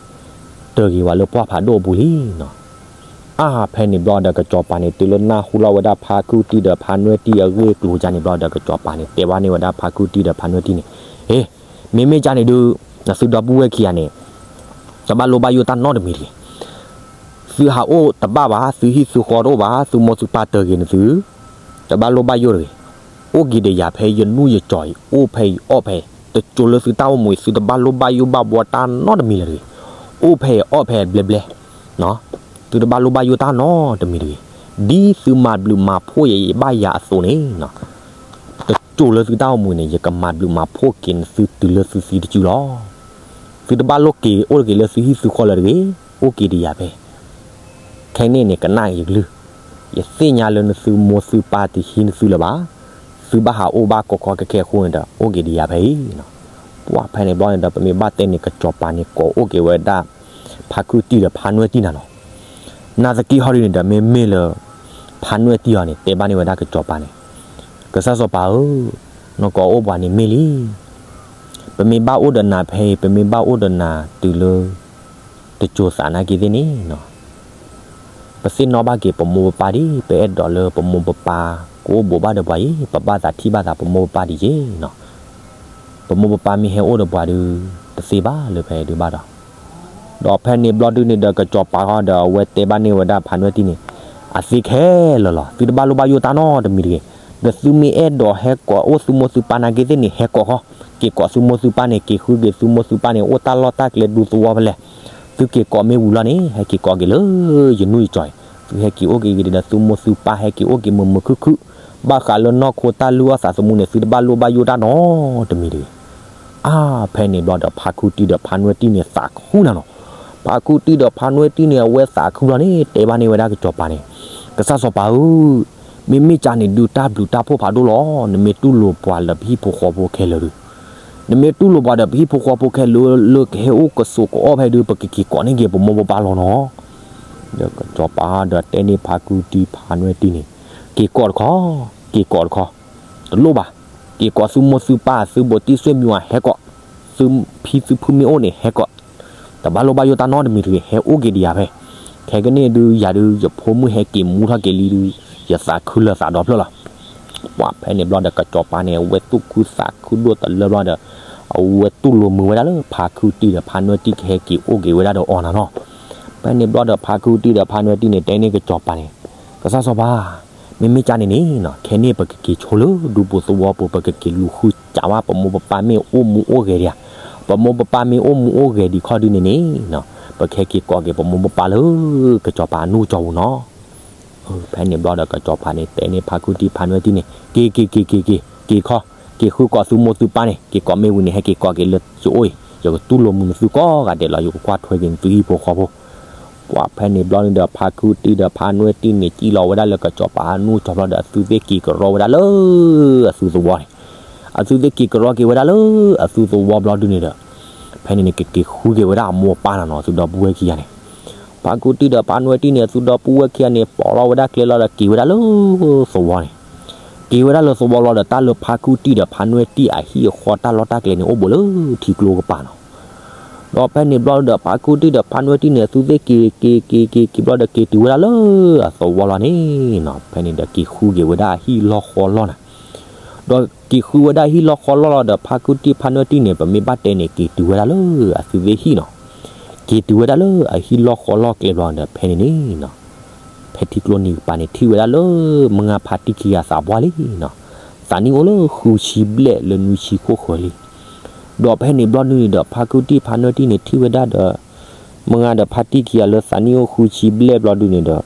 တၢၢ်က့ၤဝဲလၢပှၢ်ဖးဒိၣ်အပူၤလံနီၤ. အါ ဖဲန့ၣ်ဘျီဒီး ကစီၤပၤန့ၣ် တုၤလၢနၢ်ဟူလီၤဝဲဒၣ်ဖါခုတံၢ်ဒီးဖါနွဲၣ်တံၢ်အဂ့ၢ်အကျိၤန့ၣ်ဘျီဒီး ကစီၤပၤန့ၣ် တဲဘၣ်န့ၢ်ဝဲဒၣ်ဖါခုတံၢ်ဒီးဖါနွဲၣ်တံၢ်န့ၣ်, ဟ့, မ့မ့ၢ်ကန့ၣ်ဒုး နသုဒီပုၢ်ဝဲၢ်ခံဂၤန့ၣ် တဘၣ်လိၣ်ဘၣ်ယိၣ်တၢ်နီတမံၤတဂ့ၤ. သုဟးအိၣ်တဘၣ်ဘၣ်, သုဟံၣ်သုဃီတအိၣ်ဘၣ်, သုမိၢ်သုပၢ်တၢၢ်က့ၤနသု, တဘၣ်လိၣ်ဘၣ်ယိၣ်တဂ့ၤ. အိၣ်က့ၤဒီးယၤဖဲယနူၢ်ယကၠီၤအံၤ, အိၣ်ဖဲယအီၣ်ဖဲ တစိၤလၢသုတၢ်အိၣ်မူအံၤ သုတဘၣ်လိၣ်ဘၣ်ယိၣ်ဘၣ်ဘှီတၢ်နီတမံၤလၢၤတဂ့ၤ. အိၣ်ဖဲအံၤအီၣ်ဖဲအံၤဘျဲဘျဲ, သုတဘၣ်လိၣ်ဘၣ်ယိၣ်တၢ်နီတမံၤတဂ့ၤ. ဒ်သုမၤဘျုးမၤဖှိၣ်ယဘၣ်ယၤအသိးန့ၣ်, တစိၤလၢသုတၢ်အိၣ်မူန့ၣ် ယကမၤဘျုးမၤဖှိၣ်က့ၤနသုတုၤလၢသုသံတစုလီၤ. သုတဘၣ်လိၣ်က့ၤအိၣ်တဂ့ၤလၢသုဟံၣ်သုဃီလၢၤတဂ့ၤ, အိၣ်က့ၤဒံးယၤဖဲ ခဲကနံၣ်န့ၣ် ကနၣ်ယကလုၢ်, ယသ့ၣ်ညါလၢနသုမိၢ်သုပၢ်တဟံးနသုလၢၤဘၣ်, သုဘၣ်ဟးအိၣ်ဘၣ်ကီကီခဲခဲအဃိန့ၣ်ဒီး အိၣ်က့ၤဒံးယၤဖဲအံၤနီၤ. ပှၢ်ဖဲန့ၣ်ဘျီန့ၣ်ဒီး ပမ့ၢ်ဘၣ်တဲန့ၣ် ကစီၤပၤန့ၣ် ကိးအိၣ်က့ၤဝဲဒၣ် ဖါခုတံၢ်ဒီးဖါနွဲၣ်တံၢ်နၤနီၤ. နာ်သက့ဟီဒ်န့ၣ်ဒီး မ့မ့ၢ်လၢ ဖါနွဲၣ်တံၢ်အီၤန့ၣ် တဲဘၣ်န့ၢ်ဝဲဒၣ်ကစီၤပၤန့ၣ်, ကစၢ်စီၤပၤဧၢ, နကိးအိၣ်ပှၤန့ၣ်မ့ၢ်လံ ပမ့ၢ်ဘၣ်အိၣ်ဒီးနၤဖဲအံၤ ပမ့ၢ်ဘၣ်အိၣ်ဒီးနၤတုၤလၢ တစိၤသးနာ်က့သ့ၣ်န့ၣ်နီၤ, ပသ့ၣ်နီၣ်ဘၣ်က့ၤပမိၢ်ပပၢ်ဒံး, ပအဲၣ်ဒိးလၢပမိၢ်ပပၢ်ကအိၣ်ဘူးဘၣ်ဒီးပှၤအံၤ, ပဘၣ်သးထံၣ်ဘၣ်သးပမိၢ်ပပၢ်ဒံးက့ၤနီၤ. ပမိၢ်ပပၢ်မ့ၢ်ဟဲအိၣ်ဒီးပှၤဒုး တသ့ဘၣ်လၢဖဲဒုးဘၣ်ဒီး ဒီးဖဲန့ၣ်ဘျီဒုန့ၣ်ဒီး ကစီၤပၤဃီဒီး အဝဲတဲဘၣ်န့ၢ်ဝဲဒၣ်ဖါနွဲၣ်တံၢ်န့ၣ်, အသ့ခဲလၢာ်လီၤ, သုတဘၣ်လိၣ်ဘၣ်ယိၣ်တၢ်နီတမံၤတဂ့ၤ. ဒီးသုမ့ၢ်အဲၣ်ဒိးဟဲကိးအိၣ်သုမိၢ်သုပၢ်နာ်က့သ့ၣ်န့ၣ် ဟဲကိးဃီ, က့ၤကိးသုမိၢ်သုပၢ်န့ၣ်, က့ၤဃုက့ၤသုမိၢ်သုပၢ်န့ၣ် အိၣ်တၢ်လီၢ်တၢ်ကျဲဒူသဝီဖဲလဲၣ်, သုက့ၤကိးမ့ၢ်ဝံၤလီၤန့ၣ် ဟဲက့ၤကိးက့ၤလၢယနူၢ်ယကၠီၤအံၤ, သုဟဲက့ၤအိၣ်က့ၤဒီးသုမိၢ်သုပၢ် ဟဲက့ၤအိၣ်က့ၤမုာ်မုာ်ခုၣ်ခုၣ်, ဘၣ်ဃးလၢနီၢ်ခိတၢ်လုၢ်အီၣ်သးသမူန့ၣ် သုတဘၣ်လိၣ်ဘၣ်ယိၣ်တၢ်နီတမံၤတဂ့ၤ. အါ, ဖဲန့ၣ်ဘျီဒီး ဖါခုတံၢ်ဒီးဖါနွဲၣ်တံၢ်န့ၣ် သးခုနၤနီၤ. ဖါခုတံၢ်ဒီးဖါနွဲၣ်တံၢ်န့ၣ် အဝဲသးခုဘျီန့ၣ် တဲဘၣ်န့ၢ်ဝဲဒၣ်ကစီၤပၤန့ၣ်, ကစၢ်စီၤပၤဧၢ, မ့မ့ၢ်ကန့ၣ်ဒုး တၢ်ဘျုးတၢ်ဖှိၣ်ဖးဒိၣ်လီၤ. နမ့ၢ်တူၢ်လိာ်ပှၤလၢပဟံၣ်ဖိဃီဖိခဲလၢာ်ဒုး, နမ့ၢ်တူၢ်လိာ်ပှၤဒီးပဟံၣ်ဖိဃီဖိခဲလၢာ်လၢကဟဲအိၣ်ကဆိးကအီၣ်ဖဲဒုး ပကက့ၤကိးန့ၢ်က့ၤပမိၢ်ပပၢ်လီၤနီၤ. ဒီးကစီၤပၤဒီးတဲန့ၢ်ဖါခုတံၢ်ဖါနွဲၣ်တံၢ်န့ၣ်, က့ၤကိးတခီ, က့ၤကိးတခီ, တလိၣ်ဘၣ်, က့ၤကိးသုမိၢ်သုပၢ် သုဘူးတံၢ်ဆွေမျိုး ဟဲကိး, သုဖံသုဖုမ့ၢ်အိၣ်န့ၣ် ဟဲကိး, တဘၣ်လိၣ်ဘၣ်ယိၣ်တၢ်နီတမံၤတဂ့ၤ, ဟဲအိၣ်က့ၤဒံးယၤဖဲ, ခဲကနံၣ်ဒုးယၤဒုး ယဖိမုၣ်ဟဲက့ၤမူထီၣ်က့ၤလံဒုး ယသးခုလၢာ်သးဒီဖျၢၣ်လီၤ. ပှၢ်ဖဲန့ၣ်ဘျီဒီး ကစီၤပၤန့ၣ် အဝဲသူၣ်ခုသးခုဒိၣ်တလၢဘျီဒီး အဝဲတူၢ်လိာ်မုာ်ဝဲဒၣ်လၢ ဖါခုတံၢ်ဒီးဖါနွဲၣ်တံၢ်ကဟဲက့ၤအိၣ်က့ၤဝဲဒၣ်ဒီးအီၤနၤနီၤ. ဖဲန့ၣ်ဘျီဒီး ဖါခုတံၢ်ဒီးဖါနွဲၣ်တံၢ်န့ၣ် တဲန့ၢ်ကစီၤပၤန့ၣ်, ကစၢ်စီၤပၤ, မ့မ့ၢ်ကန့ၣ်န့ၣ်နီၤ ခဲန့ၣ်ပကက့ၤဆိလၢဒူပူၤသဝီပူၤ ပကက့ၤလူၤဃုစးဝဲ ပမိၢ်ပပၢ်မ့ၢ်အိၣ်မူအိၣ်ဂဲၤဒံးဧါ, ပမိၢ်ပပၢ်မ့ၢ်အိၣ်မူအိၣ်ဂဲၤဒံးခီဒုန့ၣ်န့ၣ်, ပကဟဲက့ၤကိးက့ၤပမိၢ်ပပၢ်လၢ ကစီၤပၤအနူၢ်ကၠီပူၤနီၤ. ဖဲန့ၣ်ဘျီဒီး ကစီၤပၤန့ၣ် တဲန့ၢ်ဖါခုတံၢ်ဖါနွဲၣ်တံၢ်န့ၣ် က့ၤ က့ၤ က့ၤ က့ၤ က့ၤ က့ၤခီ, က့ၤဃုကိးသုမိၢ်သုပၢ်န့ၣ် က့ၤကိးမ့ၢ်ဝံၤန့ၣ် ဟဲက့ၤကိးက့ၤလၢယအိၣ်အံၤ, ယကတူၢ်လိာ်မုာ်နသုကိးဂၤဒဲးလီၤ, ယကကွၢ်ထွဲက့ၤနသုဟံၣ်ဖိဃီဖိ. ပှၢ်ဖဲန့ၣ်ဘျီန့ၣ်ဒီး ဖါခုတံၢ်ဒီးဖါနွဲၣ်တံၢ်န့ၣ် စံၣ်လီၤဝဲဒၣ်လၢကစီၤပၤအနူၢ်ကၠီဘျီဒီး အသုသ့ၣ်က့ၤကရီဝဲဒၣ်လၢ အသုသဝီန့ၣ်, အသုသ့ၣ်က့ၤကရီက့ၤဝဲဒၣ်လၢအသုသဝီဘျီဒုန့ၣ်ဒီး ဖဲန့ၣ်န့ၣ် ကက့ၤဃုက့ၤဝဲဒၣ်အမိၢ်အပၢ်နၤနီၤ အသုဒီပုၢ်ဝဲၢ်ခံဂၤန့ၣ်. ဖါခုတံၢ်ဒီးဖါနွဲၣ်တံၢ်န့ၣ် အသုဒီပုၢ်ဝဲၢ်ခံဂၤန့ၣ် ပိာ်ထီၣ်ဝဲဒၣ်ကျဲလီၤဒီး က့ၤဝဲဒၣ်လၢသဝီန့ၣ်, က့ၤဝဲဒၣ်လၢသဝီလီၤဒီး တၢ်လၢဖါခုတံၢ်ဒီးဖါနွဲၣ်တံၢ်အဟံၣ်အဃီတၢ်လီၢ်တၢ်ကျဲန့ၣ် အိၣ်ဘူးလၢထံကျိကပၤနီၤ. ဒီးဖဲန့ၣ်ဘျီဒီး ဖါခုတံၢ်ဒီးဖါနွဲၣ်တံၢ်န့ၣ် အသုသ့ၣ်က့ၤ က့ၤ က့ၤ က့ၤ က့ၤဘျီဒီး က့ၤတုၤဝဲဒၣ်လၢအသဝီလီၤန့ၣ်နီၤ. ဖဲန့ၣ်ဒီး က့ၤဃုက့ၤဝဲဒၣ်အဟံၣ်လီၢ်ဃီလီၢ်နၤ ဒီးက့ၤဃုဝဲဒၣ်ဟံၣ်လီၢ်ဃီလီၢ်လီၤဒီး ဖါခုတံၢ်ဖါနွဲၣ်တံၢ်န့ၣ် ပမ့ၢ်ဘၣ်တဲန့ၣ် က့ၤတုၤဝဲဒၣ်လၢအသုသ့ၣ်ဟံၣ်နီၤ. က့ၤတုၤဝဲဒၣ်လၢအဟံၣ်လီၢ်ဃီလီၢ်ကျဲဘျီဒီး ဖဲန့ၣ်န့ၣ်နီၤ, ဖဲထံကျိနံၤကပၤန့ၣ် ထံၣ်ဝဲဒၣ်လၢ မုၢ်ဂၤဖါတံၢ်ခံဂၤသးပှၢ်လံနီၤ, သးနံၣ်အိၣ်လၢဃုဆံဘျဲၣ်လၢနွံဆံခိၣ်ဃၢၤလံ. ဒီးဖဲန့ၣ်ဘျီဒုန့ၣ်ဒီး ဖါခုတံၢ်ဖါနွဲၣ်တံၢ်န့ၣ် ထံၣ်ဝဲဒၣ်ဒီး မုၢ်ဂၤဒီးဖါတံၢ်ခံဂၤလၢသးနံၣ်အိၣ်ဃုဆံဘျဲၣ်ဘျီဒုန့ၣ်ဒီး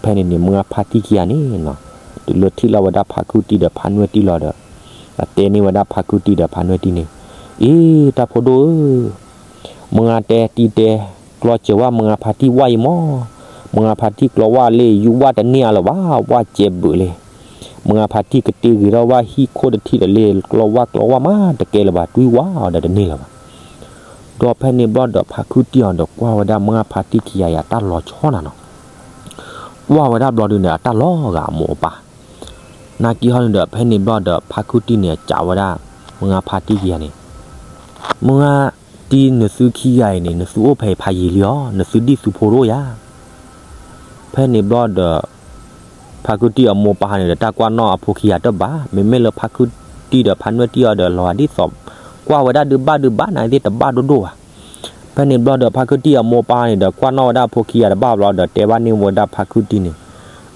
ဖဲန့ၣ်န့ၣ် မုၢ်ဂၤဖါတံၢ်ခံဂၤန့ၣ်နီၤ, တုၤလၢထံၣ်လီၤဝဲဒၣ်ဖါခုတံၢ်ဒီးဖါနွဲၣ်တံၢ်လီၤဒီး အတဲန့ၢ်ဝဲဒၣ်ဖါခုတံၢ်ဒီးဖါနွဲၣ်တံၢ်န့ၣ်, အ့ တၢ်ဖိဒိၣ်ဧၢ, မုၢ်ဂၤတဲတံၢ်တဲ ကျီစၢၤဝဲမုၢ်ဂၤဖါတံၢ်ဝၣ်အံၤမး, မုၢ်ဂၤဖါတံၢ်ကျီဝၣ်လံ ယူၢ်ဝၣ်တန့ၢ်အါလၢၤဘၣ်, ဝၣ်ကဲဘုးလံ. မုၢ်ဂၤဖါတံၢ်ကတ့ဂ့ၤထီၣ်ဝၣ်ဟံၣ်ခိၣ်တထံၣ်ဒီးလံ ကျီဝၣ်ကျီဝၣ်မးတကဲလၢၤဘၣ်, တွံၢ်ဝၣ်အီၤဒီးတန့ၢ်လၢၤဘၣ်. ဒီးဖဲန့ၣ်ဘျီဒီး ဖါခုတံၢ်အီၤဒီး ကွၢ်ဝဲဒၣ်မုၢ်ဂၤဖါတံၢ်ခံဂၤအံၤ အတၢ်လီၤဆီနၤနီၤ. ကွၢ်ဝဲဒၣ်ဘျီဒုန့ၣ် အတၢ်လီၤဂာ်အမိၢ်အပၢ်. နာ်က့ဟီန့ၣ်ဒီး ဖဲန့ၣ်ဘျီဒီး ဖါခုတံၢ်န့ၣ် စံးဝဲဒၣ် မုၢ်ဂၤဖါတံၢ်ခံဂၤန့ၣ်, မုၢ်ဂၤတံၢ်နသုခံဂၤအံၤန့ၣ် နသုအိၣ်ဖဲအံၤဖးယံာ်လံအီၤ, နသုဒံၣ်သုဖိတအိၣ်ဧါ. ဖဲန့ၣ်ဘျီဒီး ဖါခုတံၢ်အမိၢ်အပၢ်န့ၣ်ဒီး တၢ်ကွၢ်နီၣ်အဖိခံဂၤတဘၣ်, မ့မ့ၢ်လၢဖါခုတံၢ်ဒီးဖါနွဲၣ်တံၢ်အီၤဒီး လီၤဂာ်ဒ်သိး ကွၢ်ဝဲဒၣ်ဒုးဘၣ်ဒုးဘၣ်နၤသ့ၣ် တဘၣ်ဒိၣ်ဒိၣ်ဘၣ်. ဖဲန့ၣ်ဘျီဒီး ဖါခုတံၢ်အမိၢ်အပၢ်န့ၣ်ဒီး ကွၢ်နီၣ်ဝဲဒၣ်အဖိခံဂၤတဘၣ်ဘျီဒီး တဲဘၣ်န့ၢ်ဝဲဒၣ်ဖါခုတံၢ်န့ၣ်,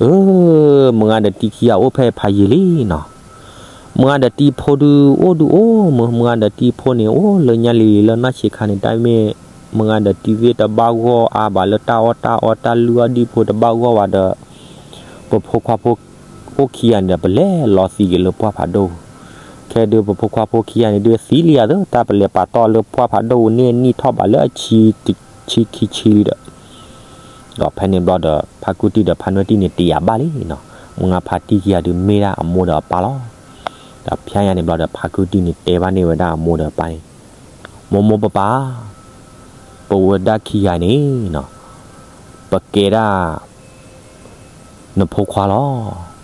အၢ မုၢ်ဂၤဒီးတံၢ်ခံဂၤအိၣ်ဖဲအံၤဖးယံာ်လံနီၤ. မုၢ်ဂၤဒီးတံၤဖိဒုးအိၣ်ဒုးအိၣ်မုၢ်, မုၢ်ဂၤဒီးတံၤဖိန့ၣ် အိၣ်လၢညါလံၤလံၤလၢနီၢ်ဆံးခါန့ၣ် တၢ်မ့ၢ် မုၢ်ဂၤဒီးတံၤသ့ၣ်တဘၣ်ဂီၢ်အါဘၣ်လၢတၢ်အီၣ်တၢ်အီ တၢ်လုၢ်အီၣ်ဒံၣ်ဖိတဘၣ်ဂီၢ်ဘၣ်ဒီး ပဖိခွါဖိအိၣ်ခံဂၤန့ၣ်ဒီး ပလဲၤလီၤသံက့ၤလၢပှၢ်ဖးဒိၣ်ပူၤ, ခဲဒုးပဖိခွါဖိခံဂၤန့ၣ်ဒုးသံလံဧါသၢ တၢ်ပလဲၤပာ်တီၢ်လၢပှၢ်ဖးဒိၣ်ပူၤန့ၣ် နံၣ်ထီၣ်ဘးလၢအဆံ ဆံခံဆံလံဒီး ဒီးဖဲန့ၣ်ဘျီဒီး ဖါခုတံၢ်ဒီးဖါနွဲၣ်တံၢ်န့ၣ် တယာ်ဘၣ်လံနီၤ, မုၢ်ဂၤဖါတံၢ်ခံဂၤဒုးမ့ၢ်ဒၣ်အမိၢ်ဒီးအပၢ်လီၤ. ဒီးဖဲညါန့ၣ်ဘျီဒီး ဖါခုတံၢ်န့ၣ် တဲဘၣ်န့ၢ်ဝဲဒၣ်အမိၢ်ဒီးအပၢ်န့ၣ်, မိၢ်မိၢ်ပၢ်ပၢ်, ပဝဲဒၣ်ခံဂၤန့ၣ်နီၤ, ပကဲဒၣ် နဖိခွါလီၤ.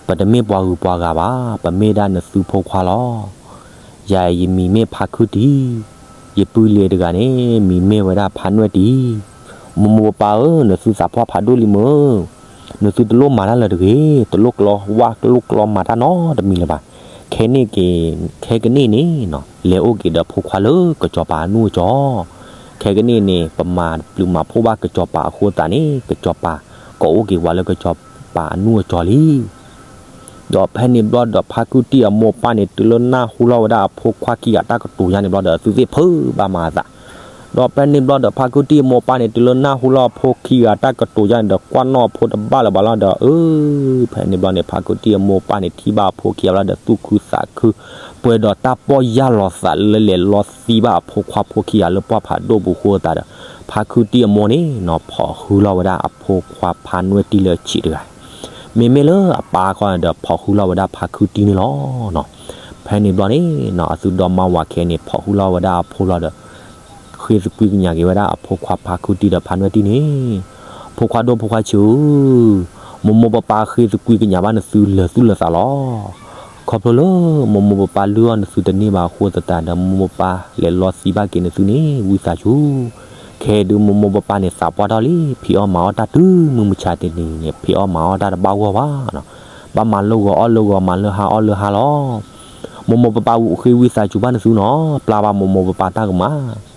ပတမ့ၢ်ပှၤဂုၤပှၤဂၤဘၣ်, ပမ့ၢ်ဒၣ်နသုဖိခွါလီၤ. ယၤယမံၤမ့ၢ်ဖါခုတံၢ်, ယပုၢ်လ့ၤတဂၤန့ၣ် မံၤမ့ၢ်ဝဲဒၣ်ဖါနွဲၣ်တံၢ်. မိၢ်မိၢ်ပၢ်ပၢ်ဧၢ, နသုသးပှၢ်ဖးဒိၣ်လံမုၢ်, နသုတလိၣ်မၤတၢ်လၢၤတဂ့ၤ, တလိၣ်ကျီဝၣ်တလိၣ်ကျီမၤတၢ်နီတမံၤလၢၤဘၣ်. ခဲန့ၣ်က့ၤ, ခဲကနံၣ်န့ၣ်နီၤ, လဲၤအိၣ်က့ၤဒီးဖိခွါလၢကစီၤပၤအနူၢ်အကၠီၤ. ခဲကနံၣ်န့ၣ် ပမၤပျုးမၤဖှိၣ်ဘၣ်ကစီၤပၤအဃိသတးန့ၣ် ကစီၤပၤကိးအိၣ်က့ၤဝဲလၢကစီၤပၤအနူၢ်အကၠီၤလံ. ဒီးဖဲန့ၣ်ဘျီဒီး ဖါခုတံၢ်အမိၢ်အပၢ်န့ၣ် တုၤလၢနၢ်ဟူလီၤဝဲဒၣ်အဖိခွါခံဂၤတၢ်ကတိၤညါန့ၣ်ဘျီဒီး အဝဲသ့ၣ်ဖုးဘၣ်မၤအသး. ဒီးဖဲန့ၣ်ဘျီဒီး ဖါခုတံၢ်အမိၢ်အပၢ်န့ၣ် တုၤလၢနၢ်ဟူလီၤအဖိခံဂၤတၢ်ကတိၤညါန့ၣ်ဒီး ကွၢ်နီၣ်အဖိတဘၣ်လၢၤဘၣ်လီၤဒီး အၢ ဖဲန့ၣ်ဘျီန့ၣ် ဖါခုတံၢ်အမိၢ်အပၢ်န့ၣ် ထံၣ်ဘၣ်အဖိခံဂၤလီၤဒီး သူၣ်ခုသးခု ပှဲၤဒီးတၢ်ပီၢ်ယၢ်လီၤသးလၢလဲၤလီသံဘၣ်အဖိခွါဖိခံဂၤလၢပှၢ်ဖးဒိၣ်ပူၤအဃိသတးဒီး ဖါခုတံၢ်အမိၢ်န့ၣ်နီၤ ဖီၣ်ဃုလီၤဝဲဒၣ်အဖိခွါဖါနွဲၣ်တံၢ်လၢအဆံးတဂၤ, မ့မ့ၢ်လၢအပၢ်ခီဒီး ဖီၣ်ဃုလီၤဝဲဒၣ်ဖါခုတံၢ်န့ၣ်လီၤ. ဖဲန့ၣ်ဘျီန့ၣ်နီၤ အသုဒီမါဝၤခဲန့ၣ် ဖီၣ်ဃုလီၤဝဲဒၣ်အဖိလီၤဒီး ဃ့သကွံာ်ကညးက့ၤဝဲဒၣ်အဖိခွါဖါခုတံၢ်ဒီးဖါနွဲၣ်တံၢ်န့ၣ်, ဖိခွါဒိၣ်ဖိခွါဆံးဧၢ, မိၢ်မိၢ်ပၢ်ပၢ်ဃ့သကွံာ်ကညးဘၣ်နသုလၢာ်သူၣ်လၢာ်သးလီၤ. ခီဖျိလၢ မိၢ်မိၢ်ပၢ်ပၢ်လုၢ်အီၣ်နသုတန့ၢ်ဘၣ်အဃိသတးဒီး မိၢ်မိၢ်ပၢ်ပၢ်လဲၤလီသံဘၣ်က့ၤနသုန့ၣ် ဝံသးစူၤ, ခဲဒုးမိၢ်မိၢ်ပၢ်ပၢ်န့ၣ် သးပှၢ်ထီၣ်လံ ဖံးအီၣ်မၤအီၣ်တၢ်တုၤမုၢ်မဆါတနံၤန့ၣ် ဖံးအီၣ်မၤအီၣ်တၢ်တဘၣ်ဂီၢ်ဘၣ်နီၤ, ဘၣ်မၤလိဂီၤအီၣ်လိဂီၤ မၤလၢဟါအီၣ်လၢဟါလီၤ. မိၢ်မိၢ်ပၢ်ပၢ်ဃ့ဝံသးစူၤဘၣ်နသုနီၤ, ပျၢ်ဘၣ်မိၢ်မိၢ်ပၢ်ပၢ်တၢ်ကမၣ်.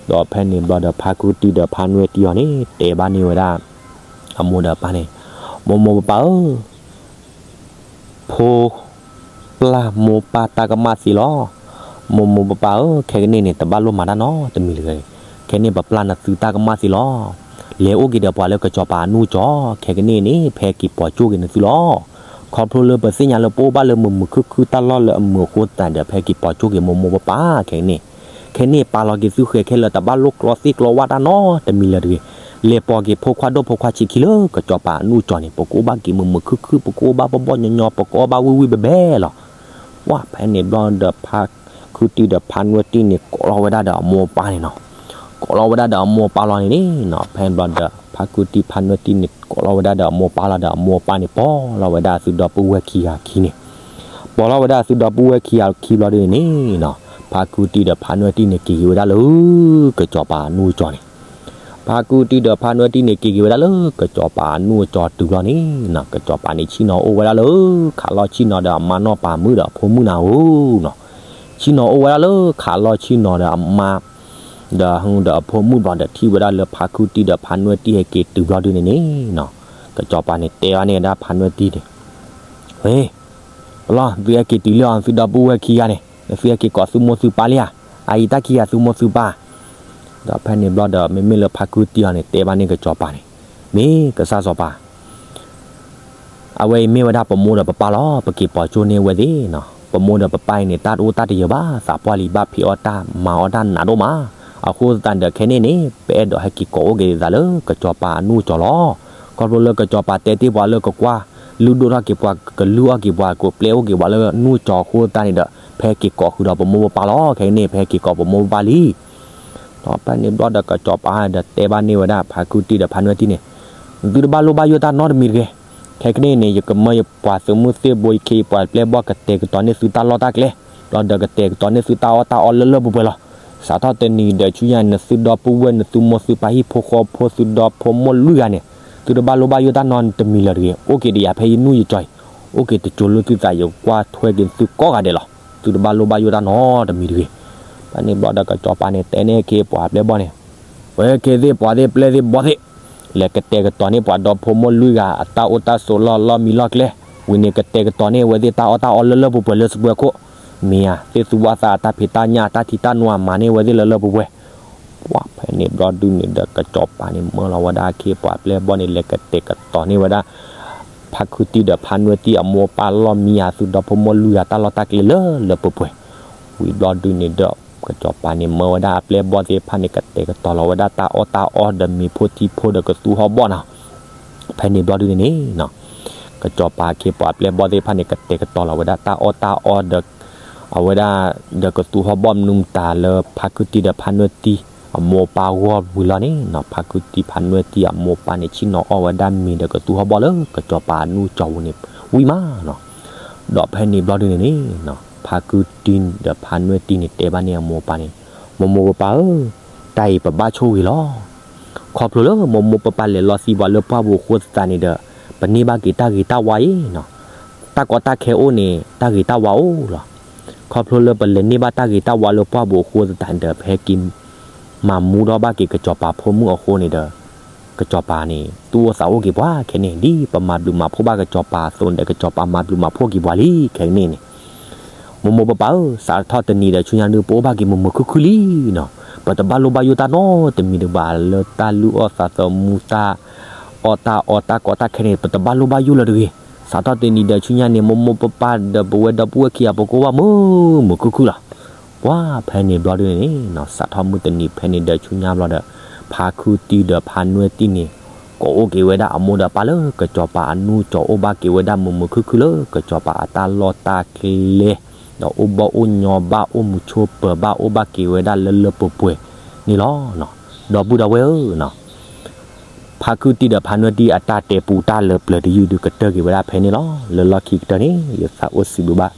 ဒီးဖဲန့ၣ်ဘျီဒီး ဖါခုတံၢ်ဒီးဖါနွဲၣ်တံၢ်အီၤန့ၣ် တဲဘၣ်န့ၢ်ဝဲဒၣ် အမိၢ်ဒီးအပၢ်န့ၣ်, မိၢ်မိၢ်ပၢ်ပၢ်ဧၢ, ဖိ ပျၢ်မိၢ်ပၢ်တၢ်ကမၣ်သ့လီၤ. မိၢ်မိၢ်ပၢ်ပၢ်ဧၢ, ခဲကနံၣ်န့ၣ် တဘၣ်လိၣ်မၤတၢ်နီတမံၤလၢၤ, ခဲန့ၣ်ပပျၢ်နသုတၢ်ကမၣ်သ့လီၤ. လဲၤအိၣ်က့ၤဒီးပှၤလၢကစီၤပၤအနူၢ်ကၠီၤ, ခဲကနံၣ်န့ၣ် ဖဲက့ၤပိာ်ကၠိက့ၤနသုလီၤ. ခီဖျိလၢပသ့ၣ်ညါလၢပအိၣ်ဘၣ်လၢမုာ်မုာ်ခုၣ်ခုၣ်တၢ်လီၢ်လၢအမုာ်အဃိသတးဒီး ဖဲက့ၤပိာ်ကၠိက့ၤမိၢ်မိၢ်ပၢ်ပၢ်ခဲကနံၣ်, ခဲန့ၣ်ပာ်လီၤက့ၤသုဃဲခဲလၢာ် တဘၣ်လိၣ်ကျီသ့ၣ်ကျီဝၣ်တၢ်နီတမံၤလၢၤတဂ့ၤ. လဲၤပိာ်က့ၤဖိခွါဒိၣ်ဖိခွါဆံးခံလၢကစီၤပၤအနူၢ်ကၠီၤန့ၣ် ပကအိၣ်ဘၣ်က့ၤမုာ်မုာ်ခုၣ်ခုၣ် ပကအိၣ်ဘၣ်ဘီၣ်ဘီၣ်ညီညီ ပကအိၣ်ဘၣ်ဝံၣ်ဝံၣ်ဘဲဘဲလီၤ. ဝဲဖဲန့ၣ်ဘျီဒီး ဖါခုတံၢ်ဒီးဖါနွဲၣ်တံၢ်န့ၣ် ကိးလီၤဝဲဒၣ်ဒီးအမိၢ်အပၢ်န့ၣ်နီၤ, ကိးလီၤဝဲဒၣ်ဒီးအမိၢ်အပၢ်လီၤန့ၣ်နီၤ, ဖဲန့ၣ်ဘျီဒီး ဖါခုတံၢ်ဖါနွဲၣ်တံၢ်န့ၣ် ကိးလီၤဝဲဒၣ်ဒီးအမိၢ်အပၢ်လီၤဒီး အမိၢ်အပၢ်န့ၣ် ပိာ်လီၤဝဲဒၣ်အသုဒီပုၢ်ဝဲၢ်ခံဂၤခံန့ၣ်, ပိာ်လီၤဝဲဒၣ်အသုဒီပုၢ်ဝဲၢ်ခံဂၤခံဘျီဒ်န့ၣ်နီၤ, ဖါခုတံၢ်ဒီးဖါနွဲၣ်တံၢ်န့ၣ် က့ၤက့ၤဝဲဒၣ်လၢ ကစီၤပၤအနူၢ်အကၠီၤန့ၣ် ဖါခုတံၢ်ဒီးဖါနွဲၣ်တံၢ်န့ၣ် က့ၤက့ၤဝဲဒၣ်လၢကစီၤပၤအနူၢ်အကၠီၤတုၤဘျီန့ၣ်နီၤ, ကစီၤပၤန့ၣ်ဆ့ၣ်နီၤအိၣ်ဝဲဒၣ်လၢ ခးလီၢ်ဆ့ၣ်နီၤဒီးအမါနီၢ်ပၤမုၣ်ဒီးအဖိမုၣ်နၤဧိၤနီၤ, ဆ့ၣ်နီၤအိၣ်ဝဲဒၣ်လၢခးလီၢ်ဆ့ၣ်နီၤဒီးအမါ ဒီး ဒီးအဖိမုၣ်ဘျီဒီး ထံၣ်ဝဲဒၣ်လၢဖါခုတံၢ်ဒီးဖါနွဲၣ်တံၢ်ဟဲက့ၤတုၤဘျီဒ်န့ၣ်န့ၣ် ကစီၤပၤန့ၣ်တဲဘၣ်န့ၢ်ဝဲဒၣ်ဖါနွဲၣ်တံၢ်န့ၣ်, ဝဲ လီၤ သုဟဲက့ၤတုၤလံအီၤ သုဒီပုၢ်ဝဲၢ်ခံဂၤန့ၣ် သုဟဲက့ၤကိးသုမိၢ်သုပၢ်လံဧါ, အအံၤတၢ်ခံဂၤသုမိၢ်သုပၢ်, ဒီးဖဲန့ၣ်ဘျီဒီး မ့မ့ၢ်လၢဖါခုတံၢ်အီၤန့ၣ် တဲဘၣ်န့ၢ်ကစီၤပၤန့ၣ်, မ့ၢ်ကစၢ်စီၤပၤ အဝဲအံၤမ့ၢ်ဝဲဒၣ်ပမိၢ်ဒီးပပၢ်လီၤ, ပက့ၤပိာ်ကၠိန့ၢ်အဝဲသ့ၣ်နီၤ, ပမိၢ်ဒီးပပၢ်အံၤန့ၣ် တၢ်တအိၣ်တၢ်တယၢၤဘၣ်, သးပှၢ်လံ ဘၣ်ဖံးအီၣ်တၢ်မၤအီၣ်တၢ်နးဒိၣ်မး, အဃိသတးဒီးခဲန့ၣ်န့ၣ် ပအဲၣ်ဒိးဟဲက့ၤကိးအိၣ်က့ၤသးလၢကစီၤပၤအနူၢ်အကၠီၤလီၤ, ခီဖျိလၢကစီၤပၤတဲတ့ၢ်ပှၤလၢကကွၢ်လုၢ်ဒိၣ်ထီၣ်က့ၤပှၤ ကလုၢ်အီၣ်က့ၤပှၤ ကပျဲအိၣ်က့ၤပှၤလၢနူၢ်ကၠီၤအဃိသတးန့ၣ်ဒီး ပဟဲက့ၤကိးဃုာ်ဒီးပမိၢ်ပပၢ်လီၤ, ခဲန့ၣ် ပဟဲက့ၤကိးပမိၢ်ပပၢ်လံ ဒီးဖဲန့ၣ်ဘျီဒီးကစီၤပၤဒီးတဲဘၣ်န့ၢ်ဝဲဒၣ်ဖါခုတံၢ်ဒီးဖါနွဲၣ်တံၢ်န့ၣ်, သုတဘၣ်လိၣ်ဘၣ်ယိၣ်တၢ်နီတမံၤတဂ့ၤ, ခဲကနံၣ်န့ၣ် ယကမၢယပှၤသုးမုၢ်သ့ၣ်ဘိ ယခ့ယပှၤပျဲၢ်ဘီၣ် ကတဲာ်ကတီၤန့ၢ်သုတၢ်လီၢ်တၢ်ကျဲ, ဘျီဒီးကတဲာ်ကတီၤန့ၢ်သုတၢ်အီၣ်တၢ်အီလၢလၢပှဲၤပှဲၤလီၤ. စးထီၣ်တနံၤဒီးဆူညါ နသုဒီပုၢ်ဝဲၢ် နသုမိၢ်သုပၢ် ဟံၣ်ဖိဃီဖိ သုဒီဖိမိၢ်လွံၢ်ဂၤန့ၣ် သုတဘၣ်လိၣ်ဘၣ်ယိၣ်တၢ်နီတမံၤလၢၤတဂ့ၤ, အိၣ်က့ၤဒီးယၤဖဲယနူၢ်ယကၠီၤအံၤ, အိၣ်က့ၤတစိၤလၢသုသး ယကွၢ်ထွဲက့ၤသုကိးဂၤဒဲးလီၤ. သုတဘၣ်လိၣ်ဘၣ်ယိၣ်တၢ်နီတမံၤတဂ့ၤ. ဖဲန့ၣ်ဘျီဒီးကစီၤပၤန့ၣ် တဲန့ၢ်ခ့ပှၤပျဲၢ်ဘီၣ်န့ၣ်, ဝဲခ့သ့ၣ်ပှၤသ့ၣ်ပျဲၢ်သ့ၣ်ဘီၣ်သ့ၣ်, လဲၤကတဲာ်ကတီၤန့ၢ်ပှၤဒီဖိမိၢ်လွံၢ်ဂၤ အတၢ်အိၣ်တၢ်ဆိးလီၢ်လီၢ်မံလီၢ်ကျဲ ဝံၤန့ၣ်ကတဲာ်ကတီၤန့ၢ်အဝဲသ့ၣ်တၢ်အီၣ်တၢ်အီလၢလၢပှဲၤပှဲၤလၢစပွဲခိၣ်, မ့ၢ်ဧါ, သ့ၣ်သူဝၣ်သးအတၢ်ဖံးတၢ်ညၣ်အတၢ်ထံတၢ်နိအမၤန့ၢ်အဝဲသ့ၣ်လၢလၢပှဲၤပှဲၤ. ပှၤဖဲန့ၣ်ဘျီဒုန့ၣ်ဒီးကစီၤပၤန့ၣ်မၢလီၤဝဲဒၣ်အခ့အပှၤအပျဲၢ်အဘီၣ်န့ၣ် လဲၤကတဲာ်ကတီၤန့ၢ်ဝဲဒၣ် ဖါခုတံၢ်ဒီးဖါနွဲၣ်တံၢ်အမိၢ်အပၢ်လီၢ်မံယၤသုဒီဖိမိၢ်လုၢ်ယၤတၢ်လီၢ်တၢ်ကျဲလၢလၢပှဲၤပှဲၤ. ဝံၤဘျီဒုန့ၣ်ဒီး ကစီၤပၤန့ၣ်မၢဝဲဒၣ်အပျဲၢ်အဘီၣ်သ့ၣ်တဖၣ်န့ၣ် ကတဲာ်ကတီၤလီၤဝဲဒၣ်တၢ်အီၣ်တၢ်အီဒီးမ့ၤဖိထံဖိဒီးကသူဟီၣ်ဘီၣ်နီၤ. ဖဲန့ၣ်ဘျီဒုန့ၣ်န့ၣ် ကစီၤပၤအခ့အပှၤအပျဲၢ်အဘီၣ်သ့ၣ်တဖၣ်န့ၣ် ကတဲာ်ကတီၤလီၤဝဲဒၣ်တၢ်အီၣ်တၢ်အီဒီး အဝဲဒၣ် ဒီးကသူဟီၣ်ဘီၣ်မနုၤမတၤလၢဖါခုတံၢ်ဒီးဖါနွဲၣ်တံၢ်အမိၢ်အပၢ်အဂီၢ်ဝံၤလီၤန့ၣ်နီၤ. ဖါခုတံၢ်ဖါနွဲၣ်တံၢ်အမိၢ်အပၢ်န့ၣ် ဆ့ၣ်နီၤအီၣ်ဝဲဒၣ်မ့ၤဒီးကသူဟီၣ်ဘီၣ်လၢကစီၤပၤအနူၢ်ကၠီၤပူၤန့ၣ် ဝံၤမးနီၤ. ဒီးဖဲန့ၣ်ဘျီဒုန့ၣ်န့ၣ် ဖါခုတံၢ်ဒီးဖါနွဲၣ်တံၢ်န့ၣ် တဲဘၣ်န့ၢ်အမိၢ်အပၢ်န့ၣ်, မိၢ်မိၢ်ပၢ်ပၢ်ဧၢ, တၢ်အံၤပဘၣ်ဆိၣ်ဂ့ၤလီၤ. ခီဖျိလၢမိၢ်မိၢ်ပၢ်ပၢ်လဲၤလီသံပှၤလၢပှၢ်ပူၤအဃိသတးန့ၣ်ဒီး ပန့ၢ်ဘၣ်က့ၤတၢ်ဂ့ၤတၢ်ဝါအံၤနီၤ. တၢ်ကီတၢ်ခဲအိၣ်န့ၣ် တၢ်ဂ့ၤတၢ်ဝါအိၣ်လီၤ. ခီဖျိလၢပလဲၤန့ၢ်ဘၣ်တၢ်ဂ့ၤတၢ်ဝါလၢပှၢ်ပူၤအဃိသတးန့ၣ်ဒီး ပဟဲက့ၤမၤမူထီၣ်ဘၣ်က့ၤကစီၤပၤဖိမုၣ်အဃိန့ၣ်ဒီး ကစီၤပၤန့ၣ် သူၣ်အိၣ်သးအိၣ်က့ၤပှၤခဲန့ၣ်, ဒ်ပမၤဘျုးမၤဖှိၣ်ဘၣ်ကစီၤပၤအသိးန့ၣ်ဒီး ကစီၤပၤမၤဘျုးမၤဖှိၣ်က့ၤပှၤလံခဲန့ၣ်န့ၣ်. မိၢ်မိၢ်ပၢ်ပၢ်ဧၢ, စးထီၣ်တနံၤဒီးဆူညါဒုး ပအိၣ်ဘၣ်က့ၤမိၢ်မိၢ်ခုၣ်ခုၣ်လံနီၤ. ပတဘၣ်လိၣ်ဘၣ်ယိၣ်တၢ်နီတမံၤတဘၣ်လၢတၢ်လုၢ်အီၣ်သးသမူ တၢ်အီၣ်တၢ်အီတၢ်ကီတၢ်ခဲန့ၣ် ပတဘၣ်လိၣ်ဘၣ်ယိၣ်လၢၤတဂ့ၤ. စးထီၣ်တနံၤဒီးဆူညါန့ၣ် မိၢ်မိၢ်ပၢ်ပၢ်ဒီးပဝဲဒီပုၢ်ဝဲၢ်ခံဂၤ ပကအိၣ်ဘၣ်မိၢ်မိၢ်ခုၣ်ခုၣ်လီၤ. ပှၤဖဲန့ၣ်ဘျီဒုန့ၣ်နီၤ, စးထီၣ်မုၢ်တနံၤဖဲန့ၣ်ဒီးဆူညါဘျီဒီး ဖါခုတံၢ်ဒီးဖါနွဲၣ်တံၢ်န့ၣ် ကိးအိၣ်က့ၤဝဲဒၣ်အမိၢ်ဒီးအပၢ်လၢကစီၤပၤအနူၢ်ကၠီၤ အိၣ်ဘၣ်က့ၤဝဲဒၣ်မိၢ်မိၢ်ခုၣ်ခုၣ်လၢကစီၤပၤအတၢ်လီၢ်တၢ်ကျဲ ဒီးအိၣ်ဘီၣ်အိၣ်ညီဘၣ် အိၣ်မုာ်ဆိးပၢၤဘၣ် အိၣ်ဘၣ်က့ၤဝဲဒၣ်လၢလၢပှဲၤပှဲၤန့ၣ်လီၤ. ဒီပုၢ်ဒီဝဲၢ်ဧၢ, ဖါခုတံၢ်ဒီးဖါနွဲၣ်တံၢ်အတၢ်တဲပူတၢ်လၢပျၢၤတယုၢ်ဒုး ကတၢၢ်က့ၤဝဲဒၣ်ဖဲန့ၣ်လီၤ. လၢလီၢ်ခံကတၢၢ်န့ၣ် ယသးအိၣ်စံးဘျုးဘၣ်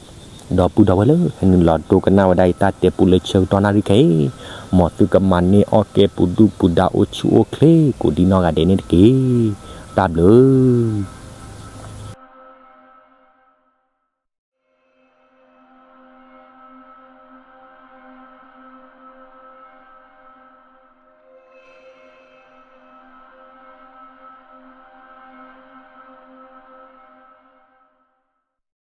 ဒီပုၢ်ဒီဝဲၢ်လၢဟဲနုာ်လီၤဒိကနၣ်ဝဲဒၣ်ယတၢ်တဲပူလၢဆၢကတီၢ်နၣ်ရံၣ်ခဲအံၤ, မ်သုကမၤန့ၢ်အီၣ်ကဲပူၤဒုၣ်ပူၤဒါ အိၣ်ဆူၣ်အိၣ်ချ့ကိးဒံနီၢ်ဂၤဒဲးန့ၣ်တက့ၢ်. တၢ်ဘျုး